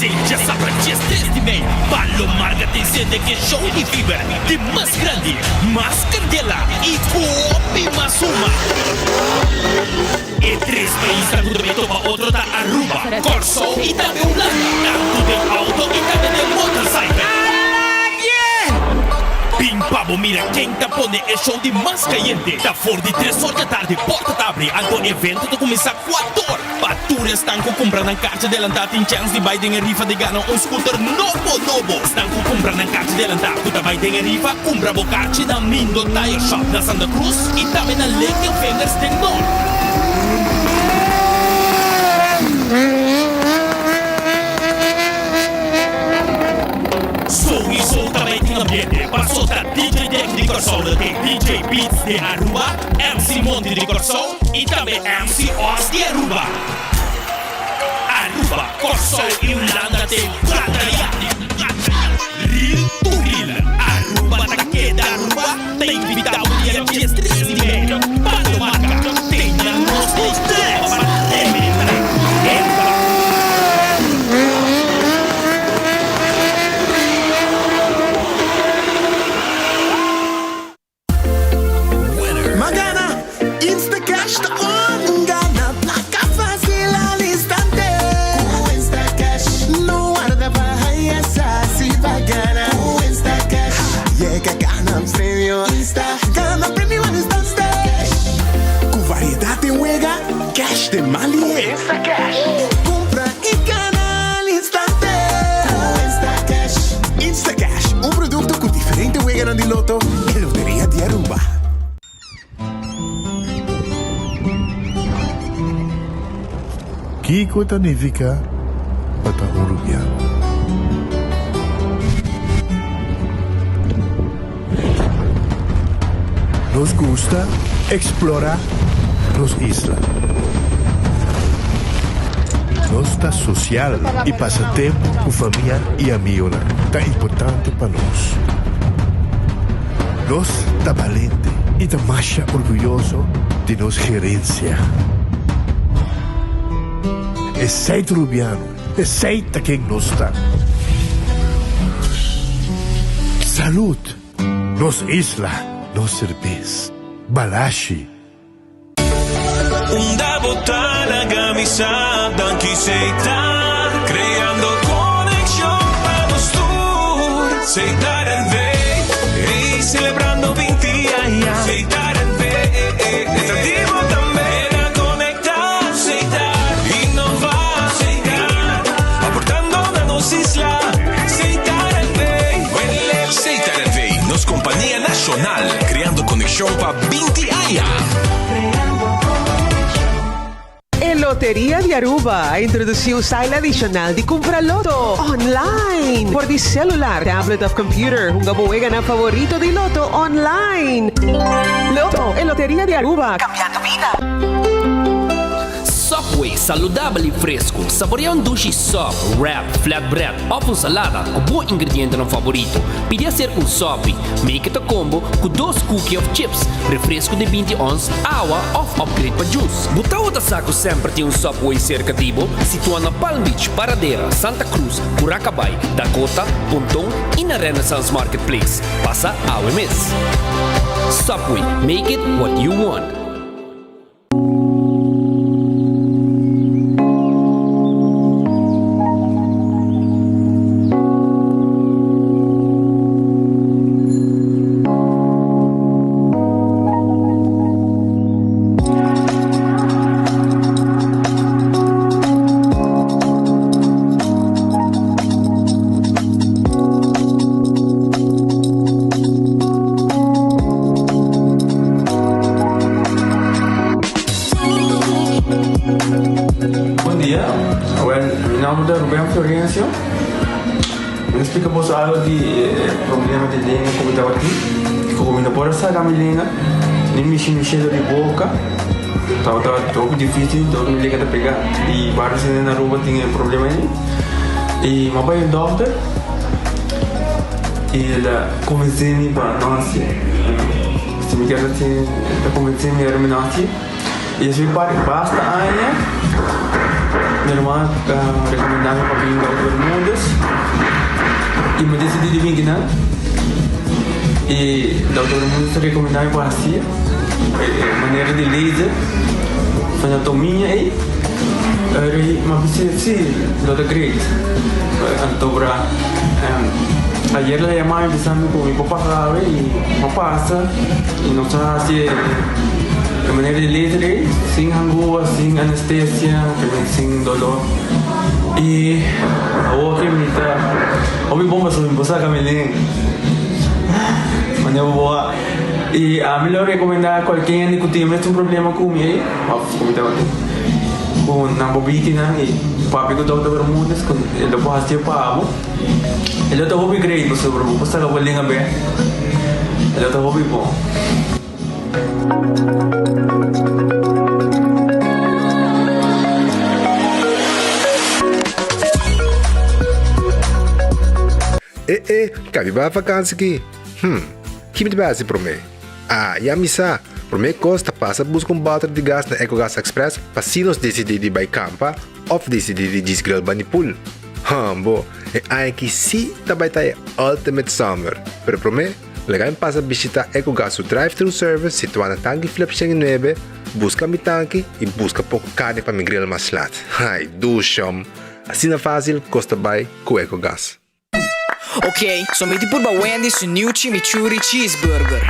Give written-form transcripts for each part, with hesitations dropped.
Pesey djasabra 13 di mei, Palo Marga ta encende ke show di Fever di mas grandi, mas candela y cu hopi mas huma. E tres paisnan cu ta bay topa otro ta Aruba, Kòrsou y tambe Hulanda, tantu den auto y tambe den motorcycle. Bin pa bo mira ken ta pone e show di mas cayente. Ta for di tres or dja tardi porta ta abri, anto evento ta cuminsa cuator. Pa tur esnan cu cumpra nan carchi delantá tin chens di bay den e rifa di gana un scooter nobo nobo. Esnan cu cumpra nan carchi delantá cu ta bay den e rifa, cumpra bo carchi na Mindo Tire Shop na Santa Cruz y tambe na Little Fingers den Noord. Souiso ta bay tin ambiente paso ta DJ Deck di Kòrsou lo tin DJ Beats di Aruba, MC Monty di Kòrsou y tambe MC Oz di Aruba. Aruba, Kòrsou y Hulanda te bataya. Real to real, Aruba ta keda Aruba ta invita bo dia 13 di mei pa lo marca te nan nos di tres pa rebenta. Epa! Ma gana, Instacash ta on! Gana placa facil al instante. Cu Instacash. No warda pa haya sa si pa gana. Cu Instacash. Yega gana premio. Insta gana premio al instante. Cu variedad den wega, cash den man lihe. Instacash. Cumpra y gana al instante. Cu Instacash. Instacash, un producto cu diferente weganan di loto e Loteria di Aruba. Kiko ta nifica pa ta un Rubiano? Nos gusta explora nos isla. Nos ta social y pasa tempo cu famia y amigonan ta importante pa nos. Nos ta balente y ta masha orguyoso di nos gerencia. Esey ta Rubiano, esey ta ken nos ta. Salud! Nos isla, nos serbes. Balashi. Unda bo ta laga mi sa danki Setar creando conexion pa nos tur Setar NV ey celebrando 20 aña Setar NV ta di bo tambe na conecta Setar innova Setar aportando na nos isla Setar NV Setar NV nos compania nacional creando conexion pa 20 aña. E Loteria di Aruba a introduci un style adicional di cumpra loto online for di celular, tablet of computer. Hunga bo weganan favorito di loto online. Lotto, e Loteria di Aruba, cambiando bida. Subway, saludabel y fresco. Saborea un dushi sub, wrap, flatbread of un salada cu bo ingredientenan favorito. Pidi acerca un sopi. Make it a combo cu dos cookie of chips, refresco di 20 ons, awa of upgrade pa juice. Bo tawata sa cu semper tin un Subway cerca di bo? Situa na Palm Beach, Paradera, Santa Cruz, Curacabai, Dakota, Ponton y na Renaissance Marketplace. Pasa awe mes. Subway, make it what you want. Bon dia, wel mi nomber ta Ruben Florencio. Mi ta splika boso algo di e problema di lenga ku mi tabatin. Ku mi no por a saka mi lenga, ni mishi mi shelo di boka. Tabata hopi dificil, dor mi lenga ta pega. I varios hende na Aruba tin e problema ei. I mi a bai un dokter i el a konvensé mi pa no hasié. Si mi kier hasié, el a konvensé mi ora mi no hasié. I esei basta aña. Mi ruman a rekomendá mi pa bin Dòkter Bermúdez i mi desidí di bin kinan. I Dòkter Bermúdez a rekomendá mi pa hasi e manera di laser pa anatomia ei. Mi a bisa si, lo ta great. Anto bra ayer el a yama mi bisa mi ku mi por pasa awe i mi a pasa i nos a hasi e manera di laser ei sin hangua, sin anestesia, sin dolor i awor ke mi ta hopi bon pasobra mi por saka mi lenga manera bo a i ami lo rekomenda kualke hende ku tin e mesun problema ku mi ei òf ku mi tabatin ku nan por biki nan i papia ku Dòkter Bermudez ku e lo por hasié pa bo e lo ta hopi great pasobra bo por saka bo lenga bek e lo ta hopi bon. E e, kabi bai vakansi ki? Hm, ki mi ta bai hasi promé? Ah, ya mi sa! Promé kos ta pasa buska un bòter di gas na Ecogas Express pa si nos disidí di bai kampa òf disidí di djis grill bani pool. Hambo, e aña aki sí ta bai ta e ultimate summer! Pero promé, Laga mi pasa bishita Ecogas su drive-thru service situá na Tanki Flip 109, buska mi tanki i buska poko karni pa mi grill mas lat. Ai, dushom! Asina fásil kos ta bai ku Ecogas. Ok, so mi tin purba Wendy's su new chimichurri cheeseburger.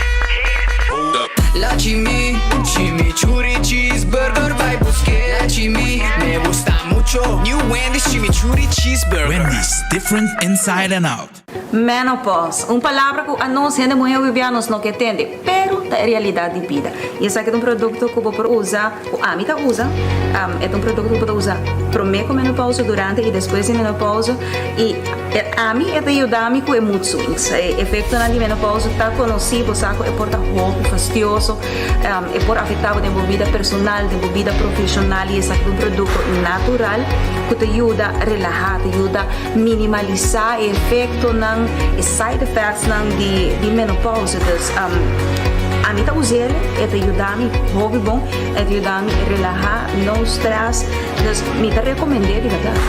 La chimi, chimichurri cheeseburger bai busk'é. La chimi, me gusta mucho. New Wendy's chimichurri cheeseburger. Wendy's, different inside and out. Menopause, un palabra ku anos hende muhé hopi nos no ke tende, pero ta e realidat di bida. I esaki ta un produkto ku bo por usa, ku ami ta usa, e ta un produkto ku bo ta usa promé ku menopause, durante i despues di menopause, i ami e ta yuda mi ku e mood swings. E efektonan di menopause ta konosí, bo sa ku e por ta hopi fastioso, e por afektá bo den bo bida personal, den bo bida profeshonal, i esaki ta un produkto natural ku ta yuda relahá, ta yuda. Minimalisá e efektonan, e side effectsnan di di menopausa. Dus ami ta us'el, e ta yuda mi hopi bon, e ta yuda mi relahá, no stress. Dus mi ta rekomend'é di bèrdat.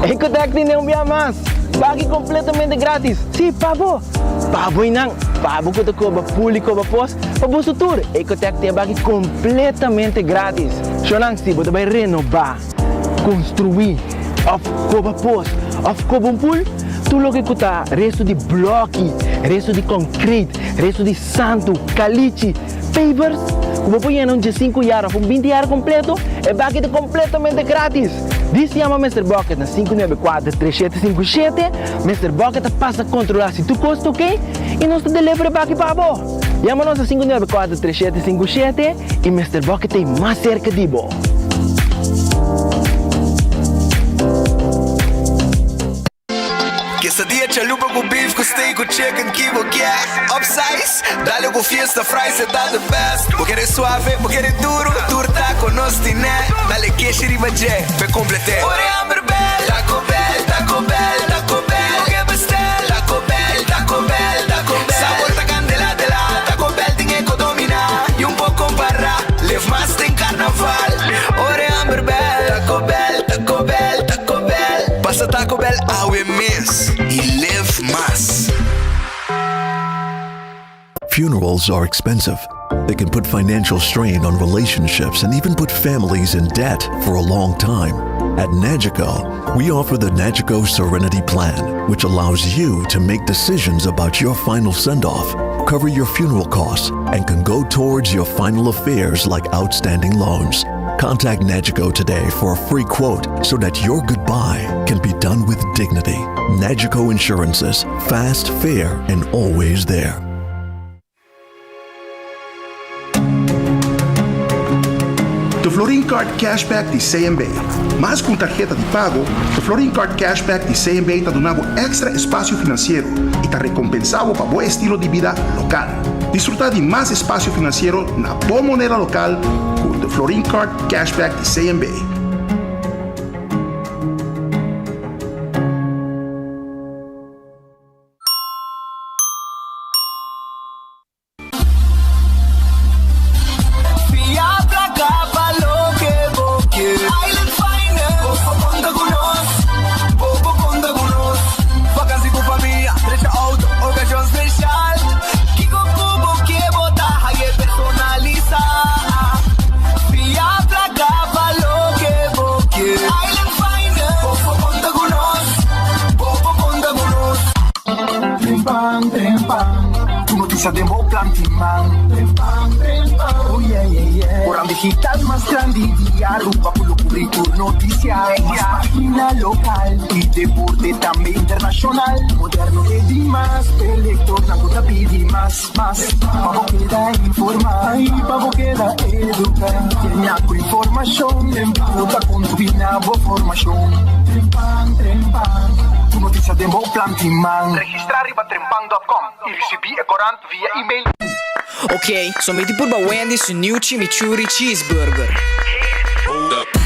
Ecotec tene un bia mas! Pagi completamente gratis! Si, pa bo! Pa bo einan, pa bo ku ta koba pul i koba pos, pa boso tur, Ecotec tin e baki kompletamente gratis. Shownan, si bo ta bai renobá, konstruí, òf koba pos, òf koba un pul, tur loke ku ta restu di blòki, restu di kònkrit, restu di santu, kalichi, pavers, ku bo por yena un diesinku yar òf un binti yar kompleto, e baki ta kompletamente gratis. Dis yama Mister Bucket na 594 3757. Mister Bucket ta pasa kontrolá si tur kos ta oké i nos ta deliver e baki pa bo. Yama nos na 594 3757 i Mister Bucket ta ei mas serka di bo. Quesadilla chalupa cu beef cu steak cu chicken ki bo kier Upsize, dale cu fiesta fries e ta the best Bo kere suave, bo kere duro, tur taco nos tine Dale keshi riba dje, p'e complete Ora e hamber bel, Taco Bell, Taco Bell, Taco Bell Bo ke bestel, Taco Bell, Taco Bell, Taco Bell Sabor ta candela de la, Taco Bell tin e co domina Y un por compara, live mas den carnaval Ora e hamber bel, Taco Bell, Taco Bell, Taco Bell Pasa Taco Bell awe mes y live mas. Funerals are expensive. They can put financial strain on relationships and even put families in debt for a long time. At Nagico, we offer the Nagico Serenity Plan, which allows you to make decisions about your final send off, cover your funeral costs, and can go towards your final affairs like outstanding loans. Contact Nagico today for a free quote so that your goodbye can be done with dignity. Nagico Insurances, fast, fair, and always there. The Florin Card Cashback di CMB. Mas ku un tarheta di pago, The Florin Card Cashback di CMB ta duna bo èkstra espasio finansiero i ta rekompensá bo pa bo estilo di bida lokal. Disfrutá di mas espasio finansiero na bo moneda lokal ku The Florin Card Cashback di CMB. planti man. Trempan, trempan, oh yeah, yeah, yeah. Corant digital mas grandi di Aruba cu lo cubri tur noticia. Mas pagina local y deporte tambe internacional. Moderno e di mas, e lectornan cu ta pidi mas, mas. Pa bo keda informa y pa bo keda educa. Llena cu informacion, Trempan ta contribui na bo formacion. Trempan, trempan, tur noticia den bo planti man. Registra riba trempan dot com y ricibi e corant via email. Ok, so mi di purba Wendy's su new chimichurri cheeseburger.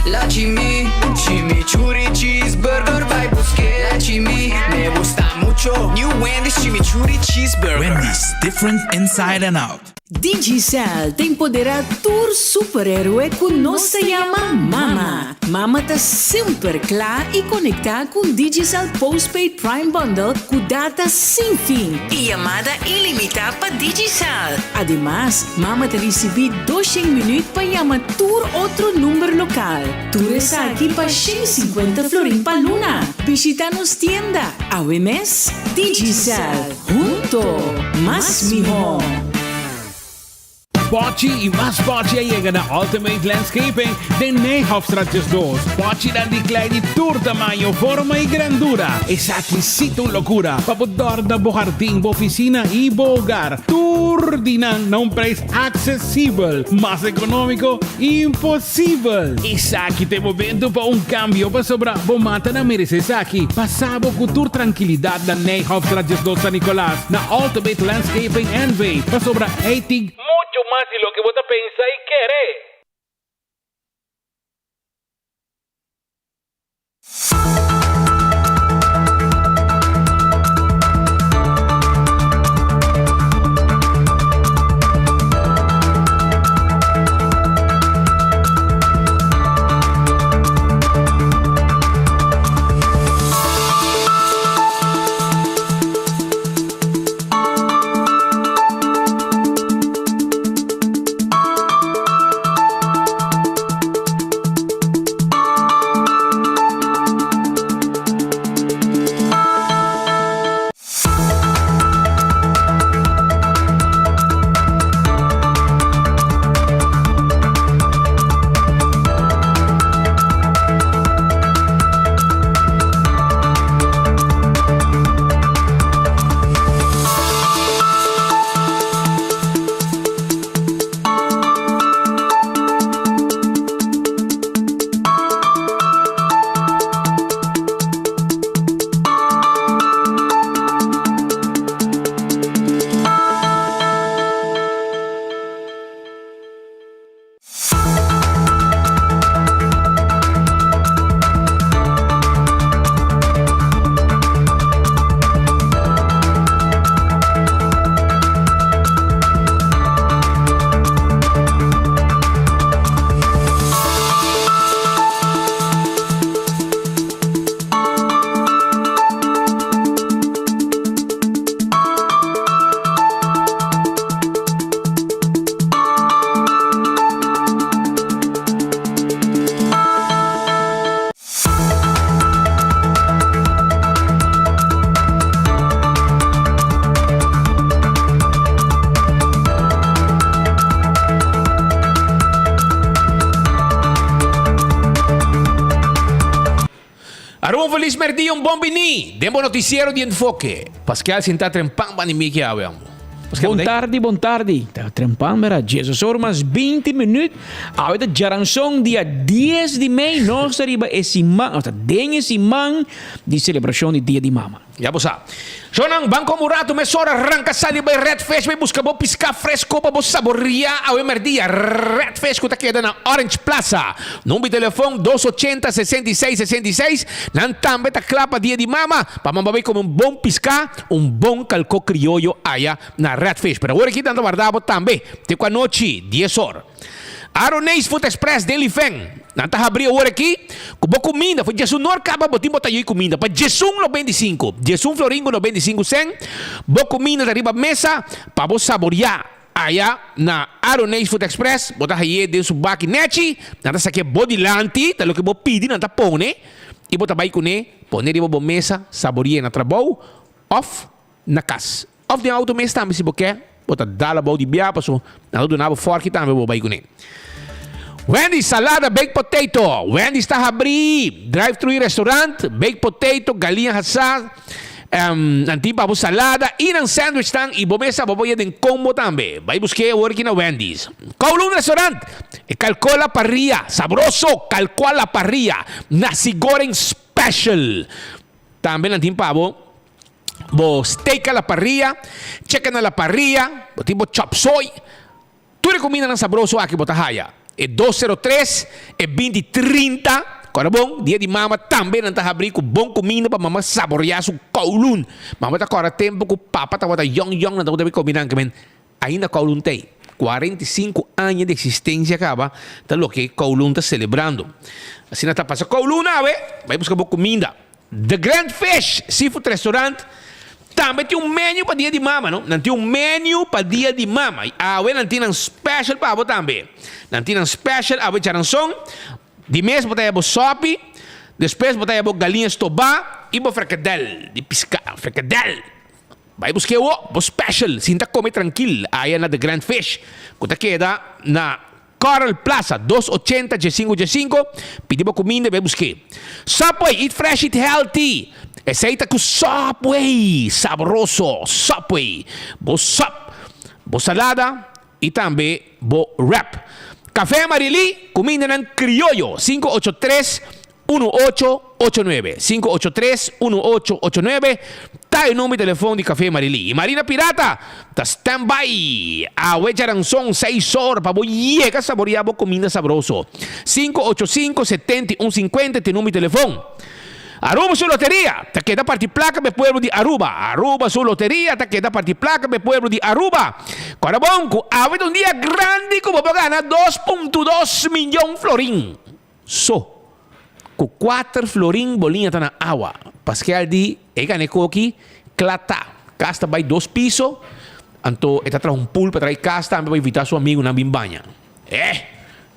La chimi, chimichurri cheeseburger bai buske. La chimi, me gusta mucho. New Wendy's chimichurri cheeseburger. Wendy's, different inside and out. Digicel ta empoderá tur superhéroe ku nos ta yama Mama. Mama ta semper kla i konektá ku un Digicel Postpaid Prime Bundle ku data sin fin i yamada ilimitá pa Digicel. Ademas, Mama ta risibí doshen minüt pa yama tur otro number lokal. Tur esaki pa 150 florin pa luna. Bishitá nos tienda awe mes. Digicel. Hunto, mas mihó! Pochi y mas pochi a yega na Ultimate Landscaping den Nijhofstraat 12. Pochinan di klei di tur tamaño, forma y grandura. Esaki si ta un locura pa bo dorna bo hardin, bo oficina y bo hogar. Tur di nan na un prijs accesibel. Mas economico, imposibel! Esaki ta e momento pa un cambio pasobra bo matanan merece esaki. Pasa bo cu tur trankilidat na Nijhofstraat 12 San Nicolas na Ultimate Landscaping NV pasobra ey tin mucho mas di loke bo ta pensa y kere. Aruba un felis merdia, un bon bini den bo noticiero di Enfoke. Pascal sinta trempan bani miki awe amo. Bon tardi, bon tardi. Ta trempan bera Jesus or mas 20 minuut. Awe ta djaranson dia 10 di mei. Nos ta riba e siman, nos ta den e siman di celebracion di Dia di Mama. Ya bo sa. Shownan, ban como un rato mesora ranca sali bay Red Fish bay busca bo pisca fresco pa bo saboria awe merdia. Red Fish cu ta keda na Orange Plaza. Number di telefon dos ochenta 66 66. Nan tambe ta cla pa Dia di Mama pa mamba bay come un bon pisca. Un bon kalko krioyo aya na Red Fish. Pero awor aki nan ta warda bo tambe te ku anochi dies or. Aroneis Food Express den Lifen. Nan ta habri awor aki ku bo kuminda. For djesun nor kaba bo tin bo ta yui kuminda. Pa djesun 95, djesun florin ku 95 sen, bo kuminda ta riba mesa pa bo saboria aya na Aroneis Food Express. Bo ta haye den su baki nechi. Nan ta sake bo dilanti, ta loke bo pidi nan ta pone i bo ta bai kuné. Pone riba bo mesa, sabori'é na trabou òf na kas. Òf den outo mes tambe si bo ke. Bo ta dal abou di bia paso nan ta duna bo forki tambe bo bai kuné. Wendy's salada baked potato. Wendy's ta habrí drive thru i restaurant, baked potato, galiña hasá, nan tin pa bo salada i nan sandwich tan i bo mesa bo por yega den combo tambe. Bai busk'é awor aki na Wendy's. Kowloon restaurant, e kalkó la parrilla, sabroso kalkó a la parrilla, nasi goreng special. Tambe nan tin pa bo bo steak a la parrilla, chicken a la parrilla, bo tin bo chop suey. Tur e kumindanan sabroso aki bo ta haya. E 203, e 20 30, Kòrda bon, dia di mama tambe nan ta habrí ku bon kuminda pa mama saboreá su kowloon. Mama ta kòrda tempu ku papa tabata yòn yòn nan tabata bin kome nan kimen ainda kowloon t'ei. 45 aña di eksistensia kaba ta loke kowloon ta selebrando. Asina ta pasa kowloon awe, bai buska bo kuminda. The Grand Fish Seafood Restaurant tambe tin un menu pa dia di mama, no? Nan tin un menu pa dia di mama. I awe nan tin nan special pa abo tambe. Nan tin nan special awe charanson. Di mes bo ta haya bo sopi, despues bo ta haya bo galiña stobá i bo frikadel di piská, frikadel. Bai busk'é awo bo special, sinta kome trankil aya na The Grand Fish ku ta keda na Coral Plaza, dos ochenta diesinco diesinco, pidi bo cuminda y bay busque. Subway, eat fresh, eat healthy. Esey ta cu Subway, sabroso, Subway. Bo sub, bo salada y tambe bo wrap. Café Marily, cumindanan crioyo, 583 1889, 583 1889 ta e number di telefon di Café Marilí. Y Marina Pirata ta stand by awe djaranson seis or pa bo yega saborea bo cuminda sabroso. 585 71 50 ta e number di telefon. Aruba su loteria ta keda parti placa pa e pueblo di Aruba. Aruba su loteria ta keda parti placa pa e pueblo di Aruba. Cora bon cu awe ta un dia grandi cu bo por gana 2.2 miyon florin. So, ku kuater florin boliña ta na awa. Paskel di, E gana e koki, kla ta. Kas ta bai dos piso, anto e ta traha un pool pa traha e kas tambe pa invitá su amigunan bin baña. Eh!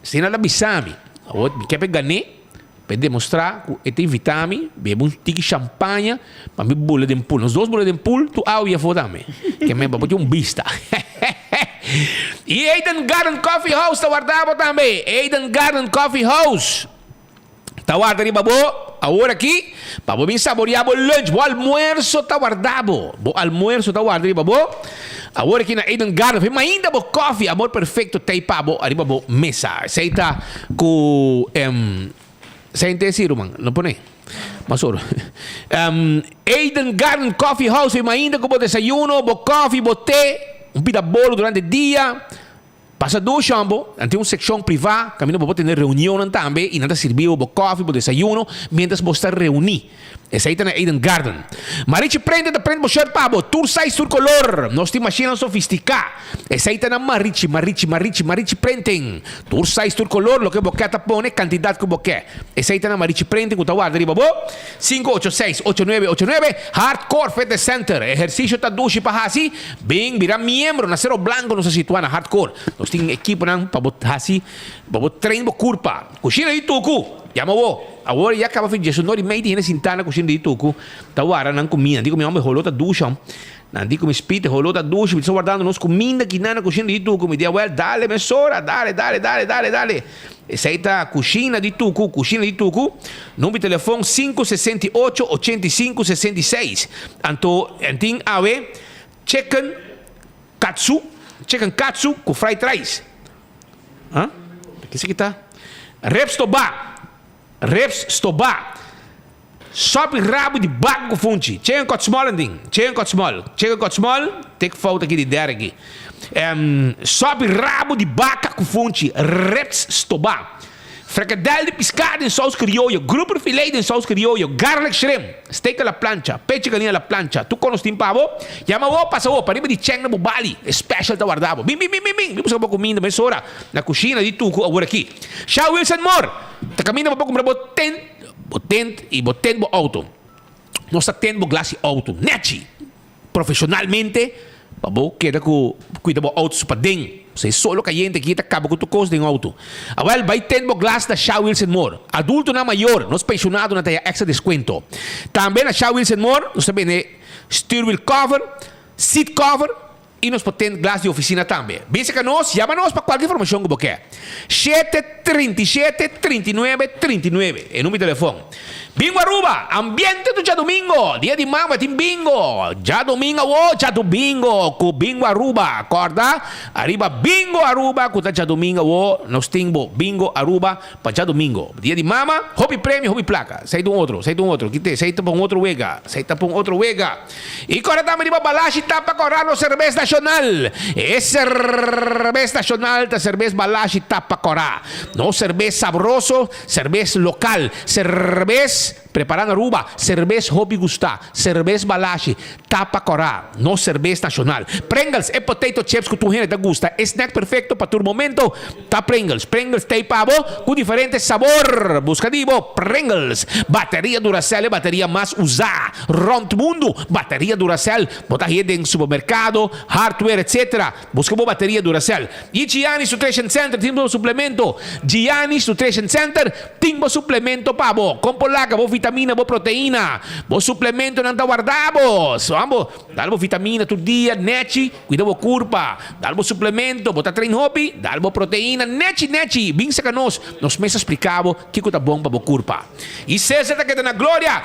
Asina el a bisa mi. Awor mi ke pa e gan'é, pa e demostrá ku e ta invitá mi bebe un tiki shampaña pa mi bula den pool. Nos dos bula den pool, tur awa i afó tambe. Ke men pa bo tin un bista. Y Eden Garden Coffee House ta warda bo tambe. Eden Garden Coffee House ta warda riba bo awor aki pa bo bin saborea bo lunch. Bo almuerzo ta warda bo. Bo almuerzo ta warda riba bo awor aki na Eden Garden. Fin mainta bo coffee, amor perfecto t'ei pa bo ariba bo mesa. Esei ta cu em. Sente esi ruman, no pone. Mas oro. Um, Eden Garden Coffee House, e mainta ku bo desayuno, bo koffie, bo te, un pita bolo durante dia. Pasa dushi bo, nan tin un sekshon privá, kaminda bo por tene reunionnan tambe i nan ta sirbi bo bo koffie, bo desayuno, mientras bo sta reuní. Esei ta na Eden Garden. Marichi Prente ta prent bo shirt pa bo, tur size, tur color. Nos tin mashinnan sofisticá. Esei ta na Marichi, Marichi, Marichi, Marichi Printing. Tur size, tur color, loke bo ke ta pone, cantidad cu bo ke. Esei ta na Marichi Printing cu ta warda riba bo. 586 8989, Hardcore Fitness Center. Ehercicio ta dushi pa haci? Bin bira miembro na Cerro Blanco nos ta situa na Hardcore. Nos tin ekiponan pa bo haci, pa bo train bo curpa. Cushina di tucu! Yama bo. Awor ya kaba fin djesu nor i mei di hende sintá na kushina di tuku ta wara nan kuminda. Di ku mi homber holó ta dushi hom. Nan di ku mi spite holó ta dushi. Mi ta wardando nos kuminda kinan na kushina di tuku. Mi di awel dale mesora dale dale dale dale dale. Esei ta kushina di tuku kushina di tuku. Number di telefon 568 85 66. Anto en tin awe chicken katsu chicken katsu ku fried rice. Ha? Kisa ki ta? Ribs tobá. Ribs stobá. Sòpi rabu di bak ku funchi. Chicken cut small en ding. Chicken cut small. Chicken cut small. Tik fout aki di derde aki. Um, sòpi rabu di baka ku funchi. Ribs stobá. Frikadel di piská den sous krioyo. Grouper filet den sous krioyo. Garlic shrimp. Steak a la plancha. Pechi galiña a la plancha. Tur konos tin pa bo. Yama bo, pasa bo. Pariba di chèn na bo bali. E special ta warda bo. Bin, bin, bin, bin, bin. Bin buska bo kuminda mesora na kushina di Tuku awor aki. Sha Wilson Moore ta kaminda pa bo kumpra bo tent, bo tent i bo tent bo outo. Nos ta tent bo glas di outo nechi, profeshonalmente pa bo keda ku kuida bo outo su paden. Pasobra e solo kayente aki ta kaba ku tur kos den outo. Awel bai tent bo glas na Sha Wilson Moore. Adultonan mayor, nos penshonadonan ta haya extra deskuento. Tambe na Sha Wilson Moore nos ta bende stuurwiel cover, seat cover. I nos por tint glas di oficina tambe. Bisa ka nos, yama nos pa cualke informacion cu bo ke. Shete 37 39 39 e numero di telefon. Bingo Aruba, ambiente tur djadomingo, dia di mama tin bingo. Djadomingo awo, djadobingo cu Bingo Aruba. Corda ariba Bingo Aruba cu ta djadomingo awo, nos tin bo Bingo Aruba pa djadomingo. Dia di mama, hopi premio, hopi placa. Esey ta un otro, esey ta un otro, kite, esey ta pa un otro wega, esey ta pa un otro wega. I kòrda tambe riba Balashi Tapa Kòrá nos serbes nashonal. E serbes nashonal ta serbes Balashi Tapa Kòrá. Nos serbes sabroso, serbes lokal, serbes prepará na Aruba, serbes hopi gustá, serbes Balashi Tapa Kòrá, nos serbes nashonal. Pringles, e potato chips ku tur hende ta gusta, e snack perfekto pa tur momento. Ta Pringles. Pringles t'ei pa bo ku diferente sabor. Buska di bo Pringles. Bateria Duracell e bateria mas usá rònt mundu. Bateria Duracell bo ta hie den supermerkado, hardware etc. Buska bo bateria Duracell. I Gianni's Nutrition Center tin bo suplemento. Gianni's Nutrition Center tin bo suplemento pa bo. Kon por laga bo vitamina, bo proteina. Bo suplementonan ta warda bo. Bo Dal bo vitamina tur dia, nechi, cuida bo curpa. Dal bo suplemento, bo ta train hopi, dal bo proteina, nechi, nechi. Bin saca nos, nos mes a splica bo kico ta bon pa bo curpa. Y Cesar ta keda na gloria.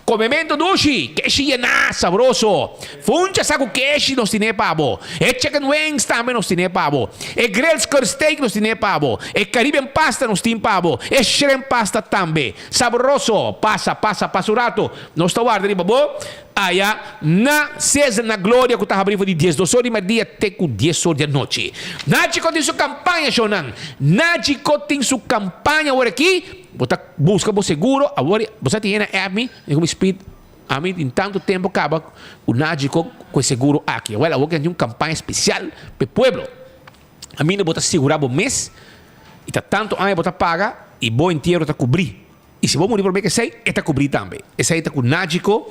Comemento dushi, keshi yena, sabroso. Funcha sa cu keshi nos tine pa bo. E chicken wings tambe nos tine pa bo. E grilled skirt steak nos tine pa bo. E Caribbean pasta nos tin pa bo. E shrimp pasta tambe. Sabroso. Pasa, pasa, pasa un rato. Nos ta warda riba bo. Aya na Cesar na Gloria ku ta habri for di diesdos or di merdia te ku dies or di anochi. Nachico tin su kampaña shownan. Nachico tin su kampaña awor aki. Bo ta buska bo seguro awor bo sa tin hende a app mi mi ku mi speed ami tin tantu tempu kaba ku Nachico ku e seguro aki. Awel awor tin un kampaña spesial pa e pueblo. Aminda bo ta sigura bo mes i ta tantu aña bo ta paga i bo entiero ta kubri. I si bo muri promé ku esei, e ta kubrí tambe. Esei ta ku Nagico,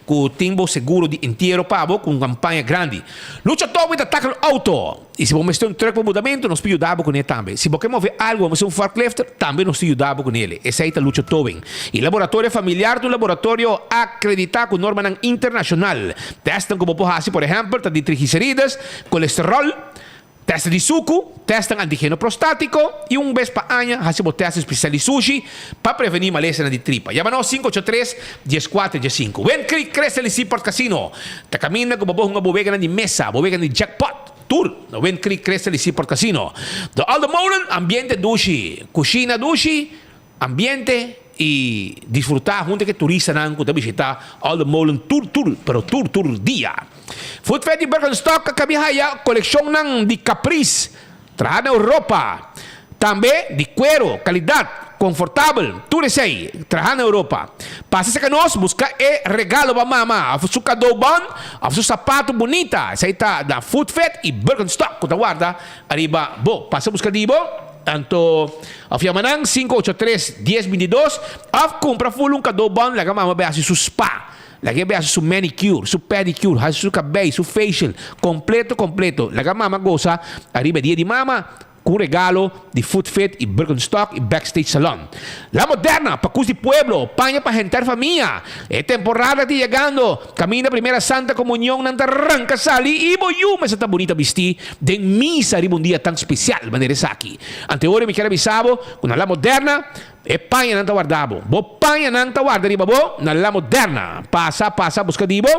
ku tin bo seguro di entiero pa bo ku un kampaña grandi. Lucha Towing ta tackle auto. I si bo mester un truck pa mudamentu, nos por yuda bo kuné tambe. Si bo ke move algu, bo mester un forklifter, tambe nos ta yuda bo kuné. Esei ta Lucha Towing. I Laboratorio Familiar ta un laboratorio akreditá ku normanan internashonal. Tèstnan ku bo por hasi, por ehèmpel, ta di triglicerides, kolesteròl, Tèst di suku, tèstnan antigeno prostátiko i un bes pa aña hasi bo tèst espesial di sushi pa prevení malesanan di tripa. Yama nos sinku ocho tres, dies kuater, dies sinku. Wind Creek Crystal i Seaport Casino ta kaminda ku bo por hunga bo weganan di mesa, bo weganan di jackpot, tur na Wind Creek Crystal i Seaport Casino. The Alde Molen, ambiente dushi, kushina dushi, ambiente i disfrutá huntu ku e turistanan ku ta bishitá Alde Molen tur tur, pero tur tur dia. Food Fair di Birkenstock a kabi haya kolekshonnan di Caprice, traha na Europa. Tambe di kuero, kalidat, konfortabel, tur esei traha na Europa. Pasa serka nos buska e regalo pa mama òf su kadó bon òf su sapato bunita. Esei ta na Food Fair i Birkenstock ku ta warda ariba bo. Pasa buska di bo anto òf yama nan 583 1022 òf kumpra ful un kadó bon laga mama bai hasi su spa. Laga e bai hasi su manicure, su pedicure, hasi su cabei, su facial, completo completo. Laga mama gosa ariba e dia di mama cu un regalo di Foot Fit y Birkenstock y Backstage Salon. La Moderna, pacus di pueblo, paña pa henter famia. E temporada ta yegando, caminda primera Santa Comunion nan ta ranca sali y bo yu mester ta bunita bisti den misa riba un dia tan special manera esaki. Anteori mi kier a bisa bo cu na La Moderna, E pañanan ta warda bo. Bo pañanan ta warda riba bo na La Moderna. Pasa, pasa buska di bo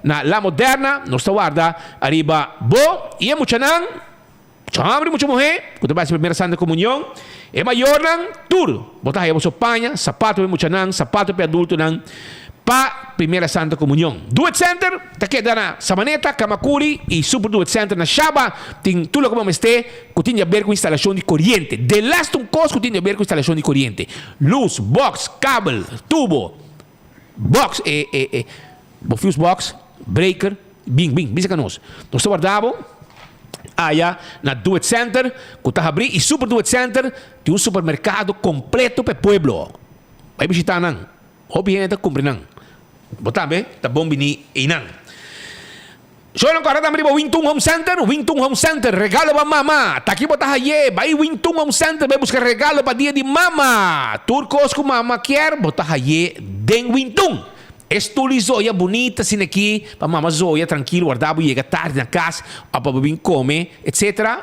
na La Moderna. Nos ta warda ariba bo i e muchanan, mucha homber i mucha muhé, ku ta bai hasi Primera Santa Komunion. E mayornan, tur bo ta haya boso paña, sapato pa e muchanan, sapato pa e adultonan pa Primera Santa Komunion. Do It Center ta keda na Sabaneta, Kamakuri i Super Do It Center na Shaba. Tin tur loke bo mester. Ku tin di aber ku instalashon di koriente. Delaste un kos ku tin di aber ku instalashon di koriente. Lus, box, kabel, tubo, box, e, e, e, bo fuse box, breaker, bin, bin, bin saka nos. Nos ta warda bo aya na Do It Center ku ta habrí i Super Do It Center tin un supermerkado kompleto pa e pueblo. Bai bishitá nan. Hopi hende ta kumpri nan. Bo tambe ta bon bini einan. Shownan kòrda tambe riba Wingtun Home Center, Wingtun Home Center, regalo pa mama. Ta aki bo ta haye, bai Wingtun Home Center bai buska regalo pa dia di mama. Tur kos ku mama kier bo ta haye den Wingtun. E stoel di zoya bunita asina aki pa mama zoya trankil warda bo yega tardi na kas of pa bo bin kome etc.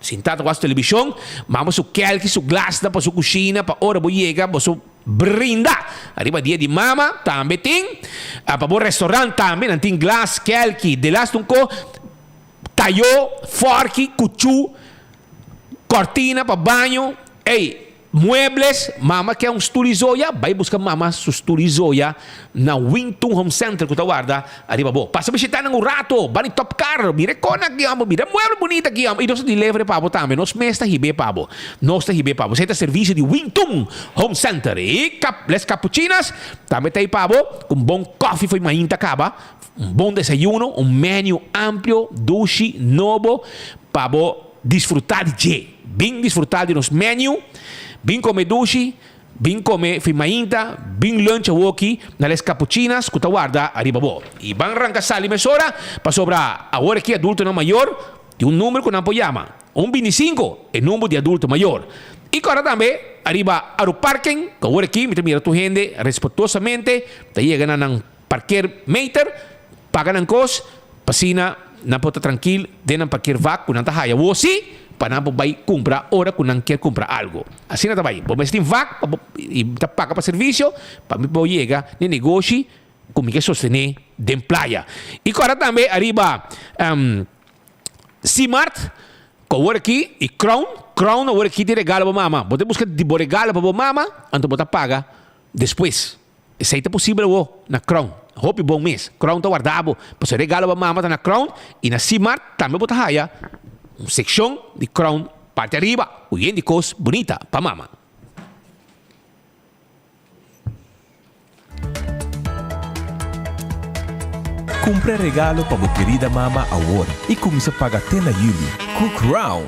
Sinta ta wak televishon, mama su kelki su glasnan pa su kushina pa ora bo yega boso brinda. Ariba dia di mama tambe tin, pa bo restaurant tambe nan tin glas, kelki, delas un ko, tayo, forki, kuchu, kortina pa baño, ey. Muebles, mama ke un stoel di zoya, bai buska mama su stoel di zoya na Wing Tun Home Center ku ta warda ariba bo. Pasa bishita nan un rato, bani top car, mira e kona aki homber, mira e mueble bunita aki homber, i nos ta deliver pa bo tambe, nos mes ta hib'é pa bo, nos ta hib'é pa bo. Esei ta servicio di Wing Tun Home Center. I Cap Les Capuchinas tambe ta ei pa bo, ku un bon koffie fo'i mainta kaba, un bon desayuno, un menu amplio, dushi, nobo pa bo Disfrutá di dje. Bin disfrutá di nos menu. Bin kome dushi, bin kome fin mainta, bin lunch awoki na Les Capuchinas ku ta warda ariba bo. I ban ranka sali mesora pasobra awor aki adultonan mayor tin un number ku nan por yama, un bintisinko, e number di adulto mayor. I kòrda tambe ariba Aruparken ku awor aki mi ta mira tur hende respetuosamente ta yega na nan parkeer meter, paga nan kos, pa asina nan por ta trankil den nan parkeer vak ku nan ta haya wou si pa nan por bai kumpra ora ku nan kier kumpra algo. Asina ta bai. Bo mester tin vak pa bo i ta paga pa servisio pa mi por yega n'e negoshi ku mi ke sostené den playa. I kòrda tambe ariba Simart ku awor aki i Crown, Crown awor aki tin regalo pa mama. Bo ta buska di bo regalo pa bo mama anto bo ta paga despues. Esei ta posibel awo na Crown. Hopi bon mes. Crown ta warda bo. Pasobra e regalo pa mama ta na Crown i na Simart tambe bo ta haya un sekshon di Crown parti ariba ku yen di kos bunita pa mama. Kumpra regalo pa bo kerida mama awor i kuminsá paga te na yüli ku Crown!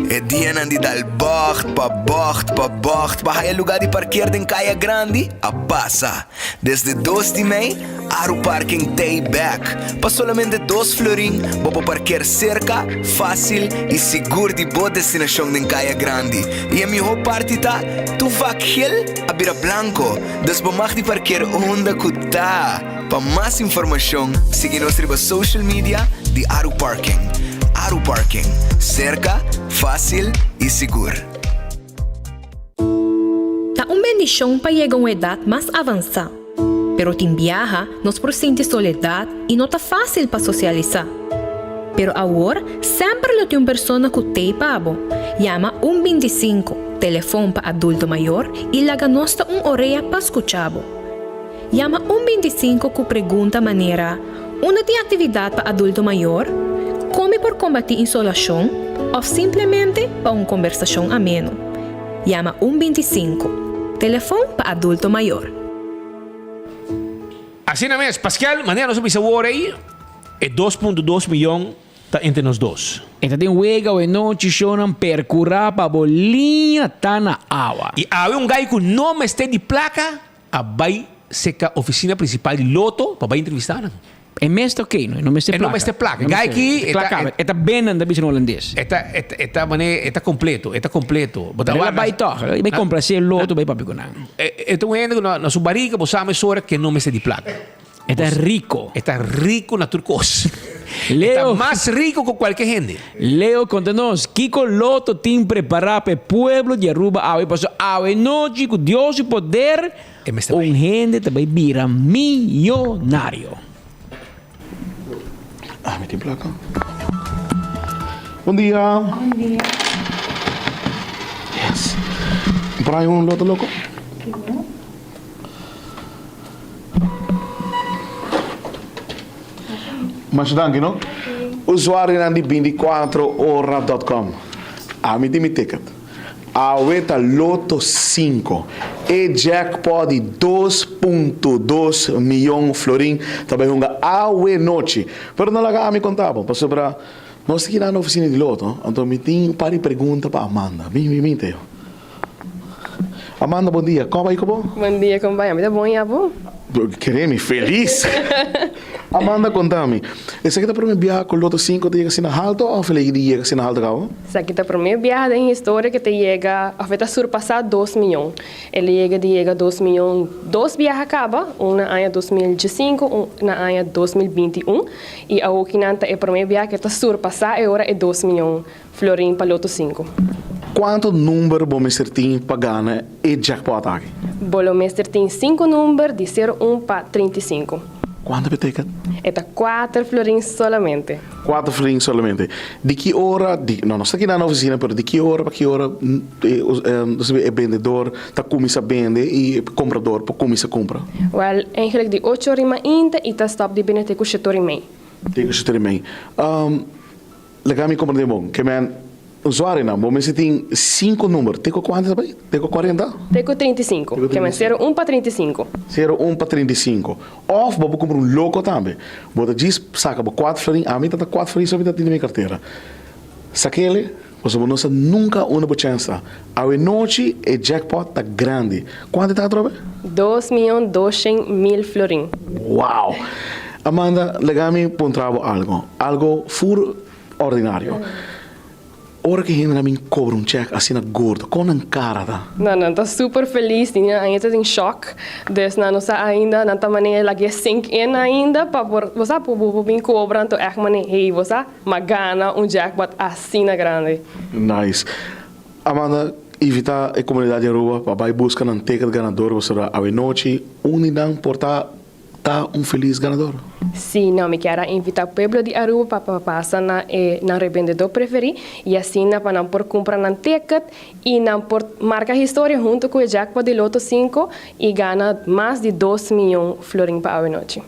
E dianan di dal bocht pa bocht pa bocht pa haya lugar di parkeer den Kaya Grandi a pasa. Desde dos di mei, Aru Parking t'ey bek. Pa solamente dos florin bo por parkeer cerca, facil y sigur di bo destinacion den Kaya Grandi. Y e miho parti ta, tur vak gel a bira blanco, dus bo mag di parkeer unda cu ta. Pa mas informacion, sigui nos riba social media di Aru Parking. Aru Parking, cerca, facil y sigur. Ta un bendicion pa yega un edad mas avansa, pero tin biaha nos por sinti soledad y no ta facil pa socialisa. Pero awor semper lo tin un persona cu t'ey pa bo. Yama un bintisinco, telefon pa adulto mayor y laga nos ta un orea pa scucha bo. Yama un bintisinco cu pregunta manera, Unda tin actividad pa adulto mayor? Con mi por combati insolacion? Of simplemente pa un combersacion ameno. Yama un bintisinco. Telefon pa adulto mayor. Asina mes, Pascal, manera nos a bisa awor ei, e dos punto dos miyon Ta entre nos dos. E ta den wega awe nochi shownan percura pa bo liña ta na awa. I awe un gai cu no mester di placa a bay seca oficina principal di Lotto pa bay entrevista nan. E mes ta ok no, e no mester E no mester placa. E gai aki e ta. E ta benen ta bisa na holandes. E ta e ta mane e ta completo, e ta completo. Bo ta Pero el a bay toch, el a bay complace Lotto bay papia cu nan. E ta un hende cu na su barica bo sa mesora cu e no mester di placa. E ta rico. E ta rico na tur cos. Leo. E ta mas rico cu cualke hende. Leo, conta nos, kico Lotto tin prepara pa e pueblo di Aruba awe? Pasobra awe nochi cu Dios su poder, un hende ta bay bira miyonario. Ah, mi tin placa. Bon dia. Bon dia. Yes. Por ahí un Lotto Loco? Masha danki no. Usuarionan di binticuatro ora dot com ami tin mi ticket. Awe ta loto cinco. E jackpot di dos punto dos miyon florin ta bay hunga awe nochi. Pero no laga ami conta bo pasobra nos ta keda na oficina di loto anto mi tin un par di pregunta pa Amanda. Bin bin bin Teo. Amanda bon dia, kon a bai ku bo? Bon dia kon bai, ami ta bon i abo? Kere mi felis! Amanda konta mi, esaki ta prome biaha ku Lotto sinku ta yega asina haltu òf el a yega asina haltu kaba? Esaki ta prome biaha den historia ku ta yega òf e ta surpasá dos miyon. El a yega di yega dos miyon dos biaha kaba, un na aña 2015, un na aña 2021, i awokinan ta e prome biaha ku e ta surpasá e ora e dos miyon Florin pa Lotto sinku. Kuantu number bo mester tin pa gana e jackpot aki? Bo lo mester tin sinku number di sero un pa 35. Kuantu betekent? E ta kuater florin solamente. Kuater florin solamente. Di ki ora, di, no, nos ta kina na ofisina, pero di ki ora pa ki ora e bendedor ta kuminsa bende i e komprador por kuminsa kumpra? Wèl, eigenlijk di ocho ora i mainta i ta stòp di bende te ku shete ora i mei. Te ku shete ora i mei. Laga mi komprendé bon, ke men usuarionan, bo mester tin sinku number, te ku kuantu ta bai? Te ku kuarenta? Te ku 35, ke men sero un pa 35. Sero un pa 35. Òf bo por kumpra un loko tambe. Bo ta djis saka bo kuater florin, ami ta ta kuater florin so mi ta tin den mi kartera. Sak'el, pasobra bo no sa nunka unda bo chèns ta. Awe nochi e jackpot ta grandi. Kuantu e ta atrobe? 2.200.000 florin. Wow! Amanda, laga mi puntra bo algo. Algo fur ordinario. Ora ku hendenan bin kobra un chèk asina gordo, kon nan kara ta? No, nan ta super felis i nan ainda ta den shock. Dus nan no sa ainda, nan ta manera lag'é sink in ainda pa por, bo sa, bo por bin kobra anto ègt manera, hey, bo sa, m'a gana un jackpot asina grandi. Nice. Amanda, invita e comunidad di Aruba pa bay busca nan ticket ganador pasobra awenochi un di nan por ta ta un feliz ganador. Sí, no, mi kier a invita pueblo di Aruba pa pa pasa na e nan rebendedor preferi y asina pa nan por cumpra nan ticket y nan por marca historia hunto cu e jackpot di Lotto sinku y gana mas di dos miyon florin pa awenochi.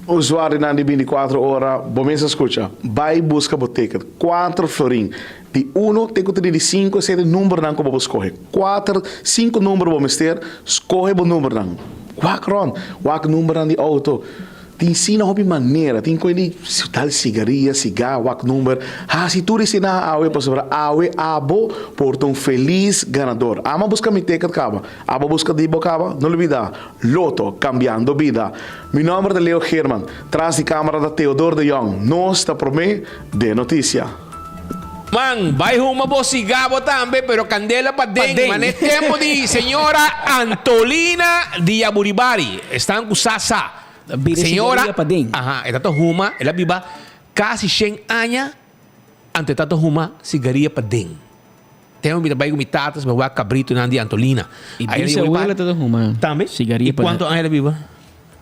Usuarionan di 24 ora, bo mes a scucha. Bay busca bo ticket. Cuater florin. Di uno te cu 35 esey ta e numbernan cu bo por scoge. Cuater, cinco number bo mester, scoge bo numbernan. Wak rond, wak numbernan di auto. Tin sina hopi manera, tin cu di tal cigaria, ciga, wak number. Haci tur esina awe pasobra awe abo por ta un feliz ganador. Ama busca mi ticket caba. Abo busca di bo caba. No lubida. Lotto, cambiando bida. Mi nomber ta Leo Geerman. Tras di camera ta Theodor de Jong. Nos ta prome den noticia. Man, bai huma bo sigá bo tambe, pero candela paden. Paden. Mane tempo di señora Antolina di Yaburibari. Estan cu sa sa. Bira Señora, sigaria paden. aha, e ta ta huma, el a biba casi shen aña, anto e ta ta huma sigaria paden. Tempo mi ta bai ku mi tata, mi wak kabritonan di Antolina. I bisawela ta ta huma Tambe? sigaria I kuantu aña el a biba?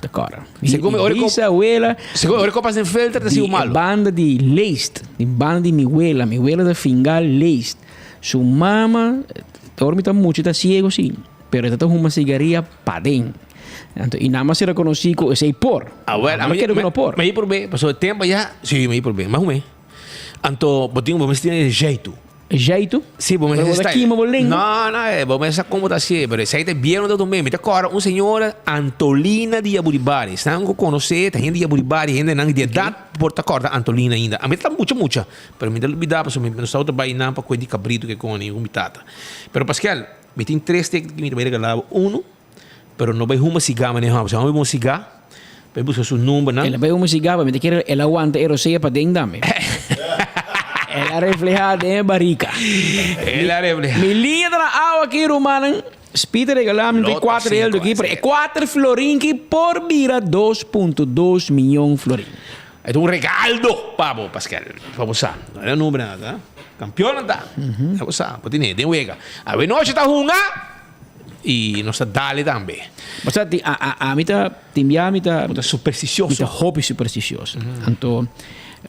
Ta kòrda. Segun mi ora ku Bisawela Segun ora ku pas den filter ta siu malo. Di banda di Leest, di banda di mi wela, mi wela ta finga Leest. Su mama, ora mi ta mucha ta siego si, pero e ta ta huma sigaria paden. Anto i nan a ser rekonosí ku esei por. Awel, Nan a kere ku no por. Mi a prob'é, pasobra e tempo ya, si mi a prob'é, mi a hum'é. Anto bo tin bo mester tin e jeitu. Jeitu? Si, bo mester Pero bo ta style. kima bo lenga? No, no, eh, bo mester sa como ta hacié, pero esei ta bien no ta tumé. Mi ta corda un señora Antolina di Yaburibari. Esnan cu conoce, ta hende di Yaburibari, hendenan di edad por ta corda Antolina ainda. Ami ta mucha mucha, pero mi ta lubida pasobra mi no sa ta bay nan pa coe di cabrito ke coni cu mi tata. Pero Pascal, mi tin tres ticket cu mi ta bay regala bo. Uno, Pero no bay huma sigá manera hòmber. Si hòmber bay huma sigá, bay buska su numbernan. El a bay huma sigá, pa mi ta kere el a wanta e rosea paden tambe. El a reflehá den e barika. El a reflehá. Mi liña ta na awa aki, rumannan. Speed a regalá mi Loto kuater sinku, eldo aki, pero e así. kuater florin ki por bira 2.2 miyon florin. E ta un regaldo pa bo, Pascal. Pa bo sa. No era number nada. Kampionnan ta. Pa bo sa. Bo tene den wega. Awenochi ta hunga. I nos ta dale tambe. Bo sa tin a a ami ta tin bia mi ta. Bo ta supersticioso. Mi ta hopi supersticioso. Anto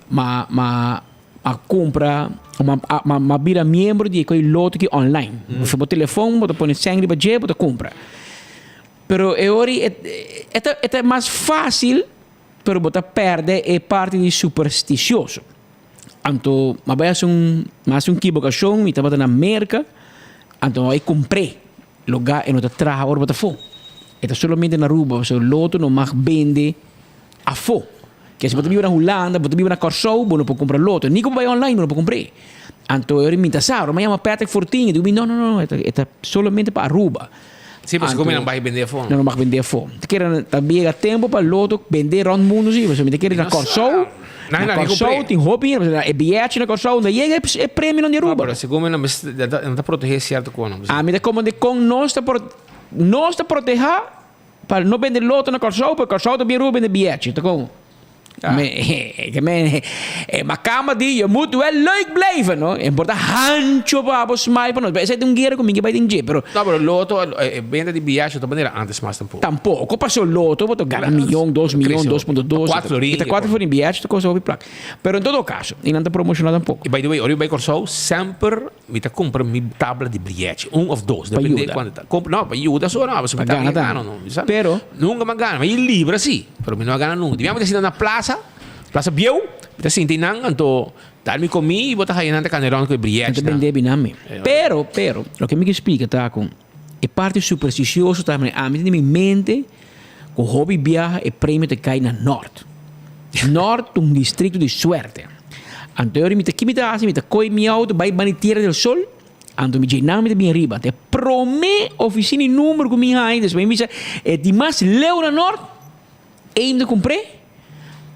ma ma a cumpra ma ma ma bira miembro di e koe loto ki online. Bo bo telefon bo ta pone sèn riba dje bo ta cumpra. Pero e ora e e ta e ta mas facil pero bo ta perde e parti di supersticioso. Anto m'a bai hasi un m'a hasi un kibokashon, mi tabata na Merka, anto m'a bai kumpr'é lugá e no ta traha ora bo ta afó. E ta solamente na Aruba, pasobra loto no mag bende afó. Ke si bo ta biba na Hulanda, bo ta biba na Kòrsou, bo no por kumpra loto. Ni ku bo bai online bo no por kumpr'é. Anto e ora mi ta sa, ora mi a yama Patrick Fortin, e di mi no, no, no, e ta solamente pa Aruba. Sí, pasobra ku mi nan bai bende afó. Nan no mag bende afó. Ta kere ta yega tempu pa loto bende rònt mundu sí, pasobra mi ta kere na Kòrsou, na Kòrsou tin hopi hende, pasobra e biyechi na Kòrsou no yega e premionan di Aruba. No, pero segun mi nan nan ta protegé sierto kos. Ami ta komprendé kon nos ta nos ta protehá pa no bende loto na Kòrsou, pero Kòrsou ta bin Aruba bende biyechi, ta kon? Me, e makamba di je moet wel leuk blijven, no? E por ta hancho pa bo smile pa nos. Pero esei ta un guera ku mi ke bai den dje, pero. No, pero loto, e benta di biyacho ta manera antes mas tampoco. Tampoco, paso loto bo ta gana miyon, dos miyon, 2.2. Cuatro florin. I ta cuatro florin biyacho ta kosta hopi plak. Pero en todo caso, i nan ta promociona tampoco. I by the way, ora mi bai Kòrsou, semper mi ta kumpra mi tabla di biyechi, un of dos, Pa depende yuda. kuantu ta. Kumpra, no, pa yuda so no, pasobra Pa mi gana ta tambe. gana no. Sa? Pero. Nunka mi a gana, mi a yi libra si, pero mi no a gana nunka. Di mi a sinta na plaza, plaza bieu, mi ta sinta einan, anto dal mi komi i bo ta haya nan ta kanda rònt ku e Nan ta briyechinan. bende binan mi. Pero, pero, loke mi ke splika ta ku e parti supersticioso ta manera ami tin den mi mente ku hopi biaha e premio ta kai na nort. Nort ta un distrito di suerte. Anto mi ta ki mi ta hasi? Mi ta kohe mi auto bai bani Tierra del Sol, anto mi dje nan mi ta bin riba. Anto e prome oficina y numero ku mi haña, despues mi bisa e di mas leu na nort, ei mi ta kumpr'é.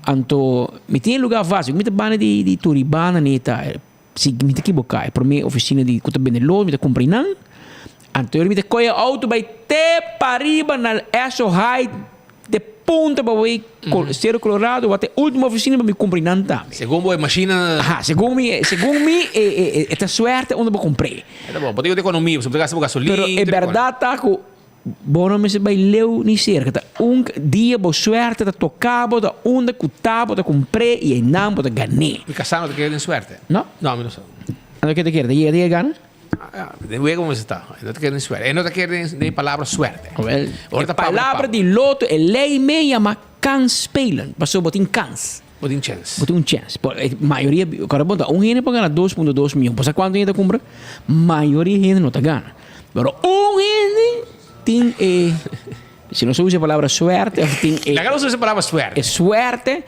Anto mi tin e lugar fácil, mi ta banda di Turibana ni ta. Si mi ta ekiboká, e promé ofisina di ku ta bende lod, mi ta kumpra einan. Anto mi ta kohe e outo bai te pariba na Esso High, te punta pa bai Cerro Colorado, wak ta e ultimo ofisina pa mi kumpra einan tambe. Segun bo e mashina. Aha, segun mi, segun mi e ta suerte unda bo kumpr'é. E ta bon, bo ta yuda ekonomia, pasobra bo ta gasta bo gasolin. Pero e bèrdat ta ku Bo no mester bai leu ni serka. Ta un dia bo suerte ta toka bo, ta unda ku ta bo ta kumpr'é i einan bo ta gan'é. Mi kasá no ta kere den suerte. No? No, mi no sa. Anto ke ta kere? Ta yega ta yega gana? Den wega bo mester ta. E no ta kere den suerte. E no ta kere den e palabra suerte. Wel, Ora e ta papia, palabra papia. di loto, e lei me yama kansspelen, pasobra bo tin kans. Bo tin chèns. Bo tin un chèns. Por e mayoria, kòrda bon ta, un hende por gana 2.2 mion. Bo sa kuantu hende ta kumpra? Mayoria hende no ta gana. Pero un hende tin e, si nos usa e palabra suerte of tin e. Laga nos usa e palabra suerte. E suerte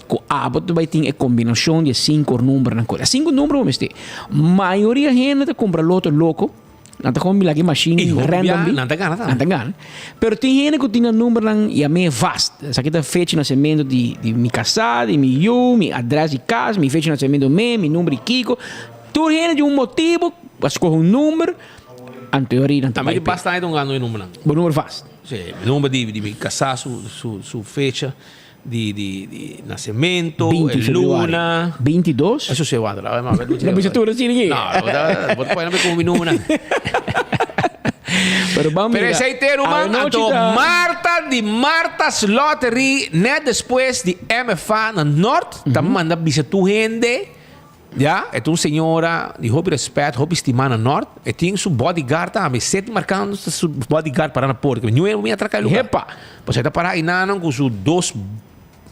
ku abo ta bai tin e kombinashon di e sinku numbernan ku. E sinku number bo mester. Mayoria hende ta kumpra loto loko. Nan ta kon laki machine I hopi randomly. bia nan ta gana tambe. Nan ta gana. Pero tin hende ku tin nan numbernan yam'é vast. Esaki ta fecha di nasementu di di mi kasá, di mi yu, mi adrès di kas, mi fecha di nasementu me, mi number di kiko. Tur hende tin un motibu pa skohe un number, anto e ora nan ta Tambe bai di p'e. basta aña ta un gana e numbernan. Bo number vast. Sí, mi number di di mi kasá su su su fecha. Di di di nacemento, 20 e februari. luna. 22? Eso se wanda, la ma No bisa tur así aquí. No, bo ta bo ta pone como mi numero. Pero vamos Pero esey te ruman, Anochi anto ta- Marta di Marta's Lottery net despues di MFA na Noord ta manda bisa tur hende Ya, e ta un señora di hopi respet, hopi stima na Nort. E tin su bodyguard tambe. Seti marcando ta su bodyguard para na porta. Niun hende por bin atraca e lugar. Hepa! Pasobra e ta para enanan cu su dos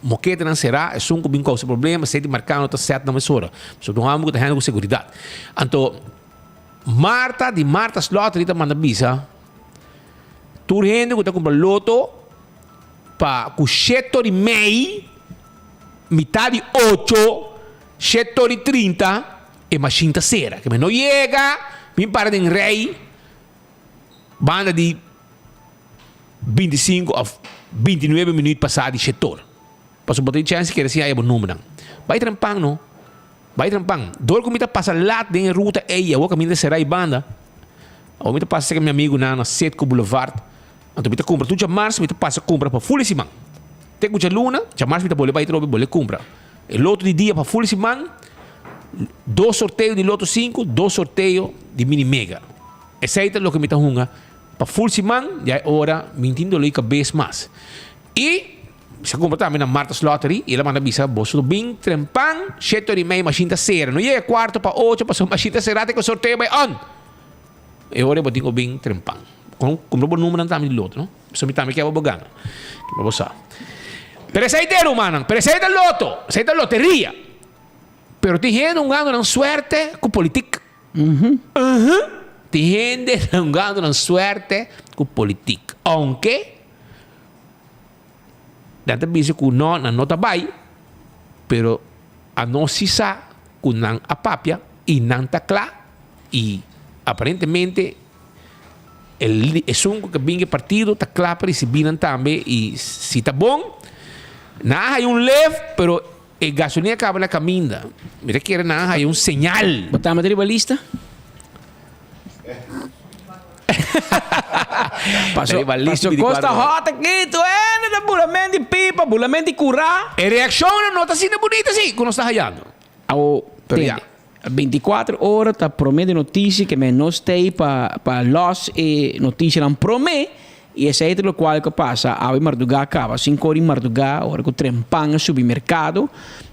moketenan cera. Esun cu bin causa problema, seti marcando ta set nan mesora. Pasobra ta un homber cu ta hende cu seguridad. Anto, Marta di Marta's Lottery ta manda bisa tur hende cu ta cumpra loto pa cu sheto di mei, mitad di ocho, Shete ora i 30 e mashin ta sera. Ke men no yega, bin para den rei banda di 25 of 29 minuut pasá di shete ora. Pasobra bo tin chèns di keda sin haya bo numbernan. Bai trempan no. Bai trempan. Dor ku mi ta pasa lat den e ruta ei, awor kaminda ta sera ei banda, awor mi ta pasa serka mi amigunan na Setco Boulevard. Anto mi ta kumpra tur djamars, mi ta pasa kumpra pa ful e siman. Te ku djaluna, djamars mi ta bole bai trobe bole kumpra. E loto di dia pa ful siman, dos sorteo di loto sinku, dos sorteo di mini mega. Esei ta loke mi ta hunga pa ful siman, ya e ora mi tin dolor di kabes mas. I mi sa kumpra tambe na Martha's Lottery i el a manda bisa boso bin trempan shete ora i mei mashin ta sera. No yega kuarto pa ocho pasobra mashin ta sera te ku sorteo bai on. E ora bo tin ku bin trempan. Kumpra bo numbernan tambe di loto no. Pasobra mi tambe kier pa bo gana. Kier pa bo sa. Pero esei ta e rumannan. Pero esei ta loto. Esei ta loteria. Pero tin hende hungando nan suerte ku politik. Uhu. Tin hende hungando nan suerte ku politik. Aunke nan ta bisa ku no, nan no ta bai. Pero anos si sa ku nan a papia. I nan ta kla i aparentemente e esun ku ke bin e partido ta kla pa risibí nan tambe i si ta bon nan a haya un lef pero e gasolina a kaba na kaminda. Mi ta kere nan a haya un señal. Bo tambe ta riba lista? Paso, paso kos ta hot aki, tu hende ta bulamenti pipa, bulamenti kurá. E reakshonnan no ta asina bunita si ku nos ta hayando. Awo, Pero ya. tende, 24 ora ta prome di noticia ke men no stay pa pa los e noticianan prome y esey ta locual ku a pasa awe marduga caba cinco ora di marduga ora ku trempan a subi mercado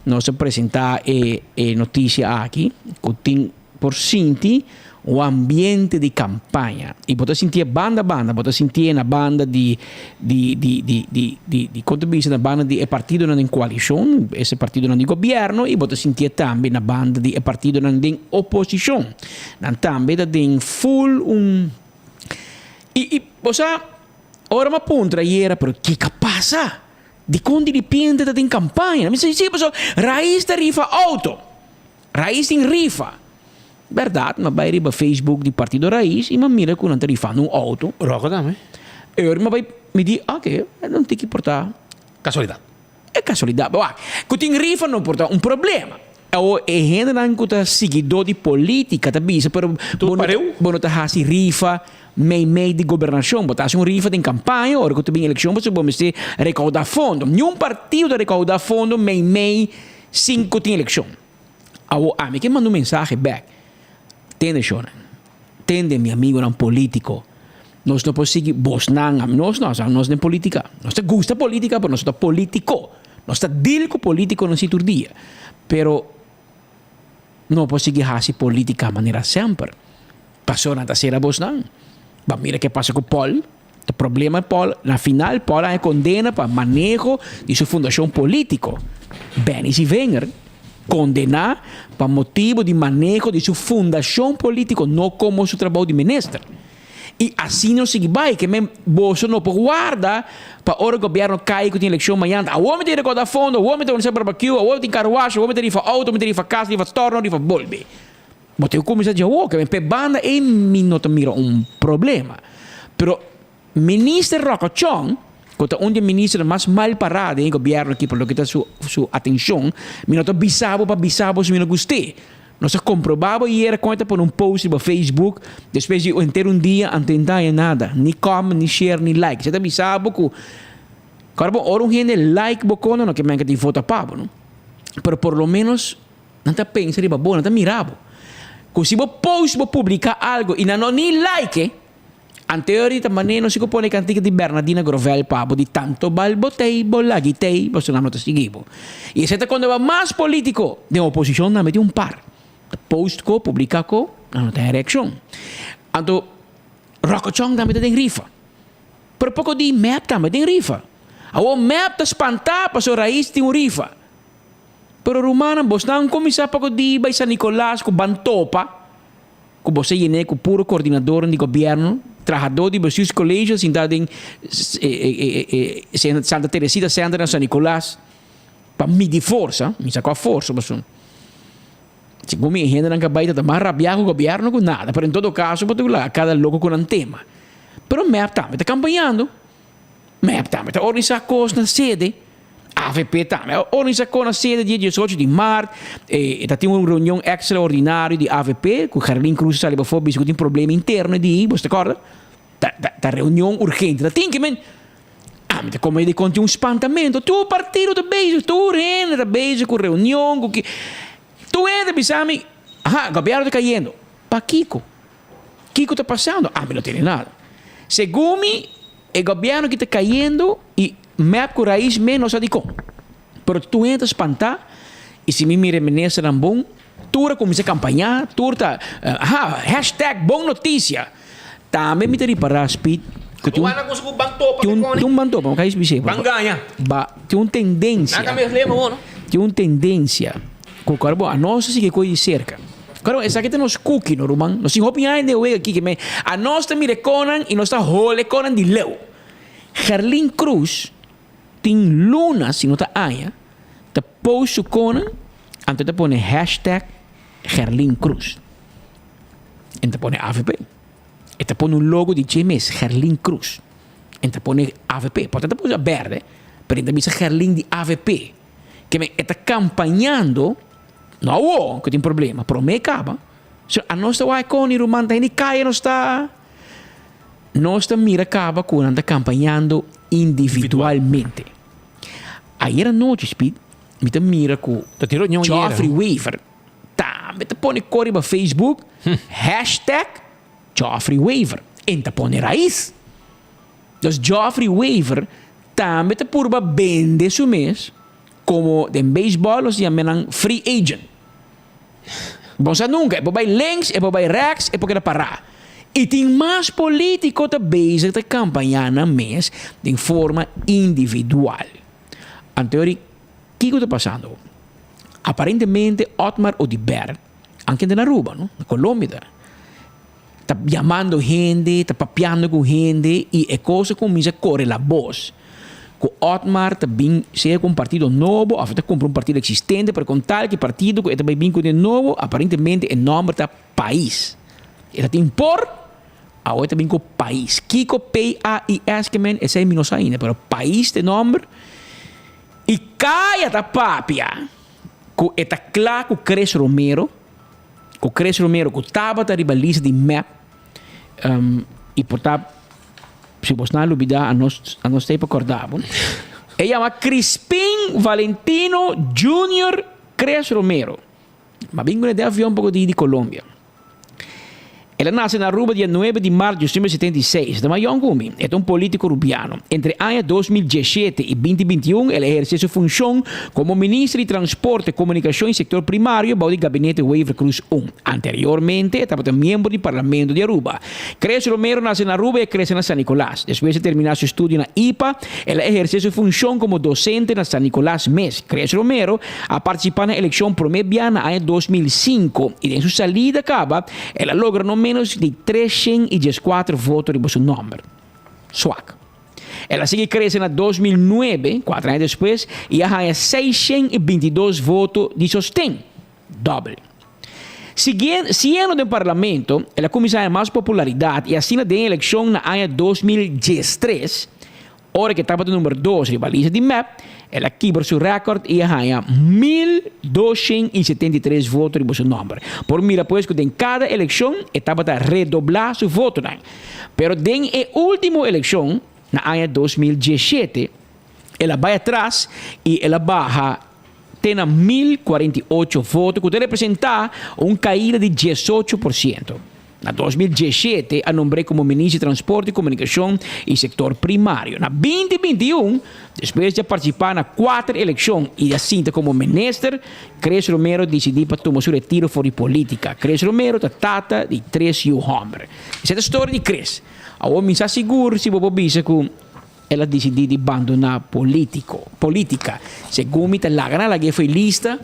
nos a presenta e e noticia aki ku tin por sinti un ambiente di campaña y bo ta sintié banda banda, bo ta sintié na banda di di di di di di di con ta bisa na banda di e partidonan den coalicion, ese partidonan di gobierno y bo ta sintié tambe na banda di e partidonan den oposicion. Nan tambe ta den full un y y bo sa ora mi a puntra ayera pero kico a pasa? Dicon diripiente ta den campaña? Mi si si pasobra Raiz ta rifa auto. Raiz tin rifa. Berdad, m'a bai riba Facebook di Partido Raiz y m'a mira cu nan ta rifando un auto. Rocco tambe. E ora m'a bai, mi di, ok, e no tin ki por ta. Casualidad. E casualidad. Bo wak, cu tin rifa no por ta un problema. Awor e hendenan cu ta siguidor di politica ta bisa, pero bo no ta, bo no ta haci rifa meimei di gobernacion. Bo ta haci un rifa den campaña, ora cu ta bin eleccion pasobra bo mester recauda fondo. Niun partido ta recauda fondo meimei sin cu tin eleccion. Awor ami ke manda un mensahe bek. Tende shornan, tende mi amigonan politico. Nos no por sigui bosnan, nos no, nos den politica. Nos ta gusta politica pero nos no ta politico. Nos ta deal cu politiconan si tur dia. Pero no por sigui haci politica manera semper. Pasobra nan ta cera bosnan. Bo a mira ke pasa cu Paul. Ta problema Paul, na final Paul a haña condena pa maneho di su fundacion politico. Benny Sievinger condena pa motibo di maneho di su fundacion politico, no como su trabou di minister. Y asina nos sigui bay, ke men boso no por warda pa ora gobierno cay cu tin eleccion mañana. Awor mi tin recorda fondo, awor mi ta organisa barbecue, awor mi tin car wash, awor mi ta rifa auto, mi ta rifa cas, rifa torno, rifa bolbe. Bo tin ku kuminsá dje awor, ke p'e banda ei mi no ta mira un problema. Pero Minister Rocco Chong, ku ta un di e ministernan mas mal pará den e gobièrnu aki pa loke ta su su atenshon, mi no ta bisa bo pa bisa bo si mi no gust'é. Nos a komprobá bo ayera kon e ta pone un post riba Facebook despues di henter un dia anto e no ta haña nada, ni comment, ni share, ni like. Esei ta bisa bo ku kòrda bo ora un hende like bo kona no ke men ke tin vota pa bo no. Pero por lo menos Nan ta pensa riba bo, nan ta mira bo. Ku si bo post, bo publiká algu i nan no ni like e, anteori ta manera nos ku pone kantika di Bernadina Grovel pa bo di tanto bal bo tei, bo lagi tei, pasobra nan no ta sigui bo. I esei ta konta bo mas polítiko. Den oposishon nan meti un par. Ta post ko, publiká ko, nan no ta haña reakshon. Anto Rocco Chong tambe ta den rifa. Pero poko di mep tambe den rifa. Awor mep ta spantá pasobra Raiz tin un rifa. Pero rumannan, bosnan kuminsá poko di bai San Nicolas ku ban topa ku bos a yené ku puro koordinadornan di gobièrnu, trahadó di Bestuurscollege sintá den Santa Teresita Center na San Nicolas pa midi forsa, mi sa kua forsa pasobra segun mi e hendenan ku a bai ta mas rabiá ku gobièrnu ku nada, pero en todo kaso bo ta laga kada loko ku nan tema. Pero mep tambe ta kampañando. Mep tambe ta organisa kos na sede. Avp tambe a organisa kos na sede dia diesocho di mart. E ta tin un reunion extraordinario di avp ku Gerlin Cruz a sali pafó bisa ku tin problema interno di, bo ta kòrda? Ta ta reunion urgente ta tin ke men. Ami ta kome di kon tin un spantamento. Tur partido ta bezig, tur hende ta bezig ku reunion ku ki. Tur hende ta bisa mi, aha, gobièrnu ta kayendo. Pakiko? Kiko ta pasando? Ami no tene nada. Segun mi, e gobièrnu ki ta kayendo i mep ku rais me no sa dikon. Pero tur hende ta spantá i si mi mira e ministernan bon, tur a kuminsá kampañá, tur ta, aha, hashtag bon notisia. Tambe mi ta ripará, Speed, ku tin un, tin un, tin un ban topa, mi ka bis'é. Ba, tin un tendensia, tin un tendensia ku kòrda bo, anos ta sigui koe di serka. Claro, esaki ta nos cookie no ruman. Nos tin hopi aña den wega aki me anos ta mira e konan y nos ta hole e konan di leu. Gerlin Cruz tin luna si no ta aña ta post su konan anto ta pone hashtag. Gerlin Cruz. En ta pone avp. E ta pone un logo di dje mes, Gerlin Cruz. En ta pone avp. Por ta ta pusa berde, pero en ta bisa Gerlin di avp. Ke men e ta campañando, no awo ku tin problema, prome kaba. So anos ta wak koni ruman ta hende kaya nos ta nos ta mira kaba ku nan ta campañando individualmente. Ayer anochi Speed mi ta mira ku Geoffrey Wever tambe ta pone kor riba Facebook hashtag Geoffrey Wever en ta pone rais. Dus Geoffrey Wever tambe ta purba bende su mes komo den beisbòl nos yama nan free agent. Bo sa nunka, e por bai links, e por bai rechts, e por keda pará. I tin mas polítiko ta bezig ta kampañá nan mes den forma individual. Anto yori, kiko ta pasando? Aparentemente Otmar Oduber, anke ta na Aruba, no? Na Colombia ta, ta yamando hende, ta papiando ku hende i e kos a kuminsá kore la bos ku Otmar ta bin sea ku un partido nobo òf e ta kumpra un partido eksistente, pero kon tal ki partido ku e ta bai bin kuné nobo aparentemente e nòmber ta Pais. E ta tin por, awor e ta bin ku Pais. Kiko P-A-I-S ke men esei mi no sa ainda, pero Pais ta e nòmber. I kaya ta papia ku e ta kla ku Chris Romero. Ku Chris Romero ku tabata riba lista di mep i por ta si bos nan a lubida anos anos ta ei pa korda bo. E yama Crispin Valentino Junior Chris Romero. Ma bin ku den avion poko di di Colombia. El a nase na Aruba dia nuebe di mart di 1976. E ta mas yòn ku mi. E ta un polítiko rubiano. Entre aña 2017 i 2021 el a ehersé su funshon komo minister di Transporte, Komunikashon i Sektor Primario bou di gabinete Wever-Croes un. Anteriormente e tabata miembro di Parlamento di Aruba. Chris Romero nase na Aruba i a krese na San Nicolas. Despues di terminá su estudio na ipa, el a ehersé su funshon komo dosente na San Nicolas mes. Chris Romero a partisipá na elekshon promé bia na aña 2005 i den su salida kaba el a logra no ménos di 314 voto riba su nòmber. Swak. El a sigui krese na 2009, kuater aña despues, i a haña 622 voto di sosten, dòbel. Siguiendo siendo den parlamento, el a kuminsá haña mas popularidat i asina den elekshon na aña 2013, Ora ku e tabata number dos riba lista di mep, el a kibra su rèkòrt i a haña 1273 voto riba su nòmber. Por mira pues ku den kada elekshon e tabata redoblá su votonan. Pero den e último elekshon, na aña 2017, el a bai atras i el a baha te na 1048 voto ku ta representá un kaida di 18%. Na 2017 a nombr'é komo Minister di Transporte, Komunikashon i Sektor Primario. Na 2021, despues di a partisipá na kuater elekshon i di a sinta komo minister, Chris Romero disidí pa tuma su retiro for di polítika. Chris Romero ta tata di tres yu hòmber. Esei ta storia di Chris. Awor mi sa sigur si bo por bisa ku el a disidí di bandoná polítiko, polítika. Segun mi ta laga nan lag'é fo'i lista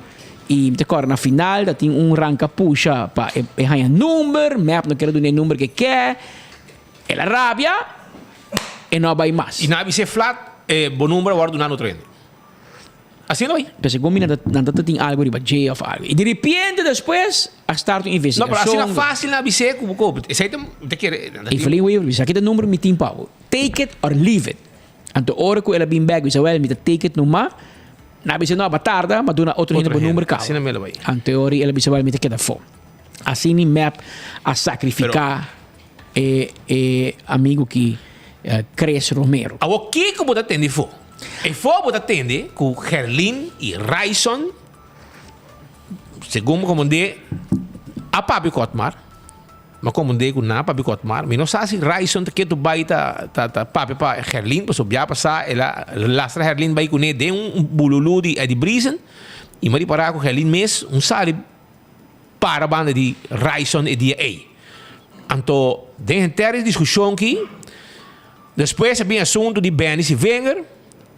i mi ta kòrda na final ta tin un ranka pusha pa e e haña number, mep no ker a duna e number ke ke, el a rabia, e no a bai mas. I nan a bis'é flat, e bo number a wòrdu duna na otro hende. Asina bai. Pero segun mi nan ta nan ta tin algu riba dje òf algu. I diripiente despues a start un No, pero asina investigashon. fásil nan a bis'é ku bo kope. Esei ta mi ta kere nan ta tin. Evelyn Wever bisa, Aki ta number mi tin pa bo. Take it or leave it. Anto ora ku el a bin bek bisa, Wèl, mi ta take it numa. Nan a bisa, No, ba tarda, ma duna otro hende bo number kaba. Asina mi lo bai. Anto e ora el a bisa, Wèl, mi ta keda afó. Asina mep a sakrifiká e e amigu ki Chris Romero. Awor kiko bo ta tende afó? Afó bo ta tende ku Gerlin i Ryson, segun bo komand'é, a papia ku Otmar. Mi a komand'é ku nan a papia ku Otmar. Mi no sa si Ryson ta ketu bai ta ta papia pa Gerlin, pasobra bia pasá el a lastra Gerlin bai kuné den un bululú di Eddie Briesen i mi a ripará ku Gerlin mes un sali para banda di Ryson e dia ei. Anto den henter e diskushon aki, despues a bin asuntu di Benny Sivenger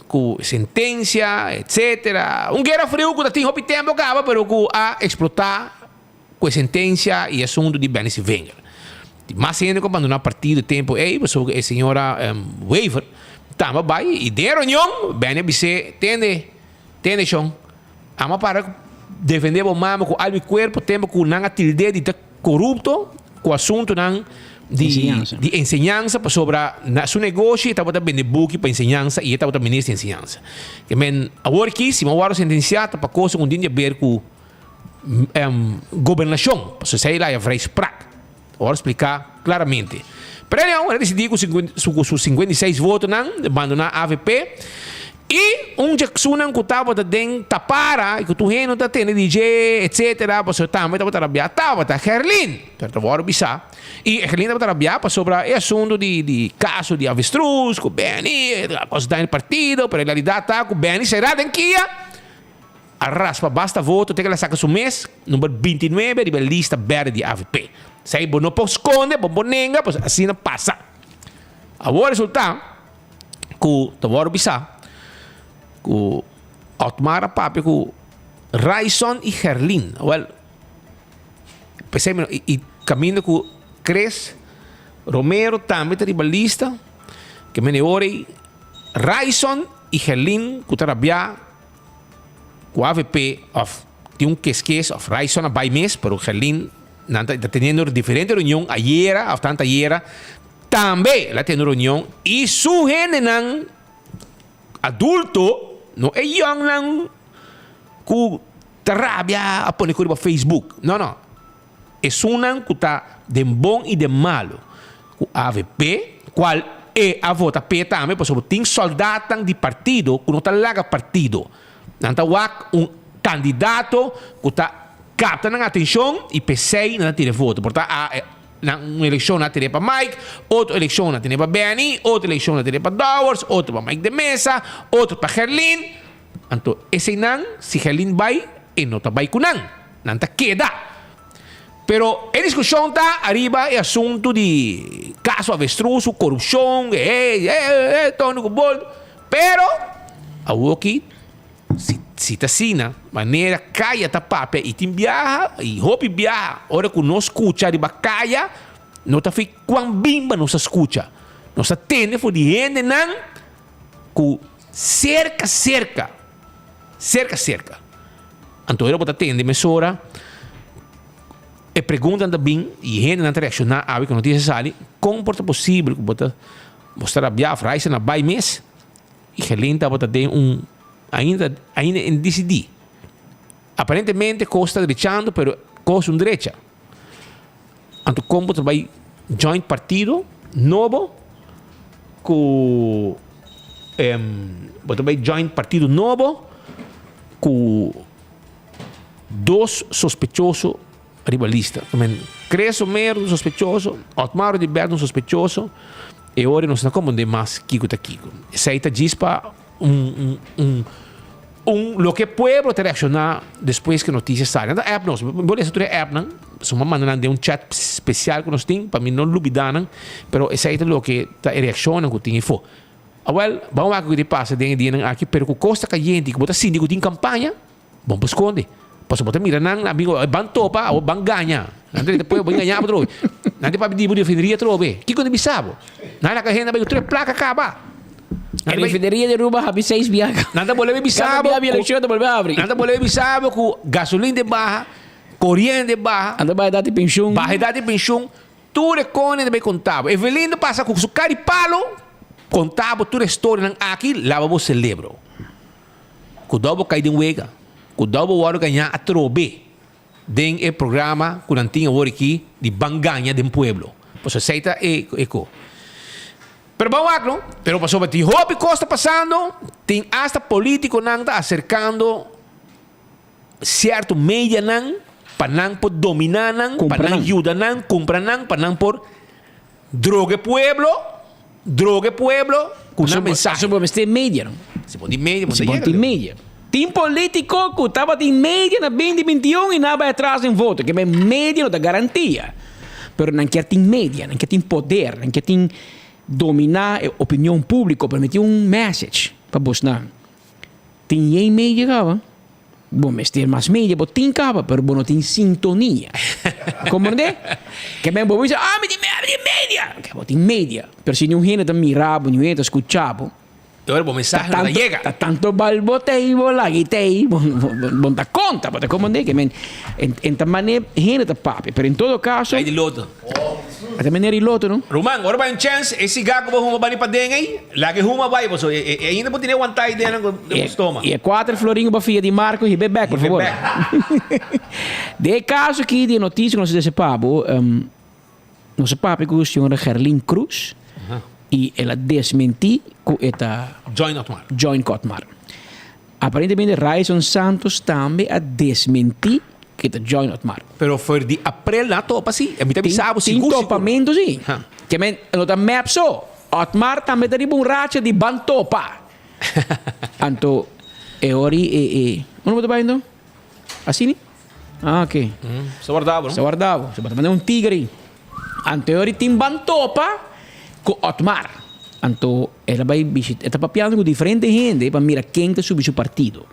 ku sentensia etsetera. Un guera friu ku ta tin hopi tempu kaba pero ku a eksplotá ku e sentensia i asuntu di Benny Sivenger. Tin mas hende ku a bandoná partido e tempu ei pasobra e señora Wever tambe a bai i den e reunion Benny a bis'é, Tende, tende shon, amo a para. defendé bo mama ku alma i kuerpo tempu ku nan a tild'é di ta korupto ku asuntunan di Enseñansa. di enseñansa pasobra na su negoshi e tabata bende buki pa enseñansa i e tabata minister di enseñansa. Ke men awor aki si bo a wòrdu sentensiá ta pa kosa ku tin di aber ku gobernashon pasobra esei la e vrijspraak. A wòrdu spliká klaramente. Pero anyhow el a disidí ku su 56 votonan bandoná avp i un dje ksunan ku tabata den tapara i ku tur hende ta tende di dje etsetera pasobra tambe tabata rabiá tabata Gerlin. Pero ta wòrdu bisá i Gerlin tabata rabiá pasobra e asuntu di di kaso di avestruz ku Benny kos daña di partido pero e realidat ta ku Benny será den kia. A raspa basta voto te ke el a saka su mes number 29 riba e lista berde di avp. Esei bo no por skonde, bo por nenga, pues asina pasa. Awor resulta ku ta wòrdu bisa ku Otmar a papia ku Ryson i Gerlin. Awel, p'esei mi no, i kaminda ku Chris Romero tambe ta riba lista, ke mene ora ei Ryson i Gerlin ku ta rabia Ku avp of tin un keskes of Ryson a bai mes pero Gerlin nan ta teniendo diferente reunion ayera of tanto ayera tambe el a tene reunion y su hendenan adulto no e youngnan ku ta rabia a pone ku riba Facebook no no Esunnan ku ta den bon i den malu ku avp, kual e a vota p'e tambe pasobra tin sòldatnan di partido ku no ta laga partido. Nan ta wak un kandidato ku ta kapta nan atenshon i p'esei nan ta tira e voto. Por ta a nan un elekshon nan a tira pa Mike, otro elekshon nan a tira pa Benny, otro elekshon nan a tira pa Dowers, otro pa Mike de Meza, otro pa Gerlin. Anto eseinan si Gerlin bai e no ta bai ku nan. Nan ta keda. Pero e diskushon ta ariba e asuntu di kaso avestruz ku korupshon, e e e Tony ku bol. Pero awoki si si ta asina manera kaya ta papia i tin biaha i hopi biaha ora ku nos skucha riba kaya no ta fi kuan bimba nos ta skucha. Nos ta tende for di hendenan ku serka serka serka serka. Anto ora bo ta tende mesora e preguntanan ta bin i hendenan ta reakshoná awe ku notisia sali, kon por ta posibel ku bo ta bo sta rabiá òf Raisa na bai mes i Gerlin tabata den un ainda ainda e no disidí. Aparentemente kos ta drechando pero kos un drecha. Anto kon bo ta bai join partido nobo ku bo ta bai join partido nobo ku dos sospechoso riba lista. I mean, Chris Romero un sospechoso, Otmar Oduber un sospechoso e ora nos no comprende mas kiko ta kiko. Esei ta djis pa un un un un loke pueblo ta reacciona despues ke noticia sali. Nan ta app nos, mi bo lesa tur e appnan, pasobra mi a manda nan den un chat special ku nos tin pa mi no lubida nan, pero esei ta loke ta e reaccionnan ku tin efo. Awel, ban wak kiko ta pasa den e dianan aki, pero ku kos ta kayente i ku bo ta sinti ku tin kampaña, bon por skonde. Pasobra bo ta mira nan, amigo, ban topa, awor ban gaña. Nan ta drenta pueblo, ban gaña bo atrobe. Nan ta papia di bo refineria atrobe. Kiko nan bisa bo? Nan laga hende bai ku tres plaka kaba. E refineria di Aruba habri seis biaha. Nan ta bolbe bisa Kada bo biaha ku, elekshon ta bolbe habri. nan ta bolbe bisa bo ku gasolin ta baha, koriente baha. Nan ta baha edat di penshun. Baha edat di penshun. Tur e konen ta bay konta bo. Evelyn ta pasa ku su kar di palo konta bo tur e storianan aki, laba bo selebro. Kudou bo kai den wega, kudou bo wòrdu gañá atrobe den e programa ku nan tin awor aki di ban gaña den pueblo. Pasobra esei ta e e ko. Pero ban wak no, pero pasobra tin hopi kos ta pasando, tin asta politikonan ta aserkando Cierto medianan pa nan por domina nan, pa nan yuda nan, cumpra nan, pa nan por droga e pueblo, droga e pueblo cu nan mensahe. Pasobra bo mester media no. Si bo tin media, bo Si ta bo yega tin leu. media. Tin politico cu tabatin media na binti bintiun y nan a bay atras den voto. Ke men media no ta garantia. Pero nan kier tin media, nan kier tin poder, nan kier tin domina e opinion publico. Pero mi tin un message pa bosnan. Tin yen media caba. Bo mester mas media, bo tin caba, pero bo no tin sintonia. Comprende? Ke men bo bisa, ah, mi tin, mi tin media. Ke bo tin media. Pero si niun hende ta mira bo, niun hende ta scucha bo. E ora bo mensahe no ta yega. Ta tanto balbotei bo lagitei, bo bo ta konta, bo ta komprendé ke men en ta manera hende ta papia, pero en todo kaso. Ai di loto. E ta manera di loto no. Ruman, ora bai un chèns, e sigá ku bo huma bani paden ei, laga e huma bai pasobra e e ainda bo tene wantá ei den den bo stoma. E e kuater florin ku bo fia di Marco hib'é bèk, por favor. Den e kaso aki di e notisia ku nos a dese pa bo, Nos a papia ku señora Gerlin Cruz i el a desmentí ku e ta Join Otmar. Join ku Otmar. Aparentemente Ryson Santos tambe a desmentí ku e ta join Otmar. Pero for di aprel nan a topa si. Mi ta bisa bo sigur sigur. Tin topamentu si. Ke men no ta mep so. Otmar tambe ta riba un racha di ban topa. Anto e ora e e unda bo ta bai anto? Asina? Ah, ok. Sa wardabo, no? Sa wardabo. Sa bata manda un tigre ei. Anto e ora tin ban topa ku Otmar. Anto el a bai bishita, e ta papiando ku diferente hende pa mira ken ta subi su partido.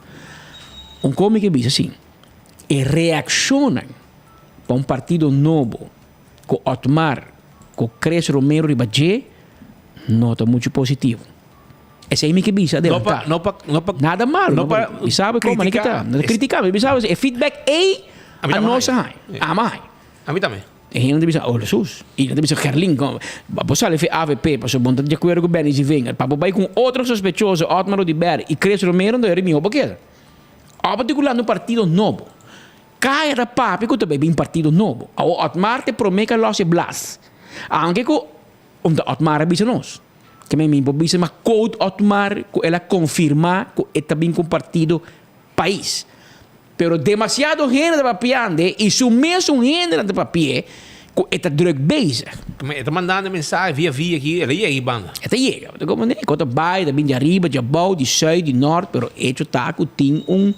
Un komi ke bisa asin, e reakshonnan pa un partido nobo ku Otmar ku Chris Romero riba dje no ta muchu positivo. Esei mi ke bisa adelantá. No pa, no pa, Nada malo. No pa Mi sabe kon manera ke ta. No ta kritiká. Mi sabe e feedback ei A mi a tambe nos a haña. haña. Ami a haña. A mi tambe. E hende ta bisa, oh Hesus. I nan ta bisa Gerlin, kon bo sali for avp pasobra bo no ta di akuerdo ku Benny Zievinger. Pa bo bai ku un otro sospechoso, Otmar Oduber i Chris Romero, anto eri mihó bo keda. Òf bo tin ku lanta un partido nobo. Kaya ta papia ku ta bai bin partido nobo. Awor Otmar ta e promé ku a lòs e blas. Aunke ku un ta Otmar a bisa nos. Ke men mi por bisa ma quote Otmar ku el a konfirmá ku e ta bin ku un partido pais. Pero demasiado hende ta papiando i su mesun hendenan ta papi'é ku e ta druk bezig. E ta mandando e mensahe via via aki, el a yega ei banda. E ta yega. Bo ta komprendé? Ku ta bai, ta bin di ariba, di abou, di sùit, di nòrt, pero echo ta ku tin un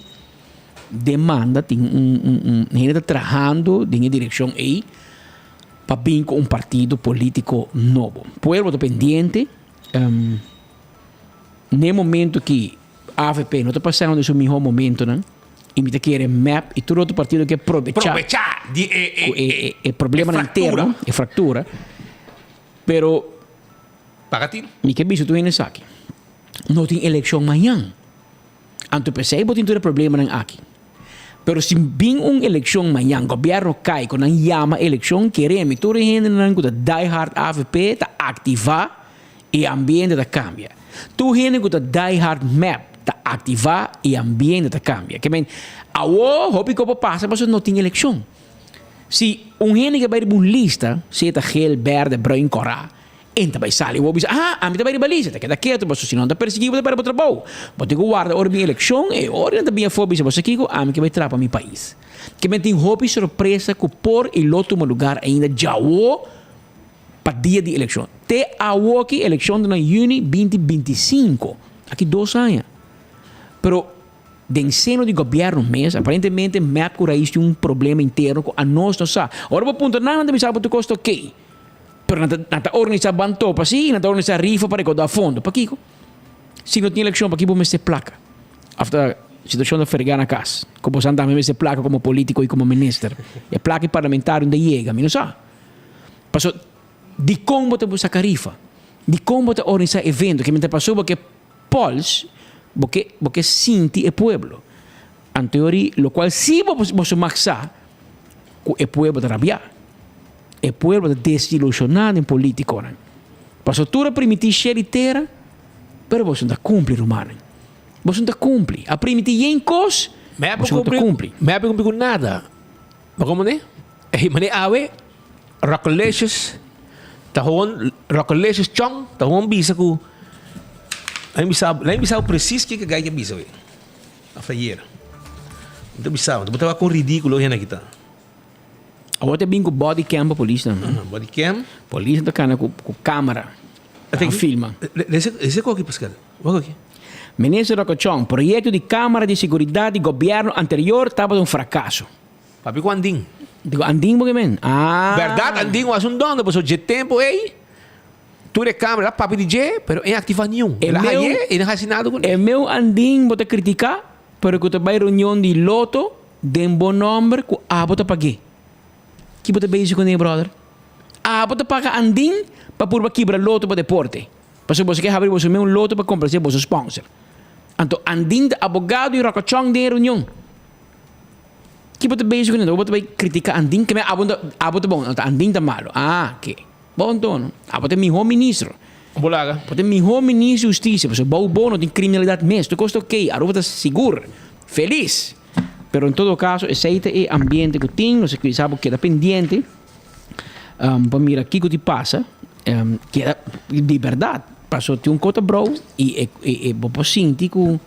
demanda, tin un un un hende ta trahando den e direkshon ei. pa bin ku un partido polítiko nobo. Pueblo ta pendiente. N'e momento ki avp no ta pasando den su mihó momentonan i mi ta kere mep i tur otro partido ke probechá Probechá di e e ku e e problemanan interno, e fraktura. Pero Paga tino. mi ke bisa tur hende esaki, no tin elekshon mañan. Anto p'esei bo tin tur e problemanan aki. Pero si bin un elekshon mañan, gobièrnu kai ku nan yama elekshon, kere mi tur e hendenan ku ta die hard avp ta aktivá i e ambiente ta kambia. Tur hende ku ta die hard mep ta aktivá i e ambiente ta kambia. Ke men, awo hopi kos por pasa pasobra no tin elekshon. Si un hende ke bai riba un lista, sea ta gel, bèrdè, bruin, kòrá, En ta bai sali bo bisa, aha, ami ta bai riba lista, ta keda ketu, pasobra si nan ta persiguí bo ta pèrdè bo trabou. Bo tin ku warda ora bin elekshon, e ora nan ta bin afó bisa bo sa kiko, ami ke bai traha pa mi pais. Ke men tin hopi sorpresa ku por i lo tuma lugar ainda djawo pa dia di elekshon. Te awoki elekshon ta na yüni binti 25, aki dos aña. Pero den seno di gobièrnu mes, aparentemente mep ku rais tin un problema interno ku anos no sa. Ora bo puntra nan, nan ta bisa bo tur kos ta okey. Pero nan ta, nan ta organisa ban topa si, nan ta organisa rifa pa rekoudá fondo. Pakiko? Si no tin elekshon, pakiko bo mester plaka? Of ta situashon ta fregá na kas, ku bosan tambe mester plaka komo polítiko i komo minister. E plaka di parlamentario no ta yega, mi no sa. Paso, dikon bo ta saka rifa? Dikon bo ta organisa evento? Ke mi ta pasó bo ke pòls, bo ke, bo ke sinti e pueblo. Anteori, lokual si bo, boso mag sa ku e pueblo ta rabiá. E pueblo ta desilushoná den polítikonan. Pasobra tur a primintí shel i tera, pero boso no ta kumpli, rumannan. Boso no ta kumpli. A primintí yen kos, boso no ta kumpli. Mi a kumpli ku nada. Bo komo ne? Ey, mane awe, Rockalicious ta hon, Rockalicious Chong ta hon bisa ku, nan bisa, nan bisa presis kiko gai ke bisa we. Of ayer. Mi ta bisa, bo ta wak kon ridíkulo hende aki ta. Awor ta bin ku body cam pa polisnan. Body cam. Polisnan ta kana ku kamera. Ta filma. Lesa koki Pascal. Wak koki. Minister Rocochon, proyecto di camera di seguridad di gobierno anterior tabata un fracaso. Papia ku Andin. Digo Andin bo ke men? Ah. Berdad Andin was un dònder pasobra dje tempo ei tur e camera a papia di dje pero e activa niun. El a haye e no haci nada ku ne. E meu Andin bo ta critica pero ku ta bai reunion di loto Den bo nomber ku abo ta pag'é. Ki bo ta bezig kuné, brother? Abo ta paga andin pa purba kibra loto pa deporte. Pasobra boso ke habri boso mes un loto pa komplaser boso sponsor. Anto Andin ta abogado i Ròkòchòn den e reunion. Ki bo ta bezig ku nan? Bo ta bai kritika Andin? Ke men abo ta abo ta bon, anto Andin ta malo. Ah, ke. Bon anto no. Abo ta e mihó ministro. Bo laga. Bo ta e mihó ministro di hustisia pasobra bou bo no tin kriminalidat mes. Tur kos ta oké. Aruba ta sigur. Felis. Pero en todo kaso esei ta e ambiente ku tin. Nos a kuminsá bo keda pendiente pa mira kiko ti pasa. Keda di bèrdat pasobra tin un kos ta brou i e bo por sinti ku.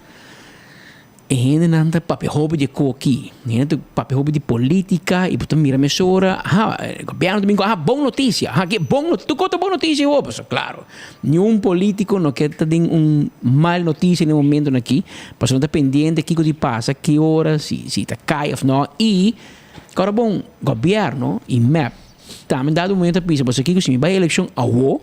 E hendenan ta papia hopi di e koki, e hende ta papia hopi di politica y bo ta mira mesora, aha, e gobierno ta bin cu, aha, bon noticia, aha, ke bon noticia, tur cos ta bon noticia awor, pasobra claro, niun politico no ke ta den un mal noticia den e momentonan aki, pasobra nan ta pendiente kico di pasa, ki ora, si si ta cay of no, y ora bon gobierno y mep tambe dado momento ta bisa, pasobra kico si mi bay eleccion awo,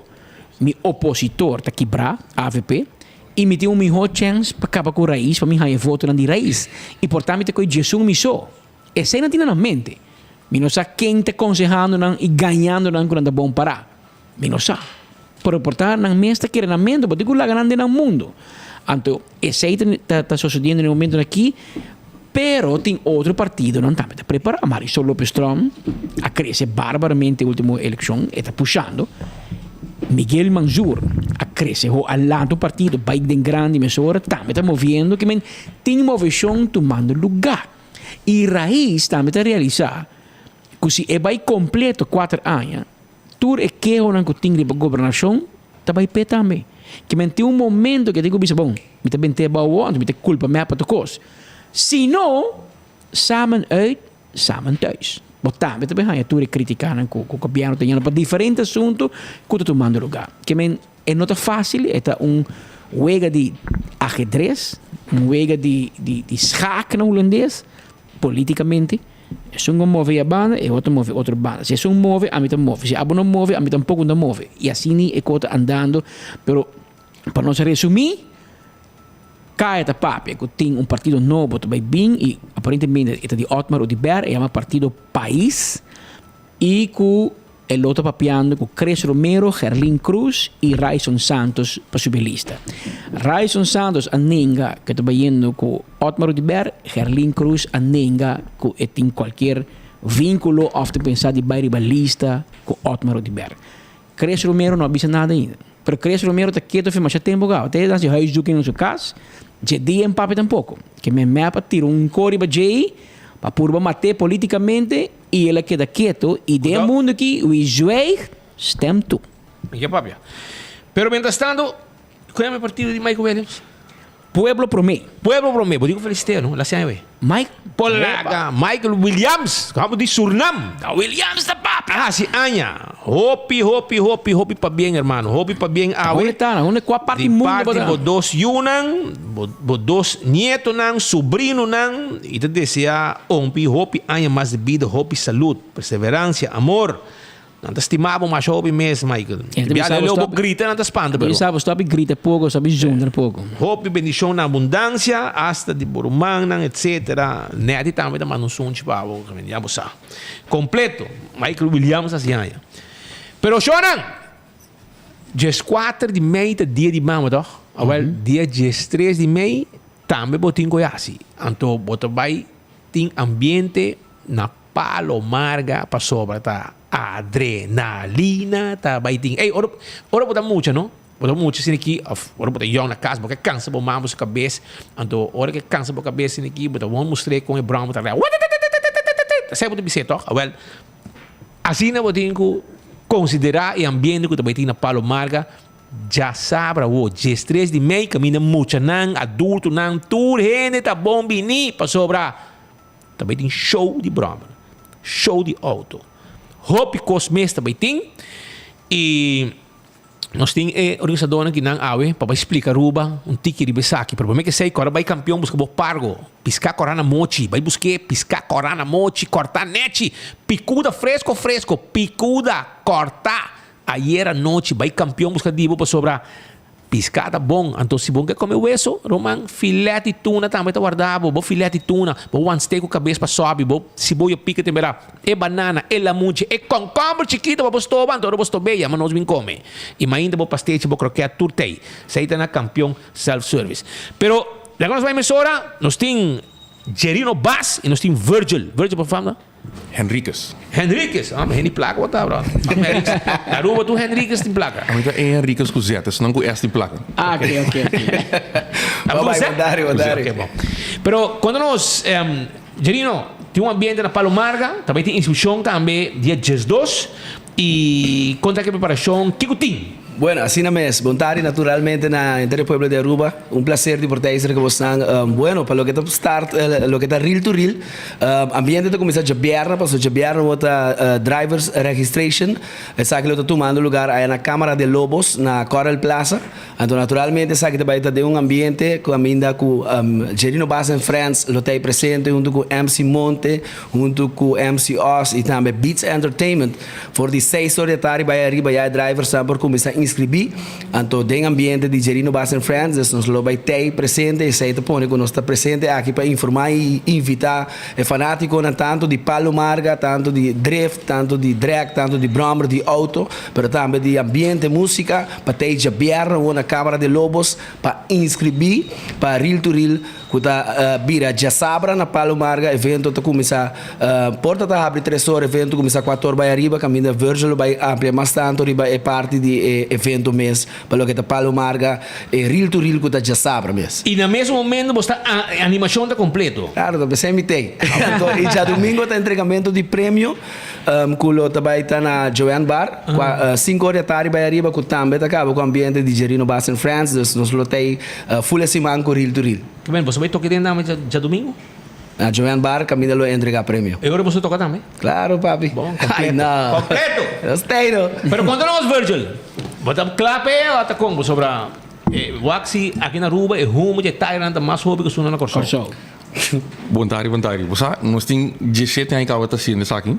mi opositor ta kibra, avp, I mi tin un mihó chèns pa kaba ku Rais pa mi haña e votonan di Rais. I por ta mi ta kohe djesun mi so. Esei nan tin na nan mente. Mi no sa ken ta konsehando nan i gañando nan ku nan ta bon pará. Mi no sa. Pero por ta nan mes ta kere nan mente, bo tin ku laga nan den nan mundu. Anto esei ta ta sosodiendo na e momentonan akí, pero tin otro partidonan tambe ta prepará. Marisol Lopez Tromp a krese barbaramente e ultimo elekshon, e ta pushando. Miguel Manzur a crece ho a lanta un partido bay den grandi mesora tambe ta moviendo ke men tin movecion tumando lugar y Raiz tambe ta realisa cu si e bay completo cuater aña tur e kehonan cu tin riba gobernacion ta bay pe tambe ke men tin un momento ke tin cu bisa bon mi ta bente abao awo anto mi ta culpa mep pa tur cos si no samen uit Samen thuis. Bo tambe ta bin haña tur e kritikanan ku ku gobièrnu ta yendo pa diferente asuntu ku ta tumando lugá. Ke men e no ta fásil, e ta un wega di ahedres, un wega di di di schaak na hulandes, polítikamente. Esun ku move ya banda, e otro move otro banda. Si esun move, ami ta move. Si abo no move, ami tampoko no ta move. I asina e kos ta andando. Pero pa nos resumí. Kaya ta papia ku tin un partido nobo ta bai bin i aparentemente e ta di Otmar Oduber, e yama Partido Pais i ku e lo ta papiando ku Chris Romero, Gerlin Cruz i Ryson Santos pa subi e lista. Ryson Santos a nenga ku e ta bayendo ku Otmar Oduber, Gerlin Cruz a nenga ku e tin kualkier vinkulo òf ta pensa di bai riba lista ku Otmar Oduber. Chris Romero no a bisa nada ainda. Pero Chris Romero ta keto fi masha tempo gao. Te dan si huiszoeking na su cas, dje dia en papia tampoco. Ke men mep a tira un ko riba djei pa purba mat'é politicamente y el a keda keto y den e mundo aki wie zwijgt, stemt toe. Mi ke papia. Pero mientras tanto, ku yama e partido di Michael Williams? Pueblo Promé. Pueblo Promé. Bo di ku felicit'é no? La siaña we. Mike. Polaga. Michael Williams. Ku di Surnam. Ta Williams ta papia. A hasi aña. Hopi, hopi, hopi, hopi pabien hermano. Hopi pabien awe. Unda ta? Unda kua parti di mundo bo ta? Di parti bo dos yunan, bo, bo dos nietonan, sobrinonan. I ta desea ompi hopi aña mas di bida, hopi salud, perseverancia, amor. Nan ta stima bo masha hopi mes, Michael. E ta Bia bisa bo leu bo stop. grita nan ta spanta E pero. bisa bo stop grita poko, stop zundra poko. Hopi bendishon na abundansia, asta di bo rumannan etcetera. Netty tambe ta manda un sunchi pa bo, ya bo sa. Completo, Michael Williams hasi haña. Pero shornan, dieskuater di mei ta dia di mama toch? Awel, dia diestres di mei tambe bo tin ku hasi. Anto bo ta bai tin ambiente na Palo marga pasobra ta adrenalina ta bai tin. Ey, ora, ora bo ta mucha no, bo ta mucha asina aki, of ora bo ta yong na kas, bo ke kansa bo mama su kabes, anto ora ke kansa bo kabes asina aki, bo ta won mustr'é kon e bròma ta rea, witititititititi, esei bo ta bis'é tòg? Awèl, asina bo tin ku konsiderá e ambiente ku ta bai tin na Palo Marga djasabra awo, diestres di mei, kaminda muchanan, adultonan, tur hende ta bon bini pasobra. Ta bai tin show di bròmer, show di outo. Hopi kos mes ta bai tin i nos tin e organisadónan ki nan awe pa bai splika Aruba un tiki riba esaki. Pero promé ke esei kòrda bai kampion buska bo pargo, piská kòrá na mochi, bai busk'é piská kòrá na mochi, kòrtá nèchi, pikuda fresko fresko, pikuda kòrtá ayera nochi, bai kampion buska di bo pasobra. Piská ta bon, anto si bo ke kome weso, ruman, filet di tuna tambe ta warda bo, bo filet di tuna, bo wan steak ku kabes pa sòbi, bo siboyo pika tin bera, e banana, e lamunchi, e kònkòmber chikito pa bo stoba, anto ora bo stob'é yama nos bin kome. I mainta bo pastechi, bo krokèt tur t'ei. Esei ta na Kampion Self Service. Pero, laga nos bai mesora, nos tin Jerino Baas i nos tin Virgil. Virgil por fam no? Henriquez. Henriquez, ah, mi hende plaka bo ta, bro. Na Aruba tur Henriquez tin plaka. Ami ta e Henriquez ku Z, esnan ku S tin plaka. Ah, ok, ok, ok. Abo ku Z? Ok, bon. Pero cuando nos, Jerino, tin un ambiente na Palo Marga, ta bay tin inscripcion tambe dia 12 y con ta ki preparacion, kico tin? Bueno, asina mes. Bon tardi naturalmente na henter e pueblo di Aruba. Un placer di por ta esaki cu bosnan. Bueno, pa loke ta start, loke ta Reel to Reel, ambiente ta cuminsa djabièrnè, pasobra djabièrnè bo ta drivers registration. Esaki lo ta tumando lugar aya na Cámara de Lobos na Coral Plaza. Anto naturalmente esaki ta bay ta den un ambiente cu aminda cu Jerino Bass and Friends lo ta ey presente hunto cu MC Monte, hunto cu MC Oz y tambe Beats Entertainment. For di seis or di atardi bai ariba ya e driversnan por kuminsá inskribí. Anto den ambiente di Jerino Bass and Friends, dus nos lo bai tei presente. Esei ta pone ku nos ta presente aki pa informá i invitá e fanátikonan tantu di Palo Marga, tantu di drift, tantu di drag, tantu di bròmer, di outo, pero tambe di ambiente, músika, pa tei djabièrnè awor na Cámara de Lobos pa inskribí pa Reel to Reel. Ku ta bira djasabra na Palo Marga evento ta kuminsá porta ta habri tres or evento kuminsá kuater or bai ariba kaminda Virgil lo bai amplia mas tantu riba e parti di e evento mes pa loke ta Palo Marga e ril to ril ku ta djasabra mes. I na mes momento bo sta animashon ta kompleto. Klaro ta p'esei mi t'ei. Anto i djadumingo ta entregamento di premio ku lo ta bai ta na Joanne Bar kua sinku or di atardi bai ariba ku tambe ta kaba ku ambiente di Jerino Bass and Friends dus nos lo t'ei Full e siman ku ril to ril. Kiben, boso bai toka den tambe djadumingu? Na Joanne Bar kaminda lo entrega premio. E ora boso toka tambe? Claro papi. Bon, completo. Ay no. Completo! Nos tei no. Pero konta nos Virgil, bo ta kla p'e o ta kon? Pasobra e wak si aki na Aruba e humo di e tainan ta mas hopi ku esuna na Kòrsou. Kòrsou. Bon tardi, bon tardi. Bo sa, nos tin diesshete aña kaba ta hasiendo esaki.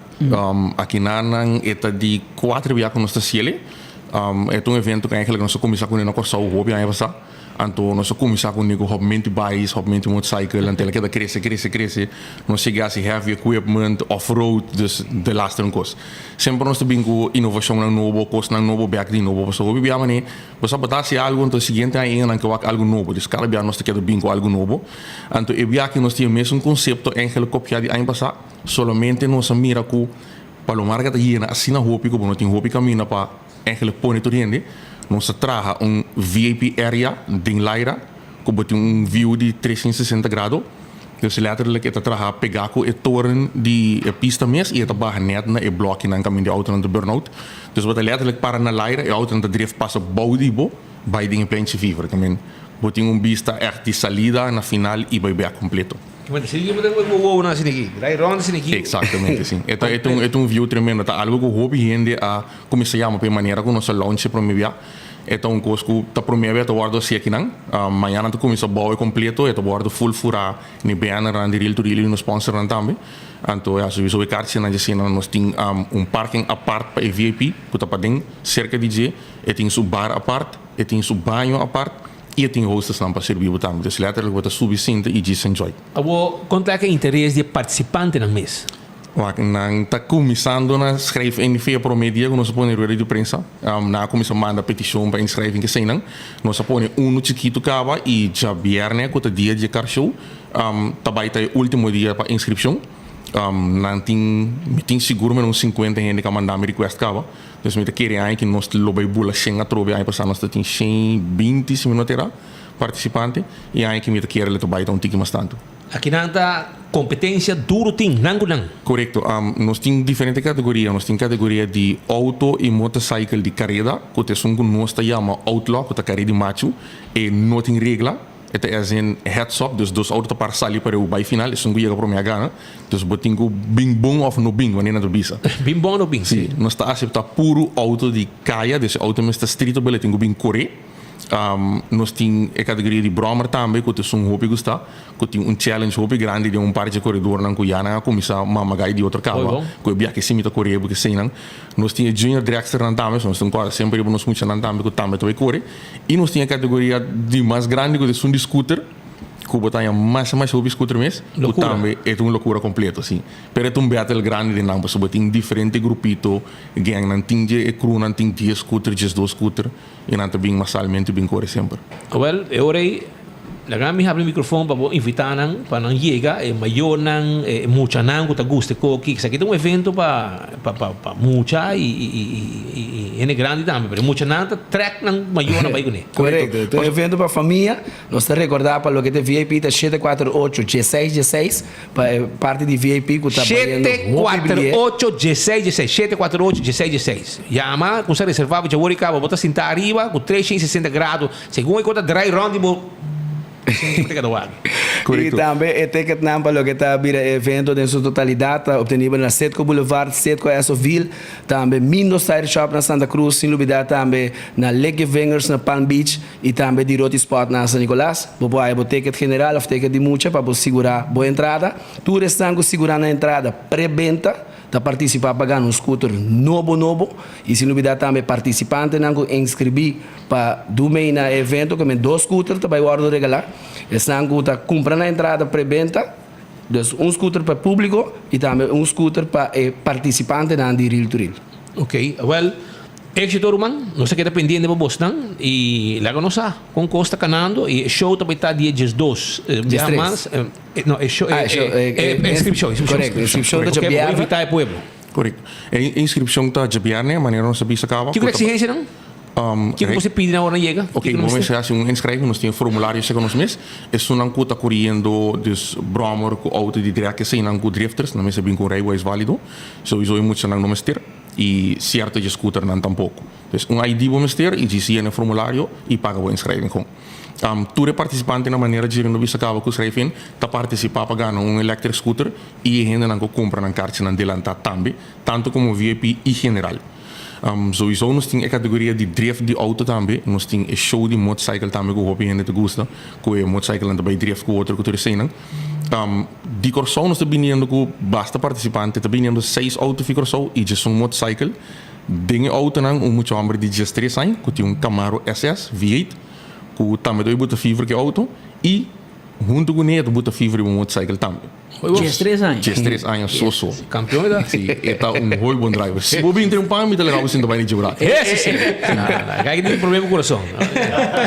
Aki nan e ta di kuater bia ku nos ta hasiel. E ta un evento ku eigenlijk nos a kuminsá kuné na Kòrsou hopi aña pasá. Anto nos a kuminsá kuné ku hòpmenti bais, hòpmenti motorcycle, anto el a keda krese, krese, krese. Nos yega hasi heavy equipment, off-road, dus de laster un kos. Semper nos ta bin ku inovashonnan nobo, kosnan nobo bèk di nobo, pasobra hopi bia manera bo sa bo ta hasi algu, anto e siguiente aña nan ke wak algu nobo. Dus kada bia nos ta keda bin ku algu nobo. Anto e bia aki nos tin e mesun konsepto eigenlijk kopiá di aña pasá, solamente nos a mira ku Palomarga ta yena asina hopi ku bo no tin hopi kaminda pa eigenlijk pone tur hende. Nos ta traha un VIP area den laira ku bo tin un view di 360 grado. Dus letterlijk e ta traha pegá ku e toren di e pista mes i e ta baha nèt na e blòkinan kaminda e outonan ta burnout. Dus bo ta letterlijk para na laira, e outonan ta drift pasa bou di bo bai den e pleintje Vijver. Bo tin un bista ègt di salida na final i bai bèk kompleto. Bueno, si bo ta bo wowo nan asina aki, rai rond asina aki. Exactamente, si. E ta e ta un e ta un view tremendo. Ta algo cu hopi hende a cuminsa yama pa e manera cu nos a launch e prome bia. E ta un cos cu ta prome bia ta wordo haci akinan. Mañana ta cuminsa bou e completo, e ta wordo full fura n'e bannernan di Real to Real y nos sponsornan tambe. Anto ya, souiso e carchinan dje asina nos tin un parking apart pa e VIP cu ta paden cerca di dje. E tin su bar apart, e tin su baño apart. I e tin hostessnan pa sirbi bo tambe. Dus letterlijk bo ta subi sinta i djis enjoy. Awor, kon ta e interes di e partisipantenan mes? Wak, nan ta kuminsando na schrijf in via prome dia ku nos a pone rueda di prensa. Nan a kuminsa manda petishon pa inschrijving eseinan. Nos a pone unu chikitu kaba i djabièrnè ku ta dia di e car show ta bai ta e ultimo dia pa inskripshon. Nan tin, mi tin sigur meno un sinkuenta hende ku a manda mi request kaba. Dus mi ta kere aña ki nos lo bai bula shen atrobe. Aña pasá nos ta tin 120, si mi no ta erá, partisipante. I aña ki mi ta kere lo ta bai ta un tiki mas tantu. Akinan ta kompetensia duru tin, nan ku nan. Korekto. Nos tin diferente kategoria. Nos tin kategoria di outo i motorcycle di kareda, ku ta esun ku nos ta yama outlaw, ku ta kareda di machu. E no tin regla. E ta as in heads up, dus dos auto ta par sali pa riba bai final, esun ku yega prome a gana. Dus bo tin ku bin bon of no bin, wanneer nan ta bisa. Bin bon of no bin, si. Nos ta asepta puru auto di kaya, dus e auto mester street op bel e tin ku bin kore. Nos tin e categoria di brommer tambe cu ta esun hopi gusta, cu tin un challenge hopi grandi den un par dje coredornan cu ya nan a cuminsa mama gai di otro caba cu e biaha si mi ta core bo eseynan. Nos tin e junior dragsternan tambe, so nos tin corda semper riba nos muchanan tambe cu tambe ta bay core. Y nos tin e categoria di mas grandi cu ta esun di scooter, cu bo ta haña masha masha hopi scooter mes, cu tambe e ta un locura completo, si. Pero e ta un battle grandi den nan pasobra bo tin diferente grupito, gangnan, tin dje e crewnan tin dies scooter, diesdos scooter. I nan ta bin masalmente bin kore semper. Awel, e ora ei, laga mi habri microfon pa bo invitá nan pa nan yega, e mayornan, e muchanan ku ta gusta e koki. Esaki ta un evento pa pa pa pa mucha i i i i i hende grandi tambe, pero e muchanan ta trèk nan mayornan bai kuné. Korekto, ta un evento pa famia. Nos ta rekordá pa loke ta VIP ta shete kuater ocho dieseis dieseis. Pa e parti di VIP ku ta bayendo hopi Shete kuater ocho dieseis dieseis, shete kuater ocho dieseis dieseis. Yama ku sa reservá bo djawor i kaba bo ta sintá ariba ku 360 grado segun e ku ta drai rònt di bo sentro ta wak. I tambe e ticketnan pa loke ta bira e evento den su totalidat ta obtenibel na Citgo Boulevard, Citgo Essoville, tambe Mindo Cider Shop na Santa Cruz, sin lubida tambe na Lick Vingers na Palm Beach. I tambe di Roti Spot na San Nicolas. Bo por haya bo ticket general of ticket di mucha pa bo sigura bo entrada. Tur esnan ku sigura nan entrada pre-benta ta partisipa pa gana un scooter nobo nobo. I sin lubida tambe partisipantenan ku inscribi pa du mei na e evento ku men dos scooter ta bai wordo regala. Esnan ku ta kumpra nan entrada pre-benta, dus un scooter pa e publico i tambe un scooter pa e partisipantenan di Reel to Reel. Ok, awel Éxito ruman, nos ta keda pendiente pa bosnan y laga nos sa con cos ta canando y e show ta bay ta dia diesdos Dies biaha tres. mas no e show Ah, e show, e e inscripcion inscripcion Correcto, inscripcion ta Ok, bo djabièrnè. invita e pueblo. Correcto. E inscripcion ta djabièrnè, manera nos a bisa caba. Kico ta exigencianan? Kico bo ta pidi nan ora nan yega? Ok, Kico nan bo mester? mester haci un inschrijving, nos tin e formulario seca nos mes. Esunnan cu ta coriendo, dus brommer cu auto di drag, eseynan cu drifters, nan mester bin cu un rijbewijs valido. Sowieso e muchanan no mester. I sierto dje scooternan tampoco. Dus un ID bo mester i djis yena e formulario i paga bo inschrijving con. Tur e participantenan manera dje no bisa caba cu schrijf in ta participa pa gana un electric scooter i e hendenan cu cumpra nan carchinan delanta tambe, tanto como VIP i general. Sowieso nos tin e categoria di drift di auto tambe, nos tin e show di motorcycle tambe cu hopi hende ta gusta, cu e motorcyclenan ta bay drift cu otro cu tur eseynan. Di Kòrsou nos ta biniendo ku basta partisipante, ta biniendo seis outo fi Kòrsou i djesun motorcycle. Den e outonan un mucha hòmber di diestres aña ku tin un Camaro SS V8 ku tambe ta bai buta fever ku e outo i huntu kuné e ta buta fever riba un motorcycle tambe. Diestres aña? Diestres aña so so. Kampeon e ta? Si, e ta un hoy bon driver. Si bo bin den un pan mi ta laga bo sinta bai na dje braak. Ese si! Kijk tin problema ku kurason.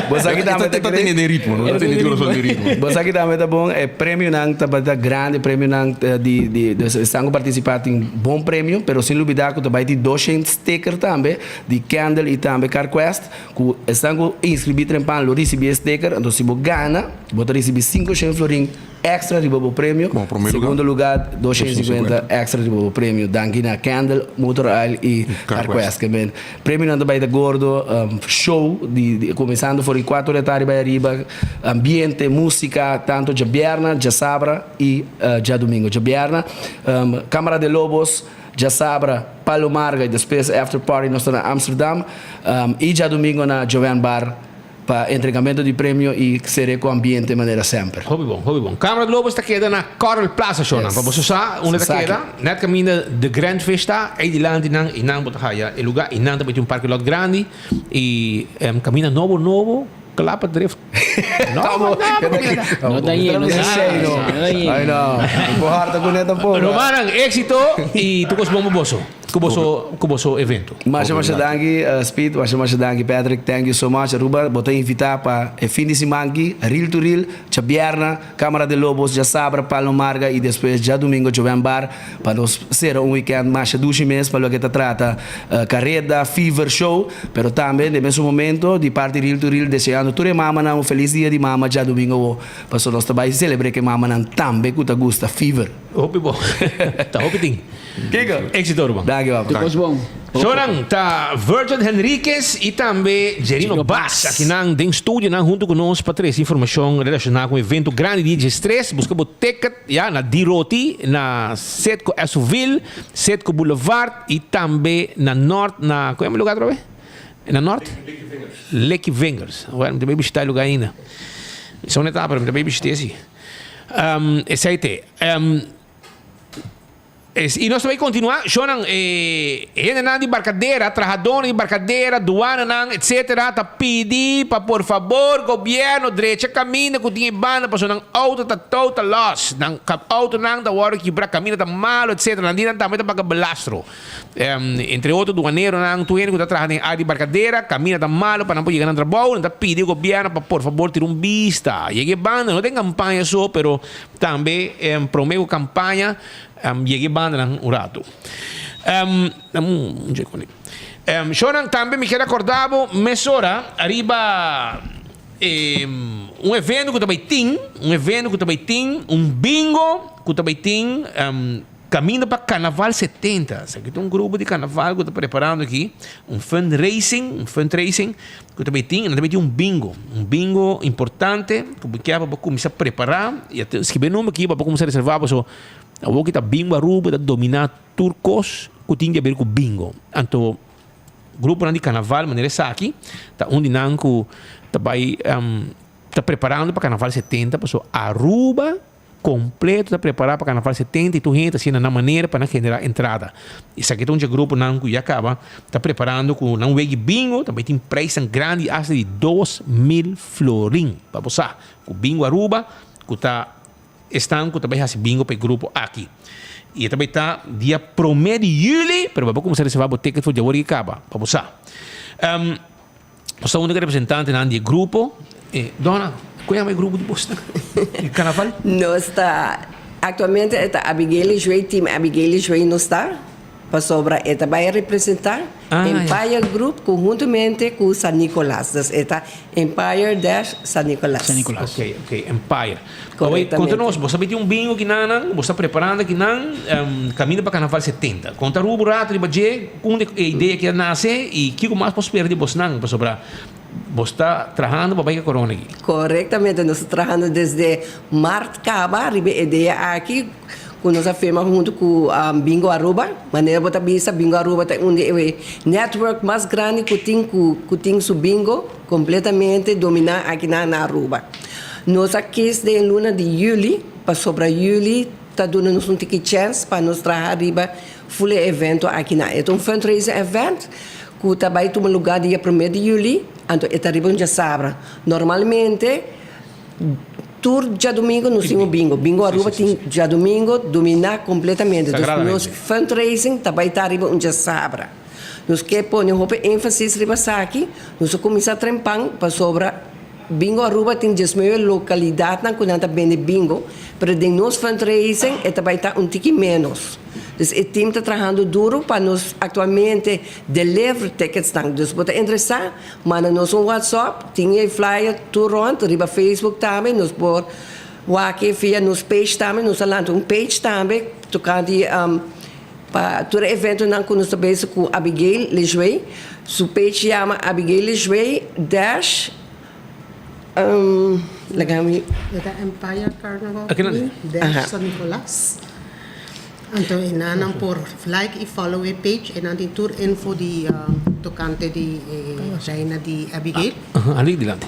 Bo sa ki tambe ta tene den ritmo, no? Ta tene di kurason den ritmo. Bo sa ki tambe ta bon, e premionan tabata grandi, premionan di di dus esnan ku partisipá tin bon premio, pero sin lubidá ku ta bai tin doshent sticker tambe di Kendall i tambe CarQuest ku esnan ku inskribí trempan lo risibí e sticker, anto si bo gana bo ta risibí sinkoshent florin. Extra riba bo premio. Bon, prome lugar. Segundo lugar, 250 extra riba bo premio. Danki na Kendall, Motor Oil y CarQuest. Ke men premionan ta bay ta gordo, show di di cuminsando for di cuatro di atardi bay ariba, ambiente, musica, tanto djabierna, djasabra y djadomingo. Djabierna, Camara de Lobos, djasabra, Palo Marga y despues after party nos ta na Amsterdam y djadomingo na Joanne Bar. Pa entregamento di premio y sere cu ambiente manera semper. Hopi bon, hopi bon. Camara de Lobos ta keda na Coral Plaza shownan. Pa boso sa unda ta keda, net caminda The Grand Fish ta, ey dilanti nan y nan bo ta haya e lugar y nan ta meti un parking lot grandi y caminda nobo nobo cla pa drift. No, no, No ta yendo, no ta yendo. Ay no, no por harta cu ne tampoco. Rumannan, exito y tur cos bon pa boso. Ku boso ku boso evento. Masha masha danki Speed, masha masha danki Patrick, thank you so much. Aruba bo ta invita pa e fin di siman aki, Reel to Reel, djabierna, Camara de Lobos, djasabra, Palo Marga y despues djadomingo Joven Bar pa nos sera un weekend masha dushi mes pa loke ta trata careda, fever show, pero tambe den mesun momento di parti Reel to Reel deseando tur e mamanan un feliz dia di mama djadomingo awo pasobra nos ta bay celebra ke mamanan tambe ku ta gusta fever. Hopi bon. Ta hopi tin. Kiko? Éxito ruman. Danki papa. Tur kos bon. Shownan ta Virgil Henriquez y tambe Jerino Bass akinan den studionan hunto cu nos pa trece informacion relaciona cu evento grandi di diestres. Busca bo ticket ya na Diroti, na Citgo Esoville, Citgo Boulevard y tambe na Noord na, cu e lugar otra vez? Na nort? Licky Fingers. Well, mi ta bay bishita e lugar ainda. Mi sa unda ta, pero mi ta bay bishit'é si. Um, esei te. Um, es, y nos ta bay continua. Shownan, eh, hendenan di Barcadera, trahadónan di Barcadera, duananan, etcetera, ta pidi pa por fabor gobierno drecha caminda cu tin e banda pasobra nan auto ta total loss. Nan autonan ta wòrdu kibra, caminda ta malo, etcetera. Nan di nan tambe ta paga belastro. Entre otro duaneronan, tur hende ku ta traha den área di Barcadera, kaminda ta malo pa nan por yega nan trabou, nan ta pidi e gobièrnu pa por fabor tira un bista. Yega e banda, no den kampaña so, pero tambe promé ku kampaña yega e bandanan un ratu. Shownan, tambe mi kier akorda bo mesora ariba un evento ku ta bai tin, un evento ku ta bai tin, un bingo ku ta bai tin. Caminda pa Carnaval 70. Esaki ta un grupo di carnaval cu ta preparando aki un fundraising, un fundraising cu ta bay tin, nan ta bay tin un bingo, un bingo importante cu bo kier pa bo cuminsa prepara y a ta scribi e nomber aki pa bo cuminsa reserva paso awor ki ta Bingo Aruba ta domina tur cos cu tin di haber cu bingo. Anto gruponan di carnaval manera esaki ta un di nan cu ta bay ta preparando pa Carnaval 70 paso Aruba Completo ta prepara pa Carnaval 70 y tur hende ta haciendo nan manera pa nan genera entrada. Esaki ta un dje gruponan cu ya caba ta preparando cu nan wegi bingo, tambe tin prijsnan grandi hasta di 2000 florin pa bo sa cu Bingo Aruba cu ta esnan cu ta bay haci bingo pa e grupo aki. Y e ta bay ta dia prome di juli, pero bo por cuminsa reserva bo ticket for di awor y caba pa bo sa. Nos ta único representantenan di e grupo. E, Donna, kon yama e grupo di bos nan? Di karnaval? Nos ta, aktualmente e ta Abigail Lejuey, Team Abigail Lejuey nos ta, pasobra e ta bai representá Ah, ya. Empire Group konhuntamente ku San Nicolas. Dus e ta Empire dash San Nicolas. San Nicolas. Ok, ok, Empire. Awor, konta nos, bo sa meti un bingo kinan, bo sta preparando kinan, kaminda pa Karnaval 70. Konta Rubo rato riba dje, unda e idea aki a nase i kiko mas por spera di bosnan, pasobra bo sta trahando pa bai ku e korona aki. Korektamente, nos ta trahando desde mart kaba riba e idea aki ku nos a firma huntu ku Bingo Aruba. Manera bo ta bisa, Bingo Aruba ta un di e network mas grandi ku tin ku tin su bingo kompletamente dominá akinan na Aruba. Nos a kis den luna di juli pasobra juli ta duna nos un tiki chèns pa nos traha riba ful e evento akinan. E ta un fundraising event ku ta bai tuma lugá dia promé di juli, anto e ta riba un djasabra. Normalmente tur djadumingu nos tin un bingo. Bingo Aruba tin djadumingu dominá kompletamente. Dus nos fundraising ta bai ta riba un djasabra. Nos ke pone hopi énfasis riba esaki. Nos a kuminsá trempan pasobra. Bingo Aruba tin diesnuebe localidadnan cu nan ta bende bingo, pero den nos fundraising e ta bay ta un tiki menos. Dus e team ta trahando duro pa nos actualmente deliver ticketsnan. Dus bo ta interesa, manda nos un WhatsApp, tin e flyer tur rond, riba Facebook tambe, nos por wak e via nos page tambe, nos a lanta un page tambe tocante pa tur e eventonan cu nos ta bezig cu Abigail Lejuey. Su page yama Abigail Lejuey dash laga mi. E ta Empire Carnival Team dash San Nicolas. Anto e nannan por like y follow e page. E nan tin tur info di tocante di e reina di Abigail. Aha, ali dilanti.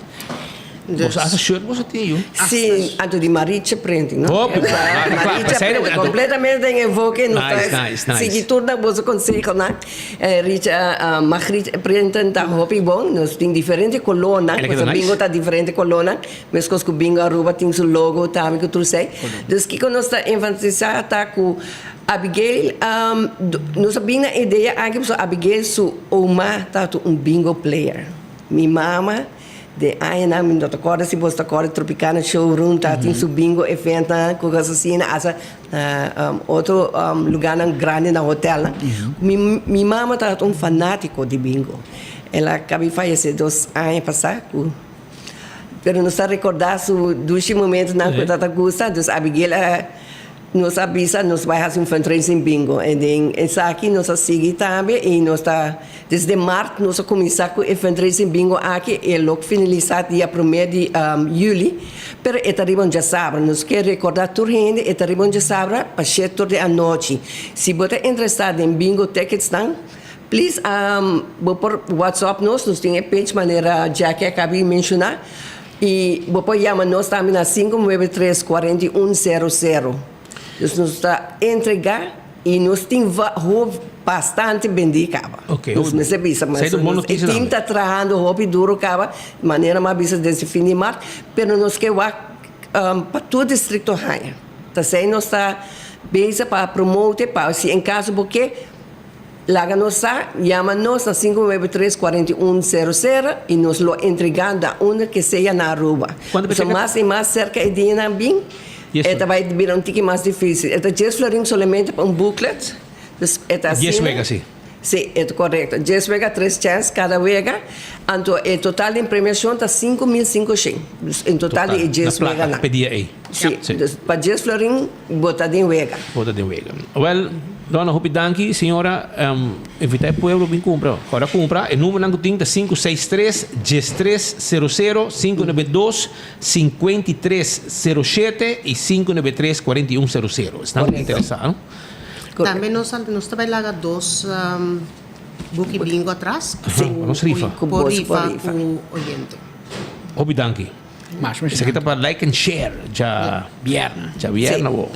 Boso hasta shirt boso tin yu? Si, anto di Maricha Printing, no? Hopi bon. Ah, ta kla. Maricha Printing, completamente den enfoke. Nos ta Nice, nice, nice. sigui tur na boso consehonan. Richa, Magriet Printing ta hopi bon. Nos tin diferente colornan. El a keda Pasobra nice. bingo ta diferente colornan. Meskos ku Bingo Aruba tin su logo tambe ku tur esei. Dus kiko nos ta enfatisá ta ku Abigail, nos a bin na idea aki pasobra Abigail su oma tabata un bingo player. Mi mama den añanan, mi no ta kòrda si boso ta kòrda, Tropicana Showroom tabatin su bingo eventnan ku kos asina, hasta na otro lugánan grandi na hotelnan. Mi mi mama tabata un fanátiko di bingo. El a kaba di fayesé dos aña pasá ku pero nos ta rekordá su dushi momentunan ku e tabata gusta. Dus Abigail a Nos a bisa nos bai hasi un fundraising bingo en den esaki nos a sigui tambe y nos ta desde mart nos a cuminsa cu e fundraising bingo aki e lo finalisa dia prome di juli pero e ta riba un djasabra nos ke recorda tur hende e ta riba un djasabra pa shete tur di anochi si bo ta interesa den bingo tickets nan. Please bo por WhatsApp nos, nos tin e page manera Jackie a caba di menciona y bo por yama nos tambe na 593 4100. Dus nos ta entrega y nos tin hopi bastante bendi caba. Nos mester bisa mas e team ta trahando hopi duro caba manera mi a bisa desde fin di mart pero nos ke wak pa tur districto haña. Ta esey nos ta bezig pa promote pa si en caso bo ke Laga nos sa, yama nos na 593 41 00 y nos lo entrega na unda ke sea na Aruba. Pasobra mas y mas cerca e dianan bin, e ta bay bira un tiki mas dificil. E ta dies florin solamente pa un booklet. Dus e ta Dies asina. wega, si. Si, e ta corecto. Dies wega, tres chens cada wega. Anto e total di premiacion ta 5500. Dus en total di e dies Na placa, weganan. p'e dia ey. Si, dus pa dies florin bo ta den wega. Bo ta den wega. Wel, Dona, hopi danki. Señora, invita e pueblo bin cumpra. Ora cumpra, e numernan cu tin ta 563 1300, 592 5307 y 593 4100. Esnan cu ta interesa, no? Tambe nos nos ta bay laga dos buki bingo atras. Sí, nos rifa. Cu por rifa cu oyente. Hopi danki. Esaki ta pa like and share dja bierna. Dja bierna bo.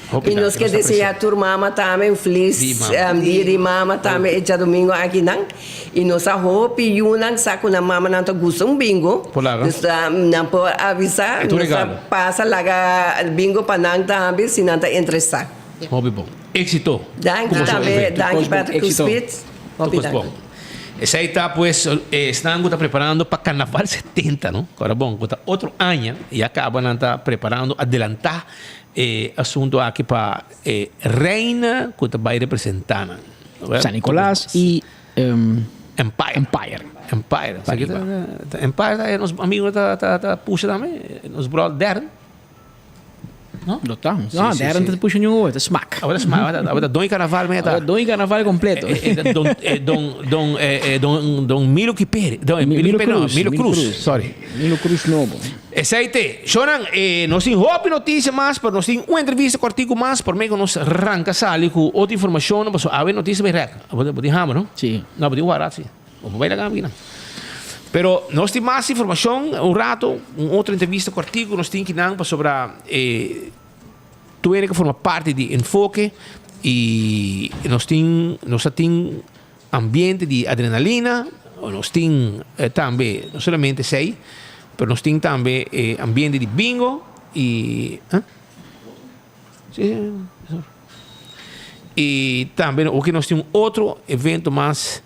Hopi I nos danki, ke nos ta desea aprecia. tur mama tambe un felis Di mama. dia di mama tambe e djadomingo akinan. I nos a hopi yunan sa ku nan mamanan ta gusta un bingo. Por laga. Dus nan por avisa, E tur nos ta regalo. pasa laga bingo pa nan tambe si nan ta interesá. Hopi bon. Éxito. Danki ku boso tambe, evento. danki Patrick Éxito. Speed. Hopi Tur danki. bon. Esei ta pues esnan ku ta preparando pa Carnaval 70 no. Kora bon ku ta otro aña ya kaba nan ta preparando adelantá e asunto aki pa e reina ku ta bai representá nan. San Nicolas y Empire. Empire. Empire. Esaki ta Empire ta nos amigo ta ta pusha tambe nos brother Darren. No? Lo ta. No, Darren ta pusha niun oe, ta smak. Awor ta smak, awor ta don carnaval me ta. Don carnaval completo. Don don don don don Milo Kiperi, don Milo Cruz, Milo Cruz, sorry. Milo Cruz nobo. Esei te. Shownan, nos tin hopi noticia mas, pero nos tin un entrevista cortico mas por me cu nos ranca sali cu otro informacion, pasobra awe noticia bay rek. Bo tin hamber, no? Si. No, bo tin wara si. Bo por bay laga mi nan. Pero nos tin mas informacion un rato, un otro entrevista cortico nos tin kinan pasobra e tur hende ke forma parti di Enfoke y nos tin nos a tin ambiente di adrenalina, nos tin tambe no solamente esey pero nos tin tambe e ambiente di bingo y. Y tambe oki nos tin un otro evento mas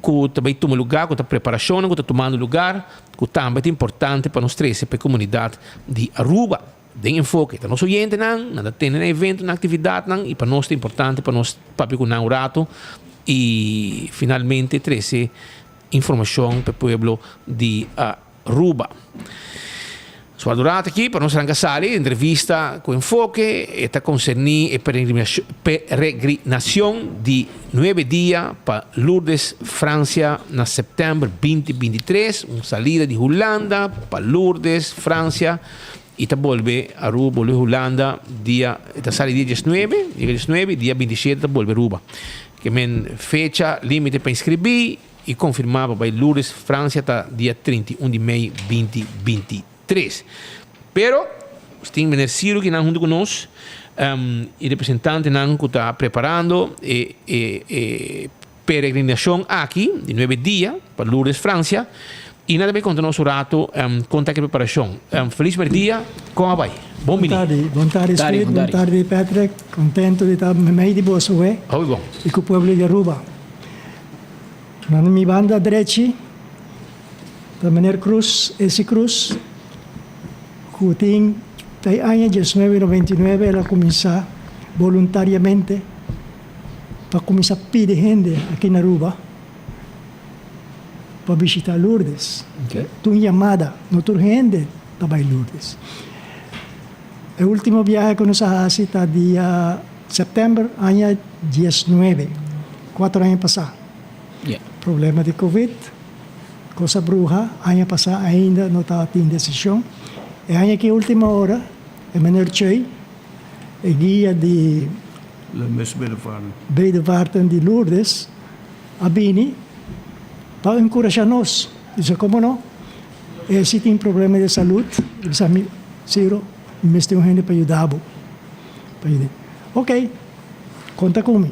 cu ta bay tuma lugar, cu ta preparacionnan cu ta tumando lugar, cu tambe ta importante pa nos trece pa e comunidad di Aruba. Den enfoke ta nos oyentenan, nan ta tene nan evento, nan actividadnan y pa nos ta importante pa nos papia cu nan un rato y finalmente trece informacion pa e pueblo di Aruba. Su durante aki pa nos ranka sali entrevista ku enfoke e ta konserní e peregrinacion di nuebe dia pa Lourdes, Francia na sèptèmber 2023, un salida di Hulanda pa Lourdes, Francia i ta bolbe Aruba, bolbe Hulanda dia e ta sali dia diesnuebe, dia diesnuebe, dia bintishete ta bolbe Aruba. Ke men fecha limite pa inskribí. I konfirmá pa bai Lourdes, Fransia ta dia 31 di mei 2023. Pero nos tin meneer Ciro kinan huntu ku nos i representantenan ku ta preparando e e peregrinashon aki di nuebe dia pa Lourdes, Fransia i nan ta bai konta nos un rato kon ta ki preparashon. Felis merdia, kon a bai? Bon bini. Bon tardi, bon tardi Sweet, bon tardi Patrick, kontento di ta meimei di boso awe i ku pueblo di Aruba. Na mi banda drechi ta meneer Cruz, Esi Cruz, cu tin ta e aña diesnuebe noventa i nuebe el a cuminsa boluntariamente pa cuminsa pidi hende aki na Aruba pa bishita Lourdes. Ta un yamada, no tur hende ta bay Lourdes. E ultimo biahe cu nos a haci ta dia september aña diesnuebe, cuatro aña pasa. Problema di covid, cos a bruha, aña pasa ainda no tabatin decision. E aña aki ultima ora e meneer Chuy, e guia di La Mes Bedevaarten. Bedevaarten di Lourdes. a bini pa enkurashá nos. Bisa komo no? E si tin problema di salud, e bisa mi, Ciro, mi mester un hende pa yuda bo. Pa yuda. Ok, konta ku mi.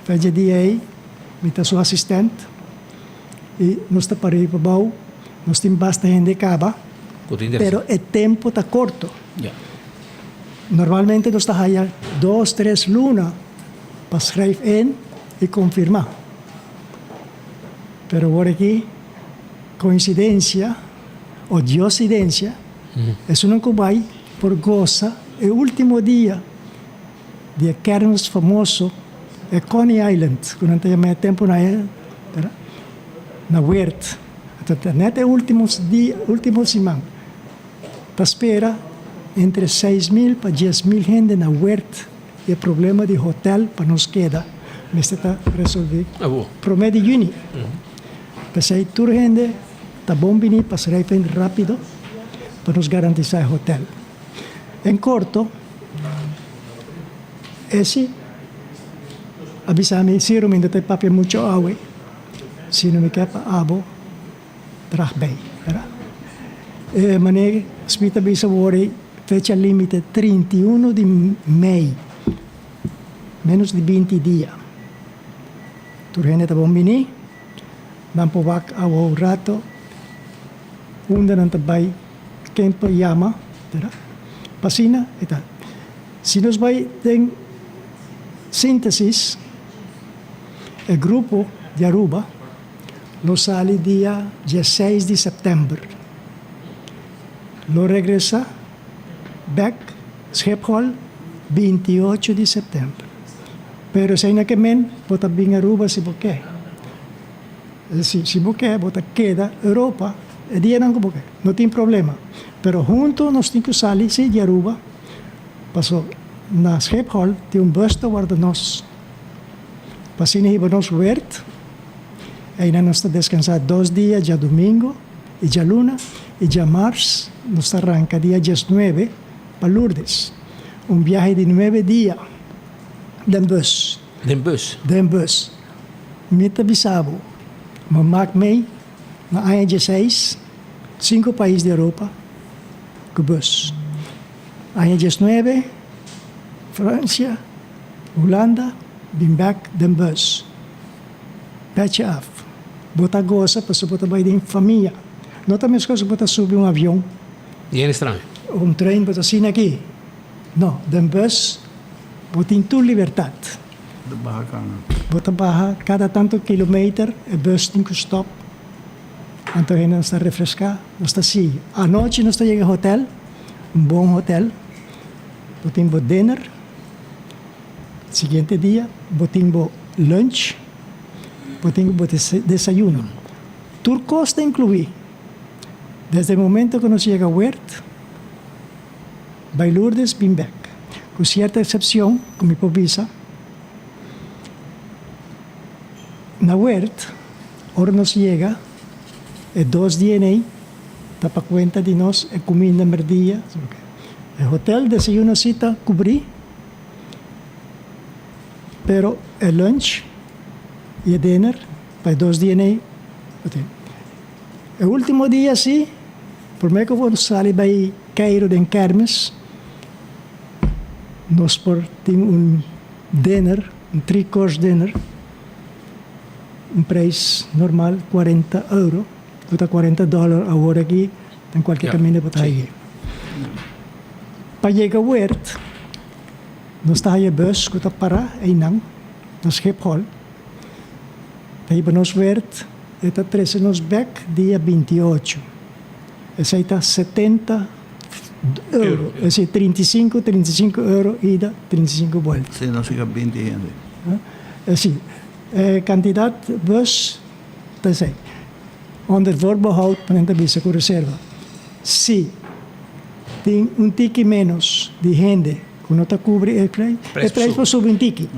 Fecha dia ei, mi ta su asistent i nos ta para riba bou, nos tin basta hende kaba, pero e tempu ta korto. Normalmente nos ta haya dos, tres luna pa schrijf in i konfirmá. Pero awor aki, koinsidensia o diosidensia, esunnan ku bai por gosa e último dia di e kermis famoso, e Coney Island, ku nan ta yama e tempunan ei, na Weert. Anto ta nèt e último dia, último siman. Ta spera entre 6000 pa 10,000 hende na Weert i e problema di hotel pa nos keda mester ta resolvi prome di juni. P'esei tur hende ta bon bini pa schrijf in rapido pa nos garantisa e hotel. En korto, esi a bisa mi, Ciro mi no ta papia mucho awe, sino mi ke pa abo Drag bij, verdad? E meneer Smit a bisa awor e fecha limite 31 di mei, menos di 20 dia. Tur hende ta bon bini, nan por wak awo un rato unda nan ta bai, ken por yama, verdad? Pa asina e ta. Si nos bai den sintesis, e grupo di Aruba, Lo sali dia dieseis di sèptèmber. Lo regresá bèk Schiphol 28 di sèptèmber. Pero esei na ke men bo ta bin Aruba si bo ke. Si si bo ke bo ta keda Europa e dianan ku bo ke. No tin problema. Pero huntu nos tin ku sali si di Aruba paso na Schiphol tin un bus ta warda nos pa asina hiba nos wert. Einan nos ta deskansá dos dia, djadumingu i djaluna, i djamars nos ta ranka dia diesnuebe pa Lourdes. Un biahe di nuebe dia den bus. Den bus? Den bus. Mi ta bisa bo, mi mak mei na aña dieseis, sinku pais di Europa ku bus. Aña diesnuebe, Fransia, Hulanda, bin bèk den bus. Petje af. Bo ta gosa pasobra bo ta bai den famia. No ta meskos ku bo ta subi un avion. Di hende straño. Un trein bo ta sina aki. No, den bus bo tin tur libertat. Bo ta baha kana. Bo ta baha kada tantu kilometer e bus tin ku stòp. Anto hende nos ta refreská, nos ta sigui. Anochi nos ta yega hotel, un bon hotel. Bo tin bo dinner. Siguiente dia bo tin bo lunch, bo tin bo desayuno. Tur kos ta inkluí. Desde e momento ku nos yega Weert, bai Lourdes bin bèk. Ku sierto eksepshon ku mi por bisa, na Weert ora nos yega e dos dia ei ta pa kuenta di nos e kuminda merdia. E hotel desayuno si ta kubrí. Pero e lunch y e dinner pa e dos dia nei bo tin. E ultimo dia si, prome cu bo sali bay Cairo den kermis, nos por tin un dinner, un three course dinner, un prijs normal cuarenta euro, cu ta cuarenta dollar awor aki den cualkier caminda bo ta haye. Pa yega Weert. Nos ta haya bus ku ta para einan na Schiphol. Ta hiba nos Weert, e ta trese nos bek dia 28. Esei ta 70 euro, es decir, 35, 35 euro ida, 35 buelta. Sí, nos yega 20 hende. Es decir, e kantidat bus ta esei. Onder voorbehoud, pa nan ta bisa ku reserva. Si. Tin un tiki ménos di hende ku no ta kubri e preis, e preis por subi un tiki.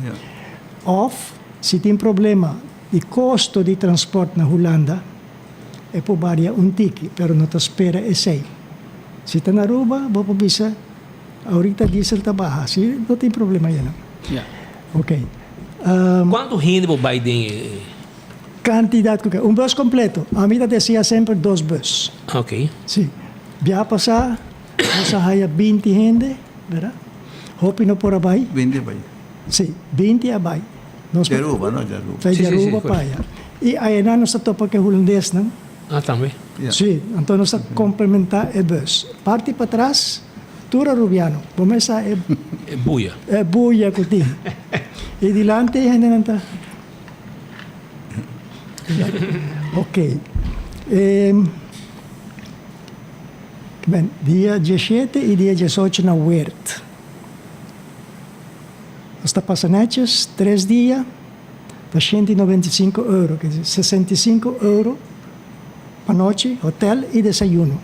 Òf si tin problema di kosto di transpòrt na Hulanda, e por varia un tiki, pero no ta spera esei. Si ta na Aruba, bo por bisa, ahorita diesel ta baha, si no tin problema ayá. Oke. Kuantu hende por bai den e. Kantidat ku ke. Un bus kompleto. Ami ta desia semper dos bus. Ok. Si. Biaha pasá nos a haya binti hende, bèrdat? Hopi no por a bai. Binti a bai. Si, binti a bai. Nos Di Aruba, no? Di Aruba. Di Aruba pa aya. I ayanan nos ta topa ku e hulandesnan. Ah, tambe. Si, anto nos ta komplementá e bus. Parti patras, tur arubiano. Bo mes sa e. E buya. E buya ku tin. I dilanti e hendenan ta. Ok. Ben, dia diesshete i dia diesocho na Weert. Nos ta pasa nètjes tres dia pa 195 euro, ke disi 65 euro pa nochi, hotel i desayuno.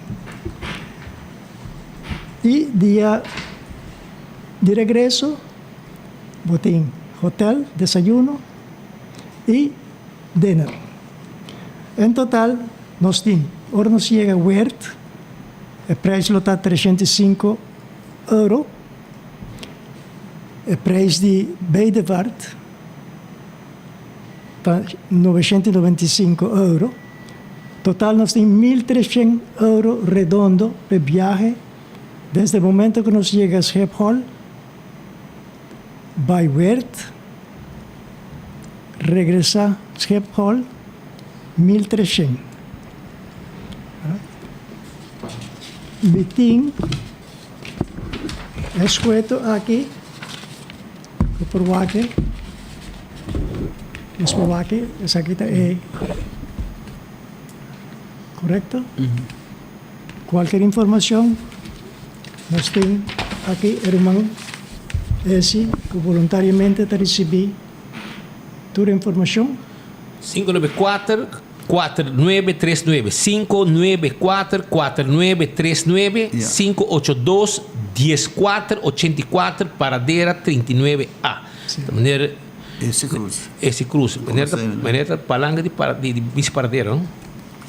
I dia di regreso bo tin hotel, desayuno i dinner. En total nos tin, ora nos yega Weert, e prijs lo ta 305 euro. E prijs di Bedevaart ta 995 euro. Total nos tin 1300 euro redondo p'e biahe desde e momento ku nos yega Schiphol bai Weert, regresa Schiphol 1300. Mi tin. E scueto aki bo por wak e, nos por wak e, esaki ta e corecto? Cualkier informacion nos tin aki e ruman esi cu voluntariamente ta ricibi tur informacion. 594 4939 594 4939 582 14 84 Paradera 39 A. Ta meneer Ese Cruz. Ese Cruz. Meneer ta meneer ta palanga di para di Miss Paradera no?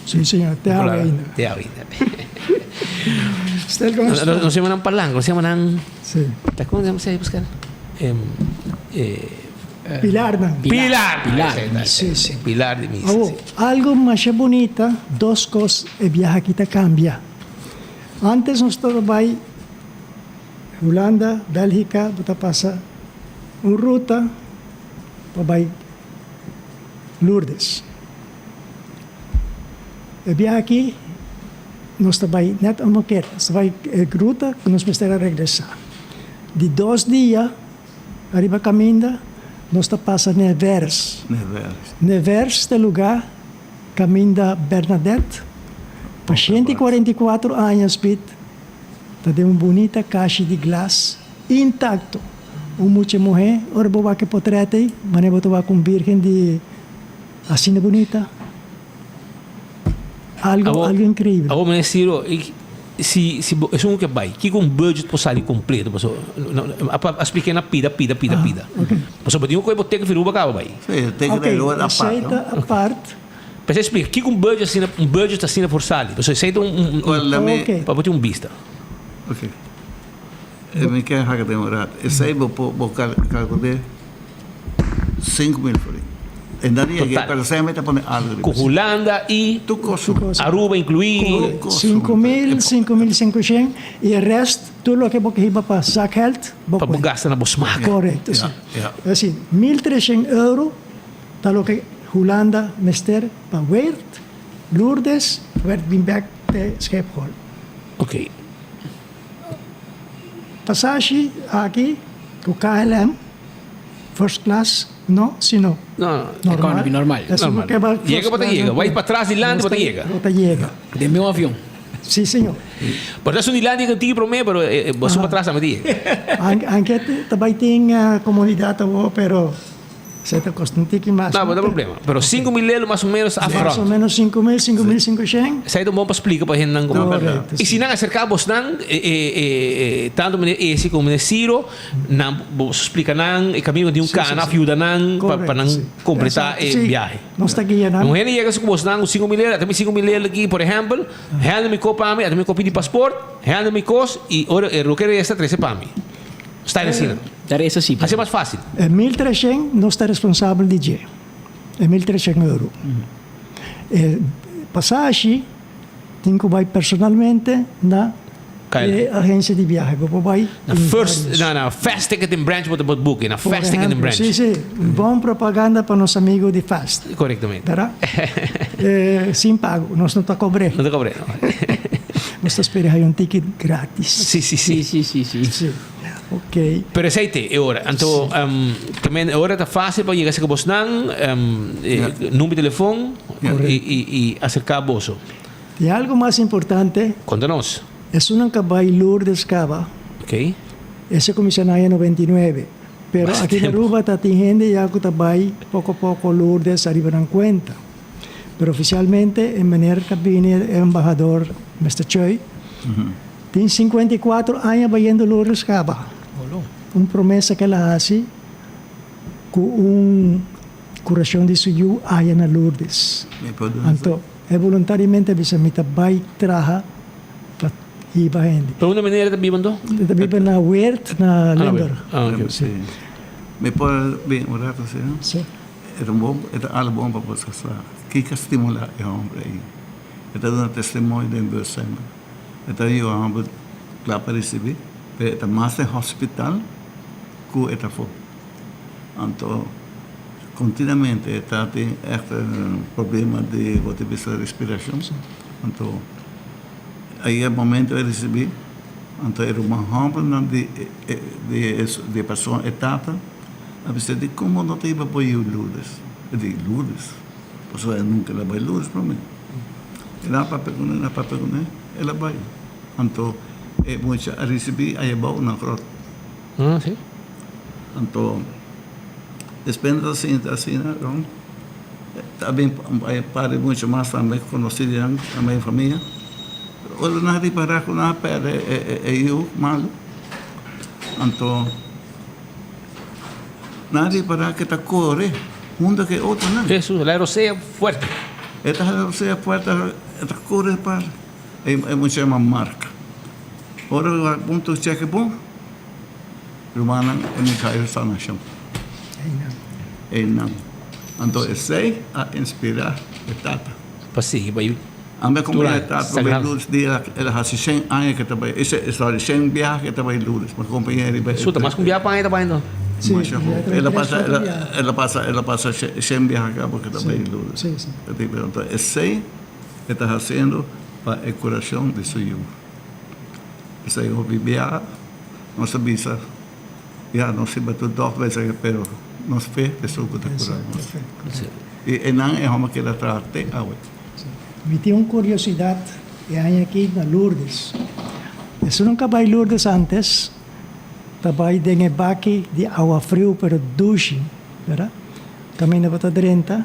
Sí señor, te awe ainda. Te awe ainda. Stel con esto. Nos llama nan palanga, nos llama nan. Sí. Ta con se llama buscar? Eh Pilarnan. Pilar. Pilar. Sí, sí. Pilar di misa. Awo, algo masha bunita, dos kos e biaha aki ta kambia. Antes nos tabata bai Hulanda, Bèlgika, bo ta pasa un ruta pa bai Lourdes. E biaha aki nos ta bai nèt omkeer, nos ta bai e ruta ku nos mester a regresá. Di dos dia Ariba caminda nos ta pasa Nevers. Nevers ta e lugar caminda Bernadette pa 144 aña spit ta den un bunita cashi di glas intacto. Un mucha muhe ora bo wak e potret ey manera bo ta wak un birgen di asina bunita. Algo algo increíble. Awor meneer Ciro, si si bo esun ke bai, kiko un budget por sali completo? Paso a splike na pida pida pida pida. Paso bo tin ku kohe bo teken fi Aruba kaba bai. Sí, teken di Aruba apart. Esei ta apart. P'esei splika, kiko un budget asina un budget asina por sali? Paso esei ta un un pa bo tin un bista. Ok. Mi ke haka den un rat. Esei bo por bo kalkul'é 5000 florin. En dan yega Total. pero semper ta pone algo riba Ku esei. Hulanda i Tur kos suma. Aruba inkluí. Tur kos suma. 5000, 5500 i e rest tur loke bo ke hiba pa zakgeld bo Pa bo kuenta. gasta na bo smak. Korekto, si. Ja, ja. Es así, 1300 euro ta loke Hulanda mester pa Weert, Lourdes, Weert bin bek te Schiphol. Oké. Pasashi aki ku KLM first class no sino No, normal. Economy normal. Esun ku ke bai first Yega bo ta class yega. no Bai patras dilanti bo ta yega. Bo ta yega. Den mi avion. Si señor. Por ta esun dilanti ku tiki prome pero bo esun patras tambe ta yega. Anke ta bai tin komunidat awor pero Esei ta kosta un tiki mas. No, bo ta problema. Pero 5000 lelo mas o menos af Mas o rond. menos 5000, 5500. Esei ta un bon pa splika pa hendenan como. Correcto, I si nan acerca bosnan, tanto meneer Esi como meneer Ciro, nan bo splika nan e camino di un cana of yuda nan pa nan completa e biahe. Nos ta guia nan. Un hende yega su cu bosnan cu 5000 lelo, ata mi 5000 lelo aki, por ehempel, hende mi ko pa mi, ata mi kopi di paspoort, hende mi kos, y ora e loke resta trece pa mi. Sta asina. Ta resa si. Hasi mas fácil. E 1300 nos ta responsabel di dje. E 1300 euro. E pasashi tin ku bai personalmente na e agensia di biahe. Bo por bai Na first, na na Fast Ticketing Branch bo ta por boek na Fast Ticketing Branch. Si, si. Bon propaganda pa nos amigo di Fast. Korektamente. Berdad? Sin pago. Nos no ta kobr'é. No ta kobr'é, no. Nos ta spera haña un ticket gratis. Si, si, si. Si, si, si, si. Ok. Pero esei te e ora. Anto, tamen e ora ta fácil pa yega serka bosnan, number di telefon i, i, i aserká boso. I algo mas importante. Konta nos. Esunnan ka bai Lourdes kaba. Ok. Ese kuminsá na aña 99. Pero Mas aki na tempu. Aruba ta tin hende ya ku ta bai poko poko Lourdes ariba nan kuenta. Pero ofisialmente e meneer ka bini e embahador Mister Choi tin 54 aña bayendo Lourdes kaba. Un promesa ku el a hasi ku un kurashon di su yu aya na Lourdes. Anto e boluntariamente a bisa mi ta bai traha pa hiba hende. Pero unda meneer ta biba anto? E ta biba na Weert na Limburg. Ah, oké. Sí. Mi por bin un rato asina? Sí. E ta un bon, e ta algo bon pa bo sa sa. Kiko a stimulá e homber ei? E ta duna testimonio den bus semper. E ta yuda homber kla pa risibí, pero e ta mas den hospital ku e ta afó. Anto kontinuamente e ta tin ègt problema di bo ta bisa respirashon. Anto ei e momento e risibí, anto e ruman hòmbernan di di e persona, e tata, a bisa dikon bo no ta hiba bo yu Lourdes? E di, Lourdes? Pasobra e nunka el a bai Lourdes promé. El a papia kuné, el a papia kuné, el a bai. Anto e mucha a risibí ayabou na grot. Ah, sí. Anto, despues nan ta sinta asina, ron, ta bin un par di mucha mas tambe konosí di nan, tambe e famia. Ora nan ripará ku nan a pèrdè e yu malu, anto nan a ripará ku e ta kore huntu ku e otronan. Hesus, la rosea fuerte. E ta hala rosea fuerte, e ta kore pa e mucha yama Mark. Ora ku a punto cheke bon. Rumannan e Michael sanashon. Einan. Anto esei a inspirá e tata. Pa sigui bai. Anda komo e tata bai Lourdes dia el a hasi shen aña ke ta bai sorry shen biaha ke ta bai Lourdes pa kompañera riba e. Su ta mas ku un biaha pa aña ta bai anto. Masha hopi. El a pasa el a pasa el a pasa shen biaha kaba ke ta bai Lourdes. Anto esei e ta hasiendo pa e kurashon di su yu. Esei hopi biaha. Nos a bisa, Ya, nos siba tur dòkter bai saka, pero nos fe ta esun ku ta kura nos. I einan e hòmber keda traha te awe. Mi tin un kuriosidat e aña aki na Lourdes. Esun nunka bai Lourdes antes, ta bai den e baki di awa friu pero dushi, bèrdat? Kaminda bo ta drenta,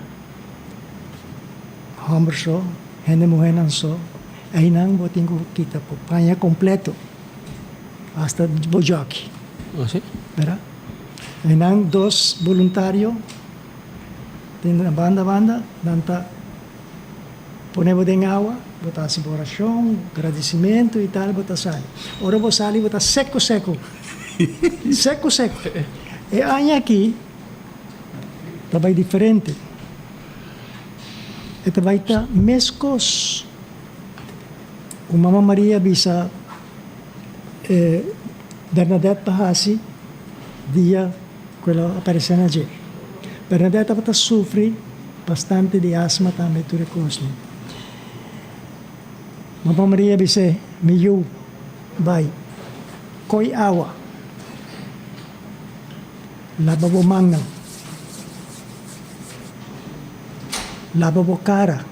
hòmber so, hende muhénan so, einan bo tin ku kita bo paña kompleto. Hasta bo jockey. Oh, si? Bera? E nan dos boluntario den na banda banda, nan ta pone bo den awa, bo ta hasi bo orashon, gradisimentu i tal, bo ta sali. Ora bo sali bo ta seku seku. Seku seku. E aña aki ta bai diferente. E ta bai ta meskos ku Mama Maria bisa E Bernadette ta hasi dia ku el a aparesé na dje. Bernadette tabata sufri bastante di asma tambe tur e kosnan. Mama Maria a bis'é, Mi yu, bai, koi awa, laba bo mannan, laba bo kara,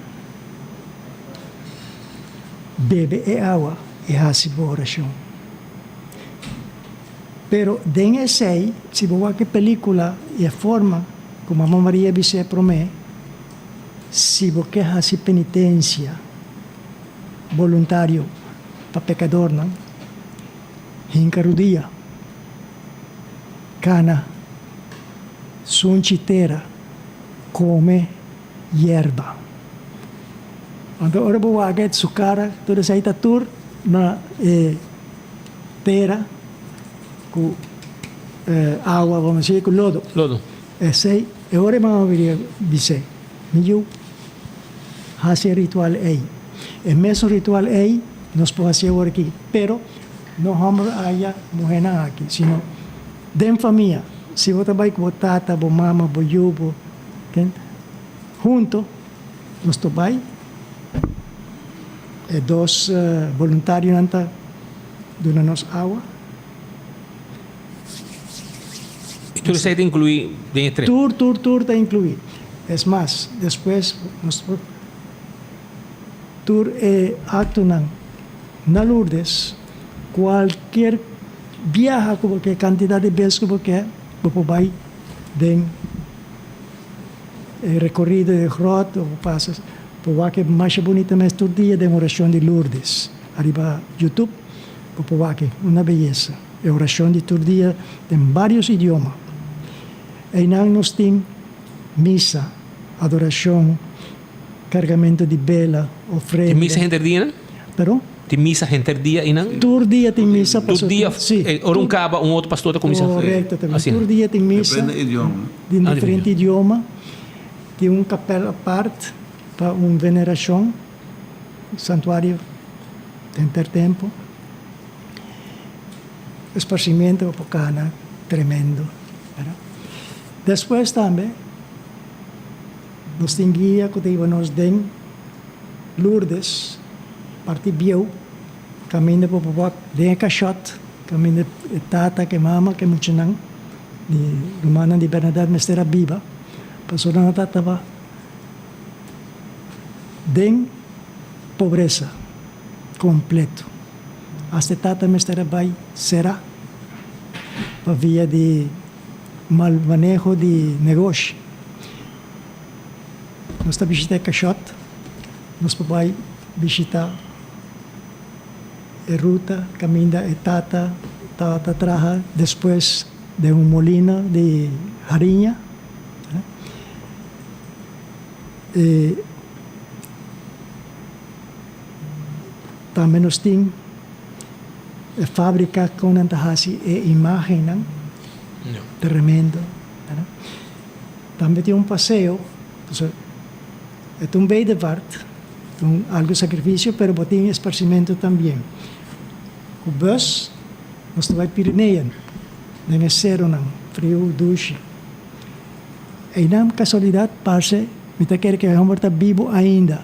bebe e awa. I hasi bo orashon. Pero den esei, si bo wak e pelikula i e forma ku Mama Maria bis'é promé, si bo ke hasi penitensia boluntario pa pekadornan, hinka rudia, kana, sunchi tera, kome yerba. Anto ora bo wak e su kara tur esei ta tur na e tera ku awa, vamos a decir, ku lodo. Lodo. Esei, e ora e mama a bis'é, Mi yu, hasi e ritual ei. E mesun ritual ei nos por hasi awor aki, pero no hòmber aya, muhénan aki, sino den famia. Si bo ta bai ku bo tata, bo mama, bo yu, bo ken, hunto nos ta bai. E dos boluntarionan ta duna nos awa. I tur esei ta inkluí den e trip? Tur, tur, tur ta inkluí. Es mas, despues nos por tur e aktonan na Lourdes, kualkier biaha ku bo ke, kantidat di bes ku bo ke, bo por bai den e rekorido di gròt, bo por pasa por wak e masha bunita mes tur dia den orashon di Lourdes ariba YouTube. Bo por wak una beyesa. E orashon di tur dia den barios idioma. Einan nos tin misa, adorashon, kargamentu di bela, ofrenda. Tin misa henter dia nan? Perdon? Tin misa henter dia einan? Tur dia tin misa. Tur dia? Si. Ora un kaba un otro pastor ta kuminsá? Korekto tambe. Tur dia tin misa. Depende idioma. Den diferente idioma. Tin un kapèl apart pa un venerashon. Santuario henter tempo. Esparcimiento bo por cana tremendo, verdad. Despues tambe nos tin guia cu ta hiba nos den Lourdes, parti bieu, caminda bo por wak den e cashot, caminda e tata cu e mama cu e muchanan di rumannan di Bernadette mester a biba, pasobra nan tabata Den pobresa completo. Hasta e tata mester a bay cera pa via di mal maneho di negoshi. Nos ta bishita e cashot, nos por bay bishita e ruta caminda e tata tabata traha despues den un molina di hariña. E tambe nos tin e fabrica con nan ta haci e imagennan, tremendo. Tambe tin un paseo, pasobra e ta un bedevaart, ta un algo sacrificio, pero bo tin esparcimento tambien. Cu bus nos ta bay Pirineeën, den e ceronan, friu, dushi. Einan casualidad parce mi ta kere cu e homber ta bibo ainda.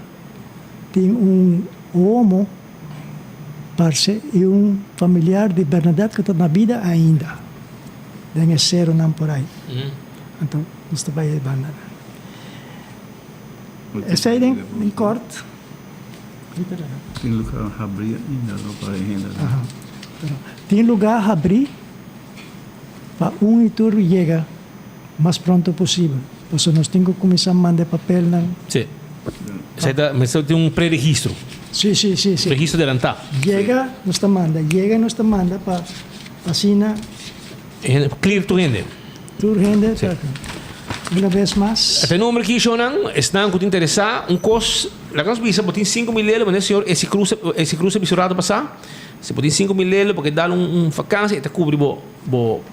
Tin un homo parce y un familiar di Bernadette cu ta na bida ainda den e ceronan por ai. Anto nos ta bay e bandanan. Esey den kort. Tin lugar habri ainda no pa e hendenan. Tin lugar habri. Pa un y tur yega mas pronto posibel, pasobra nos tin cu cuminsa manda e papelnan. Sí. Esei ta, mester tin un preregistro. Sí, sí, sí, sí. Registro adelantá. Yega, nos ta manda, yega nos ta manda pa asina. Clear tur hende. Tur hende ta. Una bes mas. E nomber aki shownan, esnan cu ta interesa, un cos, laga nos bisa bo tin 5000 euro, manera señor Esi Cruz, Esi Cruz a bisa un rato pasa. Si bo tin 5000 euro bo ke dal un vakansi e ta kubri bo bo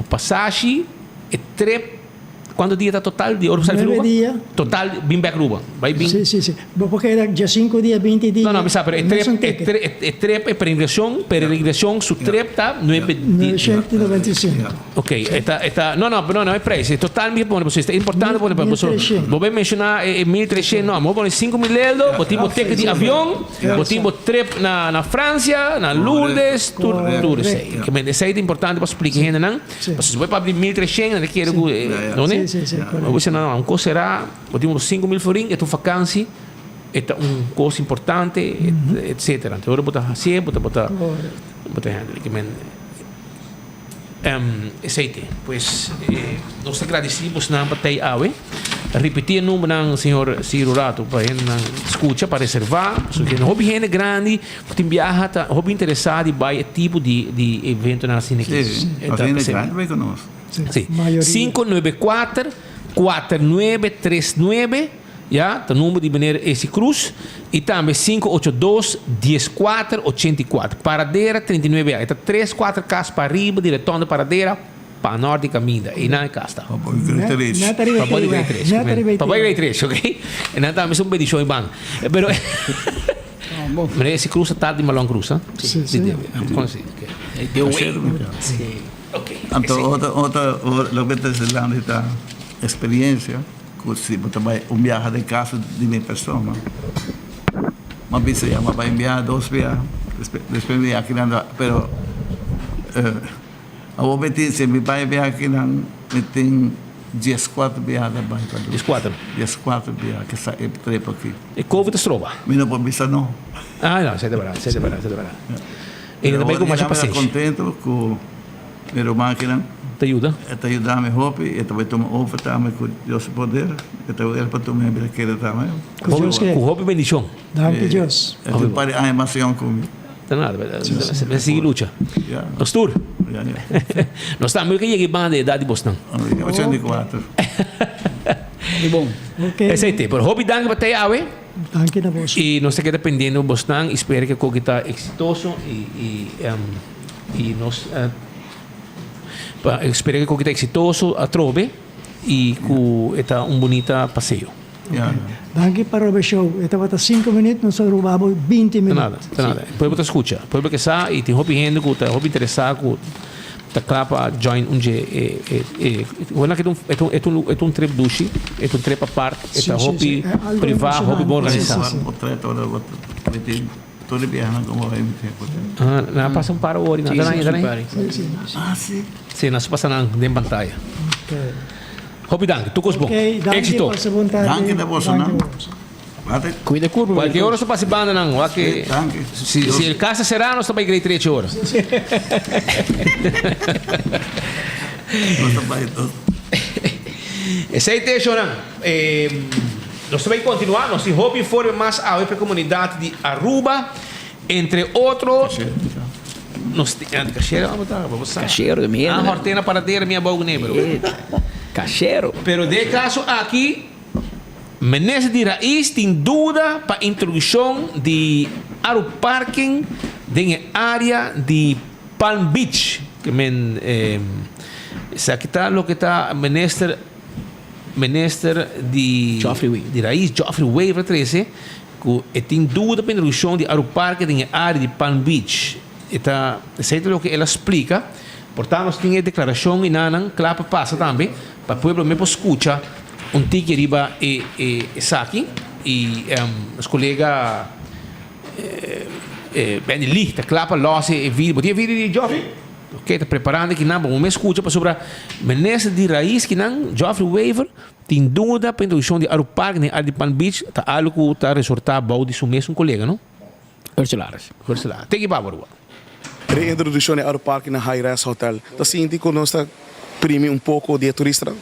pasashi, e trip, kuantu dia ta total di ora bo sali di Aruba? Nuebe dia. Total bin bek Aruba, bai bin. Si si si, bo por keda dje sinku dia, binti dia. No no mi sa pero e trip e trip e peregrinacion peregrinacion su trip ta nuebe dia. 995. Ok e ta e ta no no no no e prijs e total mi ke pone pasobra ta importante pone pa boso bo bai menciona e 1300 no bo pone 5000 euro bo tin bo ticket di avion. Bo tin bo trip na na Francia, na Lourdes, tur tur esei. Ke men esei ta importante pa splika hendenan. Pasobra si bo papia di 1300 nan ta kere ku no ne? Bo bisa nan un kos sera, bo tin unos 5000 florin, e ta un vakansi, e ta un kos importante, etcetera. Anto ora bo ta hasié bo ta bo ta bo ta handle. Ke men Esei te. Pues nos ta gradisí bosnan pa tei awe. Ripití e numbernan señor Ciro rato pa hendenan skucha pa reservá. Pasobra tin hopi hende grandi ku tin biaha ta hopi interesá di bai e tipo di di eventonan asina aki. Sí, nos hende grandi bai ku nos. Sí. 594 4939. Ya, ta number di meneer Esi Cruz y tambe 582 14 84. Paradera 39 A. E ta tres cuater cas pa riba di Retonde Paradera. Pa nort di caminda, einan e cas ta. Pa boy grade tres. Net ariba Pa boy grade tres. Net ariba Pa boy grade tres, ok. E nan tambe su bendicion y ban. Pero Meneer ese cruz ta di Malon Cruz, ha? Si, si. Con si, ok. The way. Si. Ok. Anto otro otro loke ta zelando ta experiencia cu si bo ta bay un biaha den casa di mi persona mi a bisa ya mi a bay un biaha dos biaha despues mi aki nan pero Awor mi tin, si mi bai biaha akinan, mi tin dieskuater biaha ta bai pa Dutch. Dieskuater? Dieskuater biaha ke sa e trip aki. E covid ta stroba? Mi no por bisa no. Ah, no, esei ta berdad, esei ta berdad, esei ta berdad. E ta bai ku masha pasenshi. Mi ta kontento ku mi ruman akinan. Ta yuda? E ta yuda mi hopi, e ta bai tuma over tambe ku Dios su poder. E ta bai pa tuma mi keda tambe. Ku hopi bendishon. Danki Dios. E tin un par di aña mas yòn ku mi. Ta nada, mester sigui lucha. Nos tur. Nos tambe ke yega e banda di edat di bosnan. 84. Di bon. Esei te. Pero hopi danki pa tei awe. Danki na bos. I nos ta keda pendiente pa bosnan i spera ke koki ta eksitoso i i nos spera ke koki ta eksitoso atrobe i ku e ta un bunita paseo. Ja. Danki pa roba e show. E tabata sinku minuut, nos a roba bo binti Ta minuut. nada, ta nada. E pueblo ta skucha. E pueblo ke sa i tin hopi hende ku ta hopi interesá ku ta kla pa join un dje e e e Wena ke e ta un e ta un e ta un trip dushi, e ta un trip apart, e ta Sí, sí, hopi sí. E algo privá, hopi bon emocionante. Sí, organisá. sí, sí. Portret ora bo ta meti tur e biahanan komo bai meti e portret. Ah, nan a pasa un par ora i nan ta nan, ta nan. Sí, sí. Ah, sí. Sí, nan a pasa nan den pantaya. Okay. Hopi danki, tur kos bon. Ok, danki, Éxito. pasa bon tardi. Danki na boso Danki nan. na boso. Bate. Cuida curpa, Cualkier ora so pasa e banda nan, wak Sí, danki. si si el casa será nos ta bai grei trechi ora. Nos ta bai tot. Esei te shownan. Eh, nos ta bai continua, nos tin hopi informe mas awe pa e comunidad di Aruba. Entre otro, nos tin, ah, cashero abo ta, bo sa. Cashero de mierda. Ah, hortena paradera mi abou gune, pero. Cashero. Pero den e caso aki, Minister di Raiz tin duda pa introduccion di Aruparking den e area di Palm Beach. Ke men, esaki ta loke ta Minister, Minister di di Raiz, Geoffrey Wever trece. Ku e tin duda pa introduccion di Aruparke den e area di Palm Beach. E ta esei ta loke el a splica. Por ta nos tin e declaracion y nanan cla pa pasa tambe pa pueblo me por scucha un tiki riba e e esaki y nos colega Benny Lee ta cla pa los e video. Bo tin e video di Geoffrey? Ok ta preparando kinan pa bo me scucha pasobra minister di Raiz kinan Geoffrey Wever Tin duda pa introduccion di Arupark den área di Palm Beach ta algo cu ta resorta bou di su mesun colega, no? Ursula Ares. Ursula Ares. Teki pa Aruba. Reintroduccion di Arupark na High Res Hotel ta sinti cu nos ta primi un poco di e turistanan.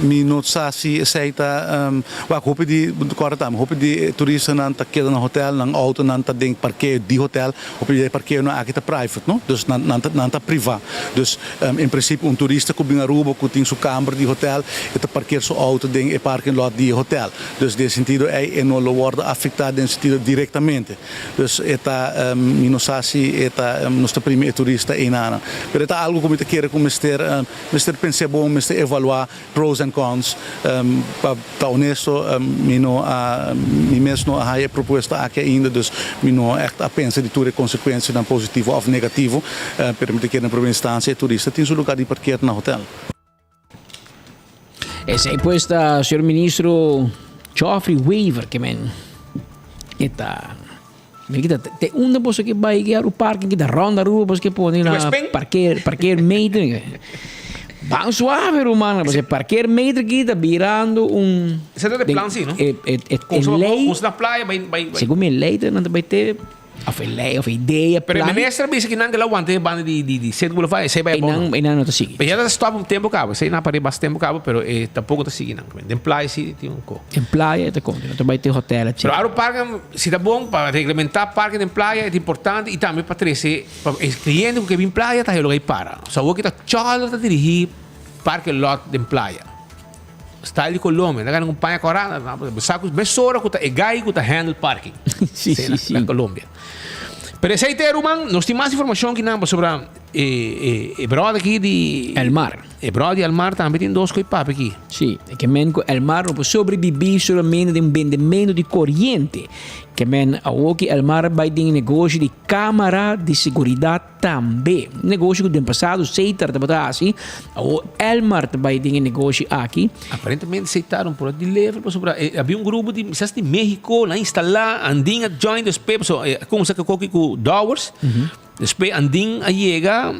Mi no sa si esei ta wak hopi di kòrda tambe hopi di e turistanan ta keda na hotel nan outonan ta den parkeo di hotel hopi di e parkeonan aki ta private no dus nan nan ta nan ta priva dus En principio un turista cu bin Aruba cu tin su camber di hotel e ta parkeer su auto den e parking lot di e hotel. Dus den sentido ey e no lo wordo afecta den sentido directamente. Dus e ta mi no sa si e ta nos ta primi e turista eynana. Pero e ta algo cu mi ta kere cu mester mester pensa bon, mester evalua Pros and cons, Pa ta honesto, mi no a, mi mes no a haya e propuesta aki ainda, dus mi no ègt a pensa di tur e konsekuensianan positivo òf negativo, pero mi ta kere na promé instansia e turista tin su lugá di parkeer na hotel. Esei pues ta señor ministro Geoffrey Wever ke men e ta mi kita te unda boso ke bai ke aru parking kita rond Aruba boso ke pone na parkeer parkeer meter ban suave ruman pasobra parkeer meter aki ta birando un Esei ta de plan si no? E e e ley segun mi e ley ta nan ta bai te Of e ley, of e idea, Pero e plan. minister a bisa ki nan ke lo wanta e banda di di di City Boulevard, esei bai Einan, bon. einan no ta sigui. Pero ya ta stop un tempo caba, esei nan a pare basta tempo caba, pero e tampoco ta sigui nan. Den playa si tin un ko. Den playa e ta konta, no ta bai te hotel etc. Pero aro parke si ta bon pa reglamenta parke den playa e ta importante y tambe pa trece pa e cliente ku ke bin playa ta haya loke para. So awor ki ta cholder ta dirigi parke lot den playa. Style di Colombia, nan gana un paña kora, sa ku mesora ku ta e guy ku ta handle parking. Sí, sí, sí. Na Colombia. Pero esei te ruman, nos tin mas informashon ki nan pasobra. E e e brother aki di Elmar. E brother di Elmar tambe tin dos koe papia aki. Sí, e ke men ku Elmar no por sobrebibí solamente den bendemento di koriente. Ke men awor ki Elmar bai den negoshi di kamara di seguridat tambe. Un negoshi ku den pasado Seitar tabata hasi, awor Elmar ta bai den e negoshi aki. Aparentemente Seitar no por a deliver pasobra e habia un grupo di kisas di Mexico nan a instalá, Andin a join despues pasobra e a kumsa ku koki ku Dowers. Despues Andin a yega,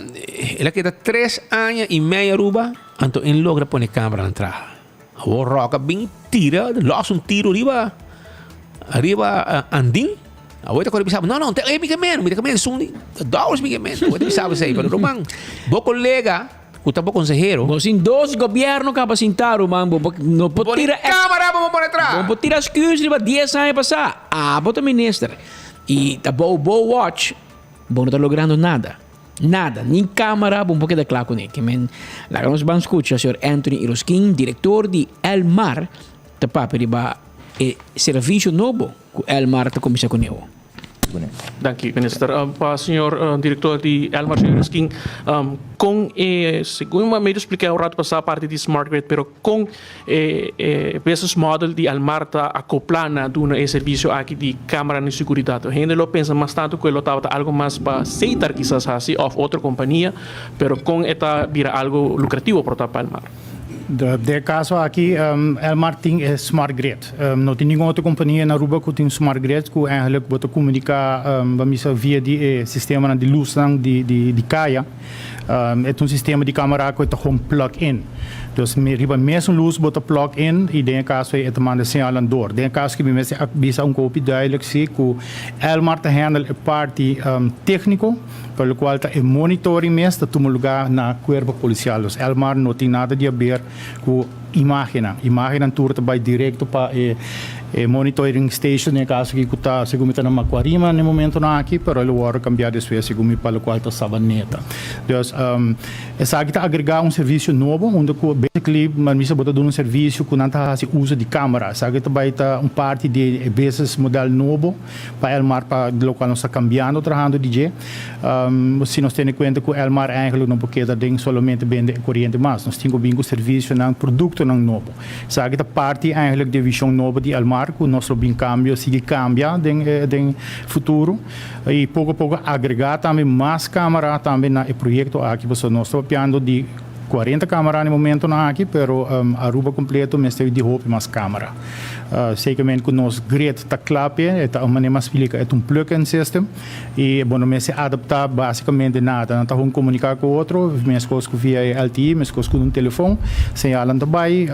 el a keda tres aña y mei Aruba, anto en logra pone cameranan traha. Awor Rock a bin tira, los un tiro riba, riba Andin. Awor ta kore bisa, no, no, te, mi ke men, mi ke men, sun di dòlars mi ke men. Awor ta bisa esei, pero ruman, bo kolega ku ta bo konsehero. Bo sin dos gobierno kaba sinta ruman, bo no por tira. Pone camera bo pone traha. Bo por tira excuse riba dies aña pasá. Abo ta minister y ta bou bo watch. Bo no ta logrando nada. Nada. Ni camara bo no por keda cla cune. Ke men laga nos ban scucha señor Anthony Irosquin, director di Elmar, ta papia riba e servicio nobo cu Elmar ta cuminsa cune awo. Danki, Minister. Pa señor director di Elmar, señor Irosquin, con e, segun bo a medio splica un rato pasa parti di smart grid, pero con E business model di Almar ta acoplá na duna e servicio aki di cameranan di seguridad. Hende lo pensa mas tanto cu e lo tabata algo mas pa Setar kisas haci of otro compania, pero con e ta bira algo lucrativo por ta pa Almar? Den e caso aki Elmar tin e smart grid. No tin ningun otro compania na Aruba cu tin smart grid cu eigenlijk bo ta comunica bo misa via di e sistemanan di luznan di caya. E ta un sistema di camera cu e ta gewoon plug in. Dus riba mesun luz bo ta plug in y den e caso ey e ta manda señalnan door. Den e caso aki mi mester a bisa un hopi duidelijk si cu Elmar ta handle e parti tecnico, pa locual ta e monitoring mes ta tuma lugar na cuerpo policial. Dus Elmar no tin nada di haber cu imagennan. Imagennan tur ta bay directo pa e monitoring station den e caso aki cu ta segun mi ta na Macuarima na e momentonan aki pero lo worde cambia despues segun mi pa locual ta Sabaneta. Dus esaki ta agrega un servicio nobo unda cu basically misa bo ta duna un servicio cu nan ta haci uso di camera. Esaki ta bay ta un parti di e business model nobo pa Elmar pa locual nos ta cambiando trahando di dje. Si nos tene cuenta cu Elmar eigenlijk no por keda den solamente bende e coriente mas. Nos tin cu bin cu servicionan, productonan nobo. Esaki ta parti eigenlijk di e vision nobo di Elmar cu nos lo bin cambio, sigui cambia den den futuro y poco poco agrega tambe mas camara tambe na e proyecto aki pasobra nos ta papiando di 40 camara na e momentonan aki pero Aruba completo mester di hopi mas camara. Zekermente cu nos grid ta cla p'e, e ta un manera mas splica e ta un plug-in system. I bo no mester adaptá básikamente nada. Nan ta hon komuniká ku otro, meskos ku via e LTE, meskos ku un telefon. Señalnan ta bai,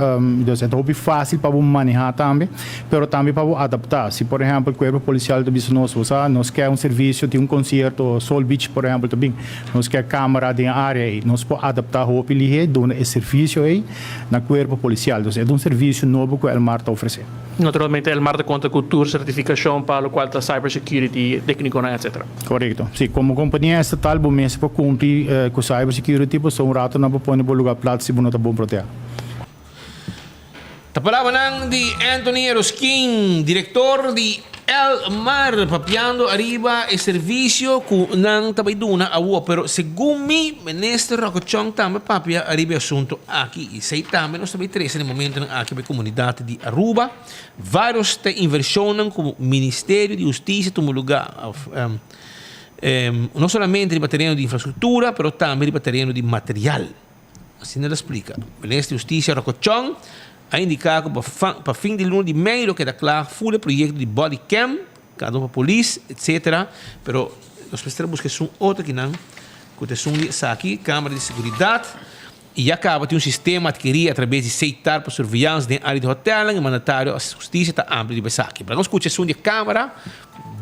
dus e ta hopi fásil pa bo manehá tambe, pero tambe pa bo adaptá. Si por ehèmpel kuerpo polisial ta bisa nos, bo sa, nos ke un servisio, tin un konsierto, Soul Beach por ehèmpel ta bin, nos ke kámara den e área ei, nos por adaptá hopi lihé, duna e servisio ei na kuerpo polisial. Dus e ta un servisio nobo ku Elmar ta ofresé. Naturalmente Elmar ta konta ku tur sertifikashon pa lokual ta cyber security, teknikonan etc. Korekto. Si, komo kompania estatal bo mester por kumpli ku cyber security pasobra un rato nan por pone bo lugar plat si bo no ta bon proteá. Ta palabranan di Anthony Eroskin, direktor di Elmar, papiando ariba e servisio ku nan ta bai duna awor. Pero segun mi, Minister Rocco Chong tambe papia ariba e asunto aki. I esei tambe nos ta bai trese na e momentonan aki pa e komunidat di Aruba. Vários ta invershonnan ku Ministerio di Hustisia tuma lugá, òf no solamente riba tereno di infrastruktura, pero tambe riba tereno di material. Asina el a splika. Minister di Hustisia Rocco Chong a indiká ku pa fin di luna di mei lo keda kla ful e proyekto di body cam, kada un pa polis, etsetera. Pero nos mester a buska esun otro kinan ku ta esun di esaki, kamera di seguridat. I ya kaba tin un sistema atkirí atrabes di Seitar pa surveillance den área di hotelnan. E mandatario a hustisia ta amplio riba esaki. Pero nos skucha esun di e kamera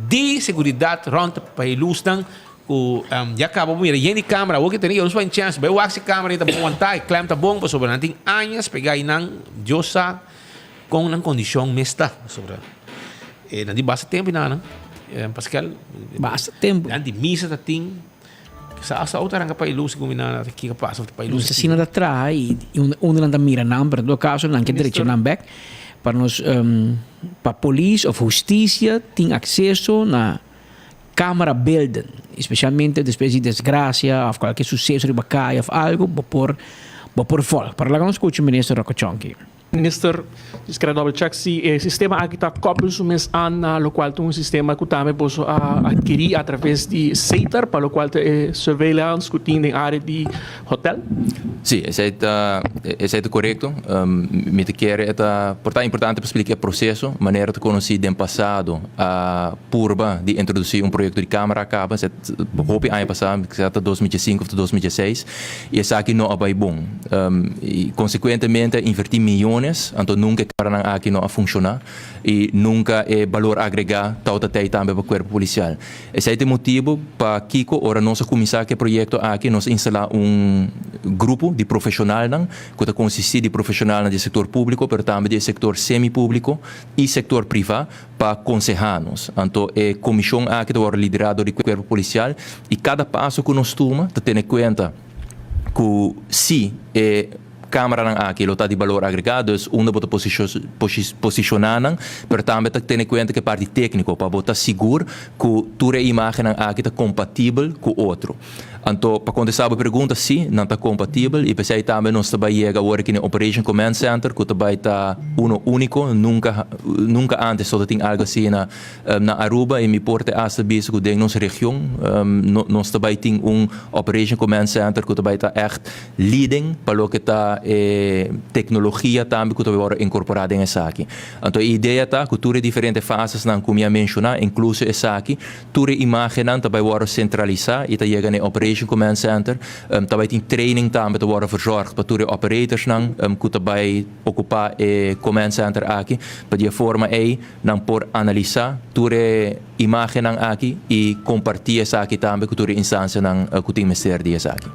di seguridat rònt pa e lusnan. Ku ya kaba bo mira yen di kamera awor ki tene yo no bai chèns bai wak si kamera ei ta bon wantá e klèm ta bon pasobra nan tin añas pegá einan Dios sa kon nan kondishon mes ta pasobra e nan tin basta tempu einan nan Pascal basta tempu nan di misa ta tin sa asta auto a ranka pa e lus segun mi nan kiko pasa pa e lus no si nan ta traha i unda nan ta mira nan pero en todo kaso nan ke drecha nan bèk pa nos pa polis òf hustisia tin akseso na. Camera beelden, especialmente despues di desgracia of cualkier suceso riba caya of algo, bo por bo por volg. Pero laga nos scucha Minister Rocco Chonky. Minister, just kere double check si e sistema aki ta koppel su mes aan na locual ta un sistema cu tambe boso a adkiri a traves di Sater pa locual ta e surveillance cu tin den area di hotel? Sí, esei ta esei ta korekto. Mi ta kere e ta por ta importante pa splika e proseso manera ta konosí den pasado a purba di introdusí un proyekto di kamera a kaba esei hopi aña pasá kisas ta 2005 òf ta 2006 i esaki no a bai bon i konsekuentemente a invertí miyones anto nunka e kameranan aki no a funshoná i nunka e balor agregá tabata tei tambe pa kuerpo polisial. Esei ta e motibu pakiko ora nos a kuminsá ku e proyekto aki nos a instalá un grupo di profeshonalnan ku ta konsistí di profeshonalnan di e sektor públiko pero tambe di e sektor semi-públiko i sektor privá pa konsehá nos. Anto e komishon aki ta wòrdu liderá dor di kuerpo polisial i kada paso ku nos tuma ta tene kuenta ku si e Cameranan aki lo ta di balor agregá, dus unda bo ta posishoná nan, pero tambe ta tene kuenta ku e parti tékniko pa bo ta sigur ku tur e imágennan aki ta kompatibel ku otro. Anto, pa kontestá bo pregunta, sí, nan ta kompatibel i p'esei tambe nos ta bai yega awor aki na e Operation Command Center ku ta bai ta uno úniko, nunka nunka ántes tabata tin algu asina na Aruba i mi por te asta bisa ku den nos region nos ta bai tin un Operation Command Center ku ta bai ta ègt Leading pa loke ta e tecnologia tambe cu ta worde incorpora den esaki. Anto e idea ta cu tur e diferente fasesnan cu mi a menciona, incluso esaki, tur e imagennan ta bay worde centralisa y ta yega na e Operation Command Center. Ta bay tin training tambe ta worde verzorgd pa tur e operatorsnan cu ta bay ocupa e command center aki, pa di e forma ey nan por analisa tur e imagennan aki y comparti esaki tambe cu tur e instancianan cu tin mester di esaki.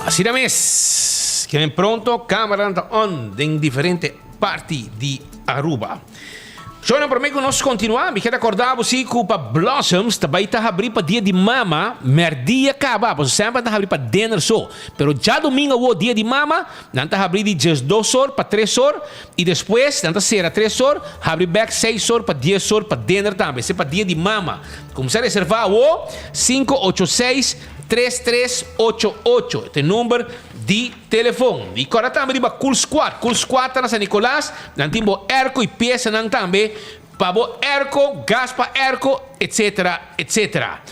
Asina mes, kenen pronto cameranan ta on den diferente parti di Aruba. Shownan prome ku nos kontinua, mi keda korda bo si ku pa Blossoms ta bai ta habri pa dia di mama merdia kaba, pasobra semper nan ta habri pa dinner so, pero djadumingu awo dia di mama nan ta habri di diesdos or pa tres or i despues nan ta sera tres or, habri bek seis or pa dies or pa dinner tambe, esei pa dia di mama. Kumsa reserva awo, 586 3388 ta e number di Telefon. I kòrda tambe riba Cool Squad. Cool Squad ta na San Nicolas. Nan tin bo airco i piesanan tambe pa bo airco, gas pa airco, etcetera, etcetera.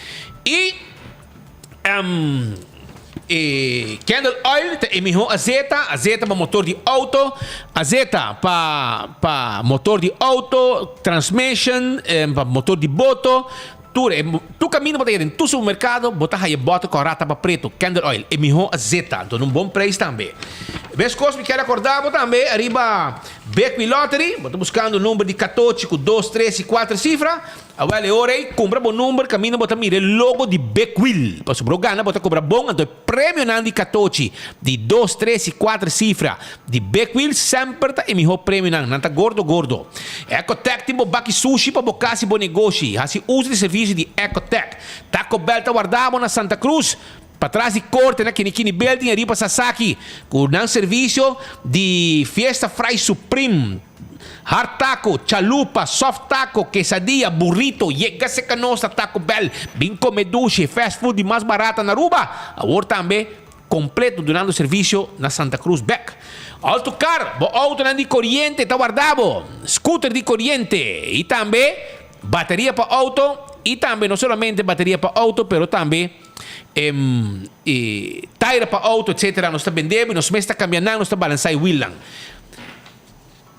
I e candle oil ta e mihó azeta, azeta pa motor di auto, azeta pa pa motor di auto, transmission, pa motor di boto. Tur e tur kaminda bo ta yega den tur supermerkado bo ta haya bòter ku rata pa pretu, candle oil, e mihó azeta, anto na un bon preis tambe. Meskos mi kier akorda bo tambe ariba Bigwee Lottery, bo ta buskando number di katochi ku dos, tres i kuater sifra, awel e ora ei kumpra bo number kaminda bo ta mira e logo di Big Wheel, pasobra bo gana bo ta kobra bon, anto e premionan di katochi di dos, tres i kuater sifra Di Big Wheel semper ta e mihó premionan, nan ta gordo gordo. Ecotech tin bo baki sushi pa bo kas i bo negoshi. Hasi uso di servisio di Ecotech. Taco Bell ta warda bo na Santa Cruz, patras di korte na Kinikini Building ariba Sasaki, ku nan servisio di Fiesta Fry Supreme, Hard Taco, Chalupa, Soft Taco, Quesadilla, Burrito. Yega serka nos na Taco Bell, bin kome dushi, fast food di mas barata na Aruba. Awor tambe Completo dunando servicio na Santa Cruz bek. Autocar, bo autonan di coriente ta warda bo. Scooter di coriente y tambe bateria pa auto y tambe no solamente bateria pa auto pero tambe e taira pa auto etcetera nos ta bende bo y nos mes ta cambia nan nos ta balansa e wielnan.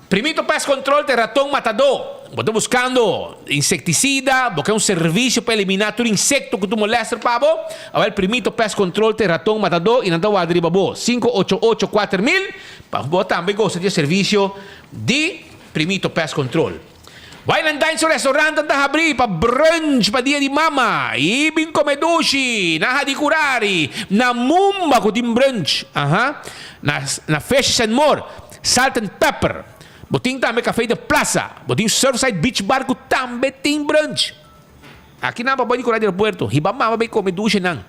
Primito Pest Control ta e raton matadó. Bo ta buskando insektisida, bo ke un servisio pa eliminá tur insekto ku ta molèster pa bo? Awèl Primito Pest Control ta e raton matadó i nan ta warda riba bo. 588 4000 pa bo tambe gosa di e servisio di Primito Pest Control. Wine and Dine su restaurant ta habrí pa brunch pa dia di mama i bin kome dushi na Hadicurari, na Mumba ku tin brunch, aha, na na Fishes and More. Salt and Pepper. Bo tin tambe Café de Plaza. Bo tin Surfside Beach Bar ku tambe tin brunch. Aki nan pa bai di kura di aeropuerto. Hiba mama bai kome dushe nan.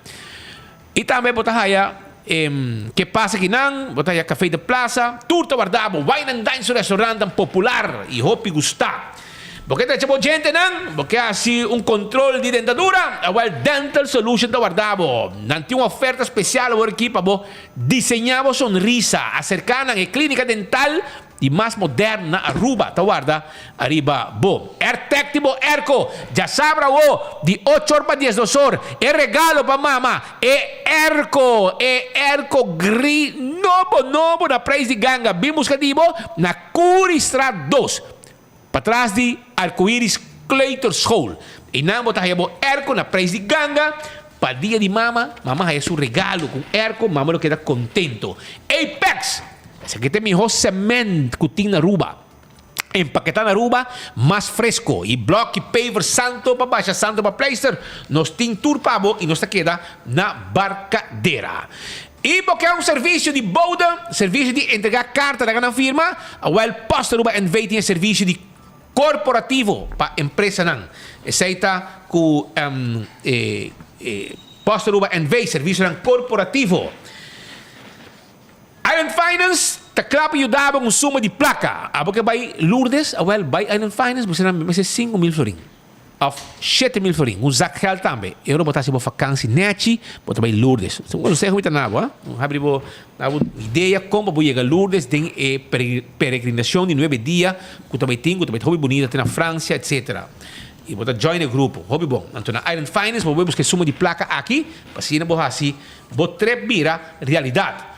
I tambe bo ta haya Ke Pasa Aki Nan, bo ta haya Café de Plaza. Tur ta warda bo. Wine and Dine su restaurantnan popular i hopi gusta. Bo ke drecha bo djentenan? Bo ke hasi un kontrol di dentadura? Awel Dental Solution ta warda bo. Nan tin un oferta spesial awor aki pa bo diseñá bo sonrisa. Aserká nan e klínika dental di mas moderno na Aruba ta warda ariba bo. Airtag di bo airco djasabra awo di ocho or pa diesdos or. E regalo pa mama, e airco, e airco gri nobo nobo na prijs di ganga. Bin buska di bo na Curiestraat dos. Patras di Arcoiris Kleuterschool. Einan bo ta haya bo airco na prijs di ganga. Pa dia di mama, mama haya su regalo cu un airco, mama lo keda contento. Apex! Esaki ta e miho cement cu tin na Aruba. Empaketa na Aruba, mas fresco. Y blok y paver santo pa basha, santo pa pleister. Nos tin tur pa bo y nos ta keda na Barcadera. Y bo ke un servicio di bode, servicio di entrega carta laga nan firma? Awel Post Aruba NV tin e servicio di corporativo pa empresanan. Esey ta cu e Post Aruba NV, servicionan corporativo. Island Finance ta kla pa yuda bo cu un suma di placa. Abo ke bay Lourdes? Awel bay Island Finance, bo sera mester 5000 florin. Of 7000 florin, un zak geld tambe. E ora bo ta hasi bo fakansi nechi, bo ta bai Lourdes. Un conseho mi ta na bo, ha. Habri bo, na bo idea kon pa bo yega Lourdes den e peregrinacion di nuebe dia ku ta bai tin, ku ta bai ta hopi bunita te na Francia, etcetera. I bo ta join e grupo. Hopi bon. Anto na Island Finance bo bai buska e suma di plaka aki, pa asina bo hasi bo trip bira realidat.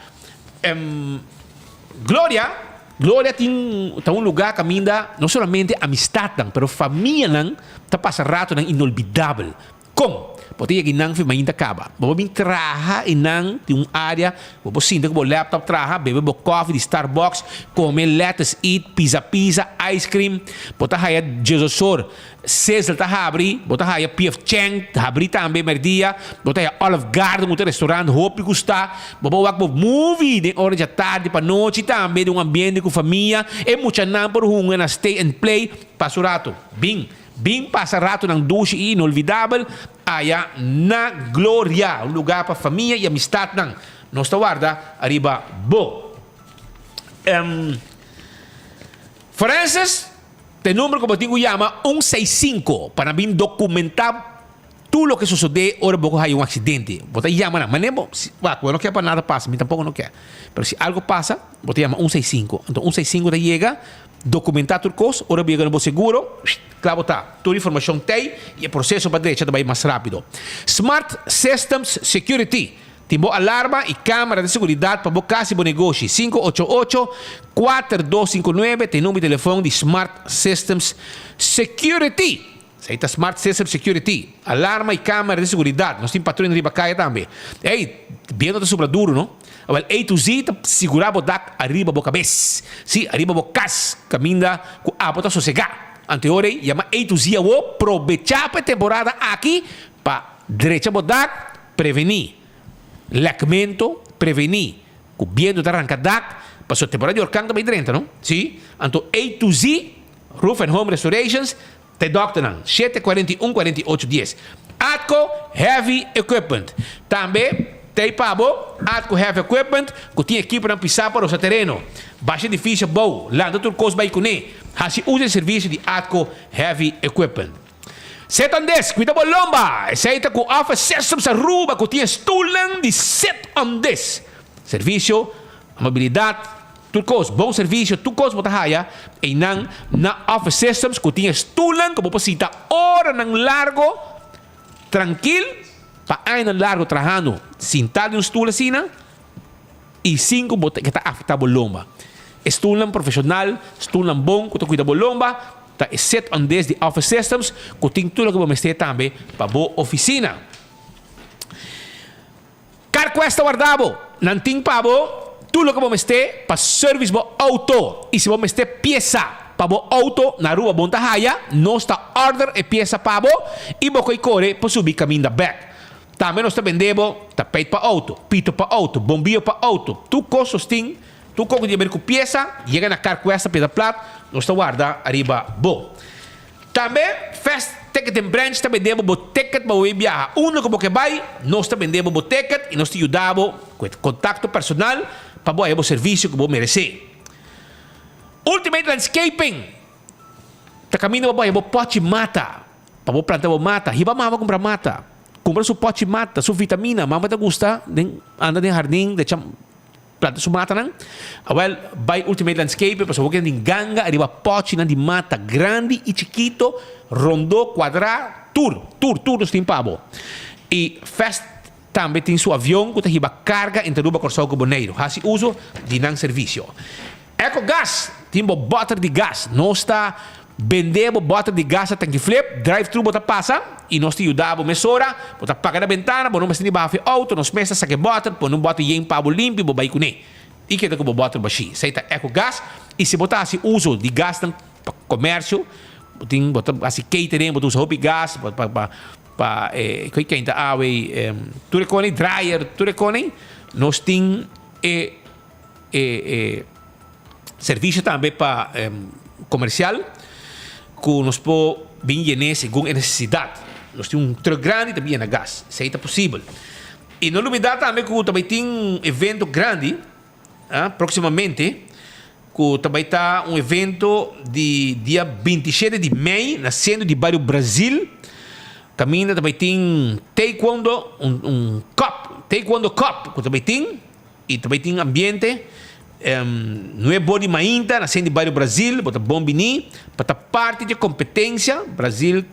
Gloria! Gloria tin ta un lugá kaminda no solamente amistatnan pero famianan ta pasa ratonan inolvidabel. Kon? Bo ta yega einan fi mainta kaba. Bo por bin traha einan tin un área bo por sinta ku bo laptop traha, bebe bo kòfi di Starbucks, kome Lettuce Eat, pizza pizza, ice cream. Bo ta haya djesosor Sizzle ta habri, bo ta haya PF Chang ta habri tambe merdia, bo ta haya Olive Garden ku ta restaurant hopi gusta, bo por wak bo movie den ora djatardi pa nochi tambe den un ambiente ku famia, e muchanan por hunga na stay and play pasa un rato. Bin, bin pasa ratonan dushi i inolvidabel aya na Gloria, un lugar pa famia i amistatnan. Nos ta warda ariba bo. Francis. Ta e number ku bo tin ku yama un seis sinku pa nan bin dokumentá tur loke sosodé ora bo ku haya un aksidente. Bo ta yama nan. Manera bo, wak, bo no ke pa nada pasa, mi tampoko no ke. Pero si algu pasa, bo ta yama un seis sinku. Anto un seis sinku ta yega, dokumentá tur kos, ora bo yega na bo seguro, kla bo ta. Tur informashon t'ei i e proseso pa drecha ta bai mas rápido. Smart Systems Security. Tin bo alarma i camera di seguridad pa bo cas i bo negoshi. 588 4259 ta e number di telefon di Smart Systems Security. Esei ta Smart Systems Security. Alarma i camera di seguridad. Nos tin patruña riba caya tambe. Ey, biento ta supla duro no. Awel A to Z ta sigura bo dak ariba bo cabes. Si, ariba bo cas caminda cu abo ta sosega. Anteor ey, yama A to Z awo, probecha pa e temporada aki pa drecha bo dak. Prevení lèkmentu, prevení ku bientu ta ranka dak, pasobra temporada di orkan ta bai drenta, no? Sí, anto A to Z Roof and Home Restorations ta e dòkternan, shete 41 48 dies. Atco Heavy Equipment tambe ta ei pa bo, Atco Heavy Equipment ku tin ekiponan pisá pa rosa tereno, basha edifisio bou, lanta tur kos bai kuné. Hasi uso di e servisio di Atco Heavy Equipment. Sit on this, Cuida bo lomba! Esey ta cu Office Systems Aruba cu tin e stoelnan di sit on this. Servicio, amabilidad, tur cos, bon servicio, tur cos bo ta haya eynan na Office Systems cu tin e stoelnan cu bo por sinta oranan largo trankil pa añanan largo trahando sinta den un stoel asina. I sin ku bo ta ke ta afektá bo lomba. E stulnan profeshonal, stulnan bon ku ta kuida bo lomba, ta e set on desk di Office Systems ku tin tur loke bo mester tambe pa bo ofisina. CarQuest ta warda bo. Nan tin pa bo tur loke bo mester pa service bo outo. I si bo mester piesa pa bo outo na Aruba bon ta haya, nos ta order e piesa pa bo i bo koi kore pa subi kaminda bek. Tambe nos ta bende bo tapijt pa auto, pito pa auto, bombio pa auto, tur kos nos tin, tur kos ku tin haber ku piesa, yega na Carquest na Piedra Plat, nos ta warda ariba bo. Tambe Fast Ticketing Branch ta bende bo bo ticket pa bo bay biaha. Unda ku bo ke bay, nos ta bende bo bo ticket i nos ta yuda bo ku e kontakto personal pa bo haya bo servisio ku bo meresé. Ultimate Landscaping. Ta kaminda bo bai bo pòchi mata pa bo planta bo mata. Hiba mama kumpra mata. Kumpra su pòchi mata, su vitamina. Mama ta gusta den anda den hardin decha planta su matanan. Awel bai Ultimate Landscaping pasobra bo keda tin ganga riba pòchinan di mata grandi i chikito, rondó, kuadrá, tur, tur, tur nos tin pa bo. I Fast tambe tin su avion ku ta hiba karga entre Aruba, Kòrsou ku Boneiru. Hasi uso di nan servisio. Ecogas tin bo bòter di gas. Nos ta bende bo bòter di gas na tanki flip, drive-thru bo ta pasa i nos ta yuda bo mesora. Bo ta paga na bentana, bo no mester ni baha fi outo, nos mes ta saka e bòter, pone un bòter yen pa bo limpi, bo bai kuné i keda ku bo bòter bashí. Esei ta Ecogas i si bo ta hasi uso di gasnan pa komersio, bo tin bo ta hasi catering, bo ta usa hopi gas pa pa pa e koi kenta awe tur e kone, dryer, tur e kone, nos tin e. E e servisio tambe pa komersial ku nos por bin yené segun e nesesidat. Nos tin un trùk grandi ta bin yena gas, esei ta posibel. I no lubidá tambe ku ta bai tin un evento grandi próksimamente ku ta bai ta un evento di dia 27 di mei na sentro di bario Brazil kaminda ta bai tin taekwondo un un cup taekwondo cup ku ta bai tin. I ta bai tin ambiente nuebo di mainta na senti bario Brazil, bo ta bon bini pa ta parti dje kompetensia. Brazil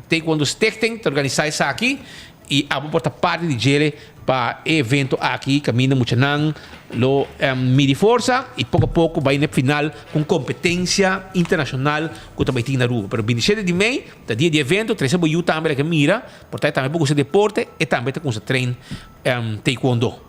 Taekwondo Stichting ta organisá esaki i abo por ta parti di djele pa e evento aki kaminda muchanan lo midi forsa i poko a poko bai na e final ku un kompetensia internashonal ku ta bai tin na Aruba. Pero 27 di mei ta dia di evento, trese bo yu tambe laga mira, por ta e tambe por gusta deporte, e tambe ta kumsa train Taekwondo.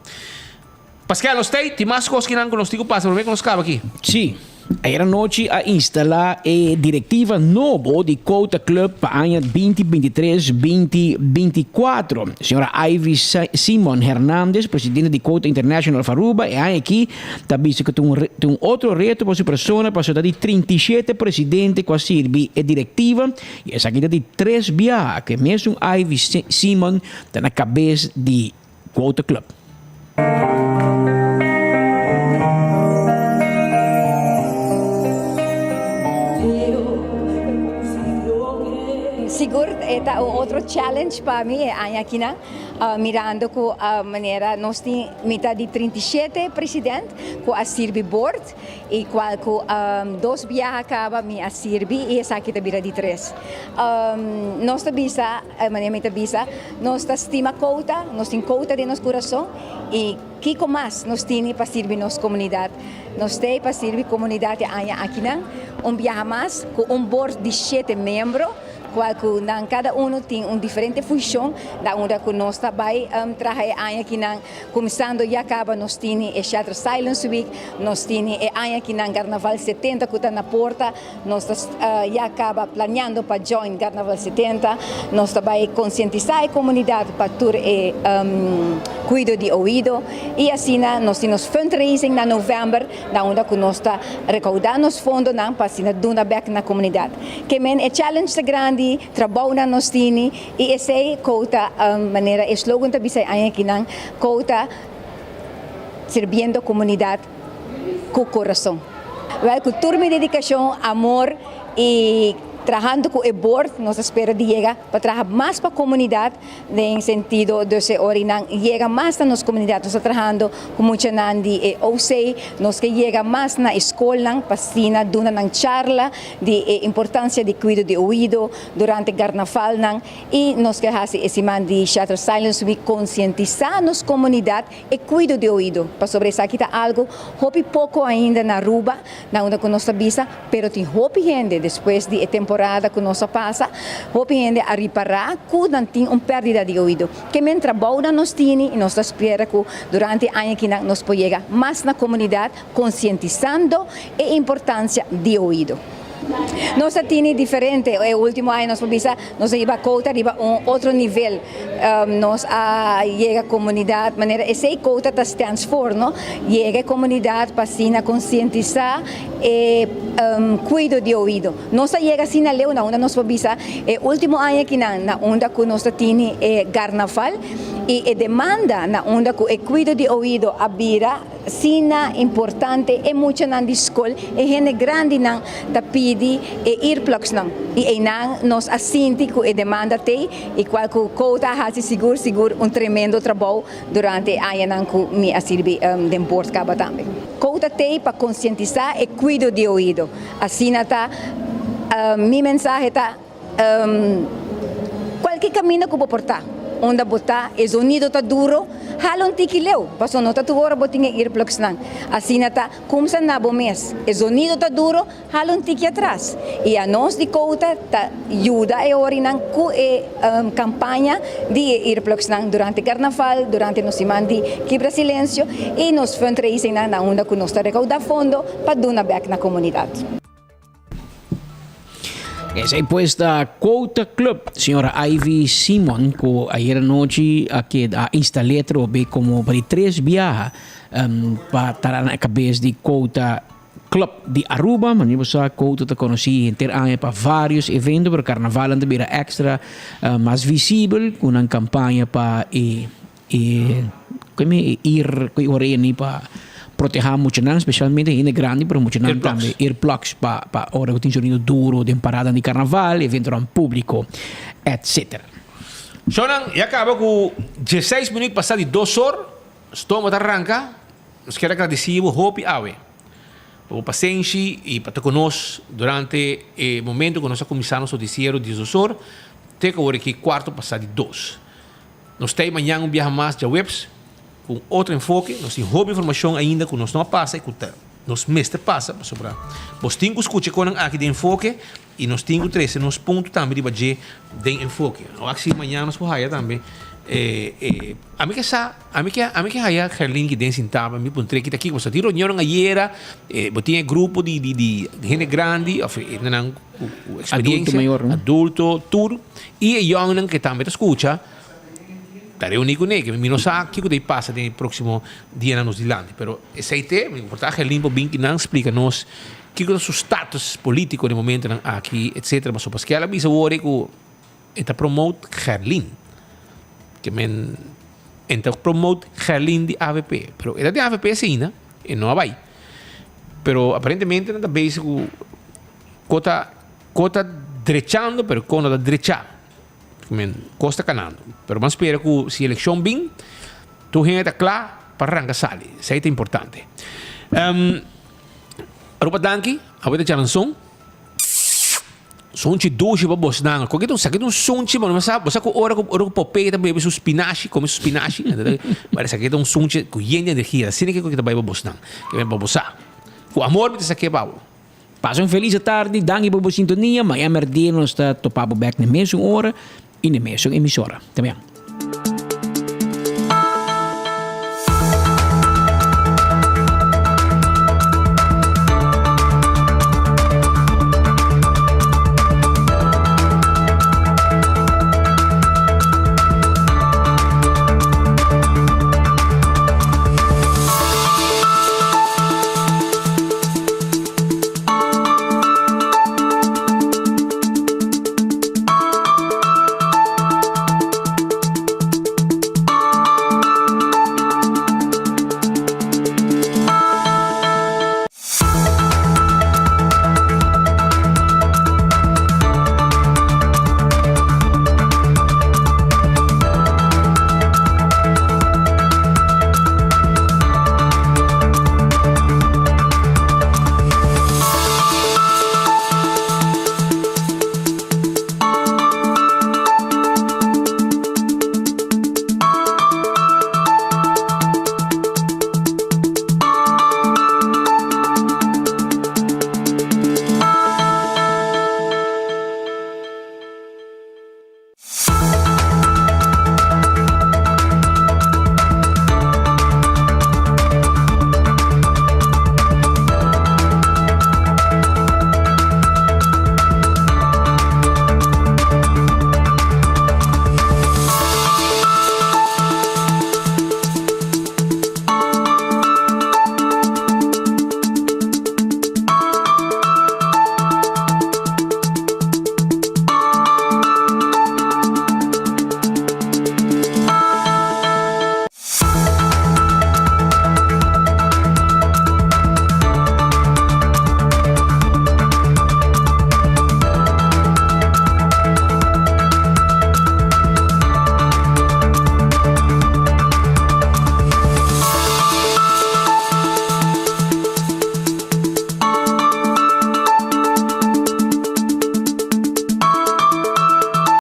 Pascal, nos tei, tin mas kos kinan ku nos tin ku pasa promé ku nos kaba aki? Sí. Ayer anochi a instalá e direktiva nobo di Quota Club pa aña binti bintitres, binti bintikuatro. Señora Ivy Simon Hernandez, presidente di Quota International of Aruba, e aña aki ta bisa ku ta un ta un otro reto pa su persona pasobra ta di 37 presidente ku a sirbi e direktiva i esaki ta di tres biaha ku e mesun Ivy Simon Ta na kabes di Quota Club. Sigur e ta un otro challenge pa mi e aña akinan, mirando ku manera nos tin mita di 37 president ku a sirbi board i kual ku dos biaha kaba mi a sirbi i esaki ta bira di tres. Nos ta bisa. E manera mi ta bisa, nos ta stima kouta, nos tin kouta den nos kurason i kiko mas nos tini pa sirbi nos komunidat. Nos t'ei pa sirbi komunidat e aña akinan un biaha mas ku un bord di shete miembro, kual ku nan kada unu tin un diferente funshon na unda ku nos ta bai traha e aña akinan. Kuminsando ya kaba nos tini e Shelter Silence Week, nos tini e aña akinan Karnaval 70 ku ta na porta. Nos ta ya caba planeando pa join Carnaval 70. Nos ta bay concientisa e comunidad pa tur e cuido di oido y asina nos tin nos fundraising na november na unda cu nos ta recauda nos fondonan pa asina duna bek na comunidad. Ke men e challenge ta grandi, trabounan nos tini y esey cu ta manera e slogan ta bisa e aña akinan cu ta sirbiendo comunidad cu corazon. Wel cu tur mi dedicacion, amor y trahando cu e board nos ta spera di yega pa traha mas pa comunidad den sentido dus e orinan yega mas na nos comunidad. Nos ta trahando cu muchanan di e OC, nos ke yega mas na e scolnan pa asina duna nan charla di e importancia di cuido di oido durante carnavalnan y nos ke haci e siman di Shatter Silence Week concientisa nos comunidad E cuido di oido, pasobra esaki ta algo hopi poco ainda na Aruba, na unda cu nos ta bisa, pero tin hopi hende despues di e temporada cu nos a pasa, hopi hende a ripara cu nan tin un perdida di oido. Ke men trabounan nos tini y nos ta spera cu durante e aña akinan nos por yega mas na comunidad concientisando e importancia di oido. Nos a tini diferente, e ultimo aña nos por bisa nos a hiba Kouta riba un otro nivel. Nos a yega comunidad manera esey Kouta ta stands for no, yega e comunidad pa asina concientisa e cuido di oido. Nos a yega asina leu na unda nos por bisa e ultimo aña akinan na unda cu nos ta tini e carnaval y e demanda na unda cu e cuido di oido a bira. Asina importante e muchanan di skol, e hende grandinan ta pidi e earplugsnan y eynan nos a sinti cu e demanda t'ey y cual cu Quota a haci sigur sigur un tremendo trabou durante e añanan cu mi a sirbi den board caba tambe. Quota t'ey pa concientisa e cuido di oido. Asina ta mi mensahe ta. Cualke caminda cu bo por ta, unda bo ta, e zonido ta duro, hala un tiki leu, pasobra no ta tur ora bo tin e earplugsnan. Asina ta, cumsa na bo mes. E zonido ta duro, hala un tiki atras. Y anos di Couta ta yuda e orinan cu e campaña di e earplugsnan durante carnaval, durante nos siman di Kibra Silencio y nos fundraisingnan na unda cu nos ta recauda fondo pa duna bek na comunidad. Esei pues ta Quota Club. Señora Ivy Simon ku ayer anochi a keda a instal'é atrobe komo pa di tres biaha pa ta na kabes di Quota Club di Aruba. Manera bo sa Quota ta konosí henter aña pa vários evento pero karnaval nan ta bira èkstra mas visibel ku nan kampaña pa e E koe e ir koe orea ni pa proteha muchanan, specialmente hende grandi, pero muchanan tambe, earplugs pa pa ora ku tin sonido duro den paradan di karnaval, eventonan publiko, etc. Shownan ya kaba ku dieseis minuut pasa di dos or, stoma ta ranka, nos kier a gradisi bo hopi awe pa bo pasenshi i pa ta ku nos durante e momento ku nos a kuminsá nos notisiero diesdos or te ku awor aki kuarto pasa di dos. Nos ta ei mañan un biaha mas djaweps ku un otro enfoke. Nos tin hopi informashon ainda ku nos no a pasa i ku ta nos mester pasa pasobra bos tin ku skucha e konan aki den enfoke i nos tin ku trese nos punto tambe riba dje den enfoke. Awor si mañan nos por haya tambe e ami ke sa ami ke ami ke haya Gerlin ki den sintaba mi puntr'é kita kiko pasobra tin reunionnan ayera bo tin e grupo di di di hende grandi òf e hendenan ku Adulto mayor, no? Adulto tur i e yòngnan ke tambe ta skucha ta reuní kuné ke mi no sa kiko ta pasa den e próksimo dianan nos dilanti pero esei te mi por ta Gerlin por bin kinan splika nos kiko ta su status polítiko den momentonan aki etcetera pasobra paske el a bisa wor ku e ta promote Gerlin ke men e ta promote Gerlin di avp pero e ta den avp asina e no a bai pero aparentemente nan ta bezig ku Ko ta ko ta drechando pero ko no ta drechá. Men kos ta kanando. Pero ban spera ku si elekshon bin tur hende ta kla pa ranka sali. Esei ta importante. Aruba danki. Awe ta djaranson. Sunchi dushi pa bosnan. Koke ta un saki ta un sunchi bo no sa bo sa ku ora ku ora ku Popeye ta bebe su spinashi kome su spinashi pero esaki ta un sunchi ku yen di energia. Asina ke koke ta bai pa bosnan. Ke men pa bo sa. Ku amor mi ta sake pa bo. Pasa un felis atardi, danki pa bo sintonia, maña merdia nos ta topa bo bek na e mesun ora y na e mesun emisora. Te mañan.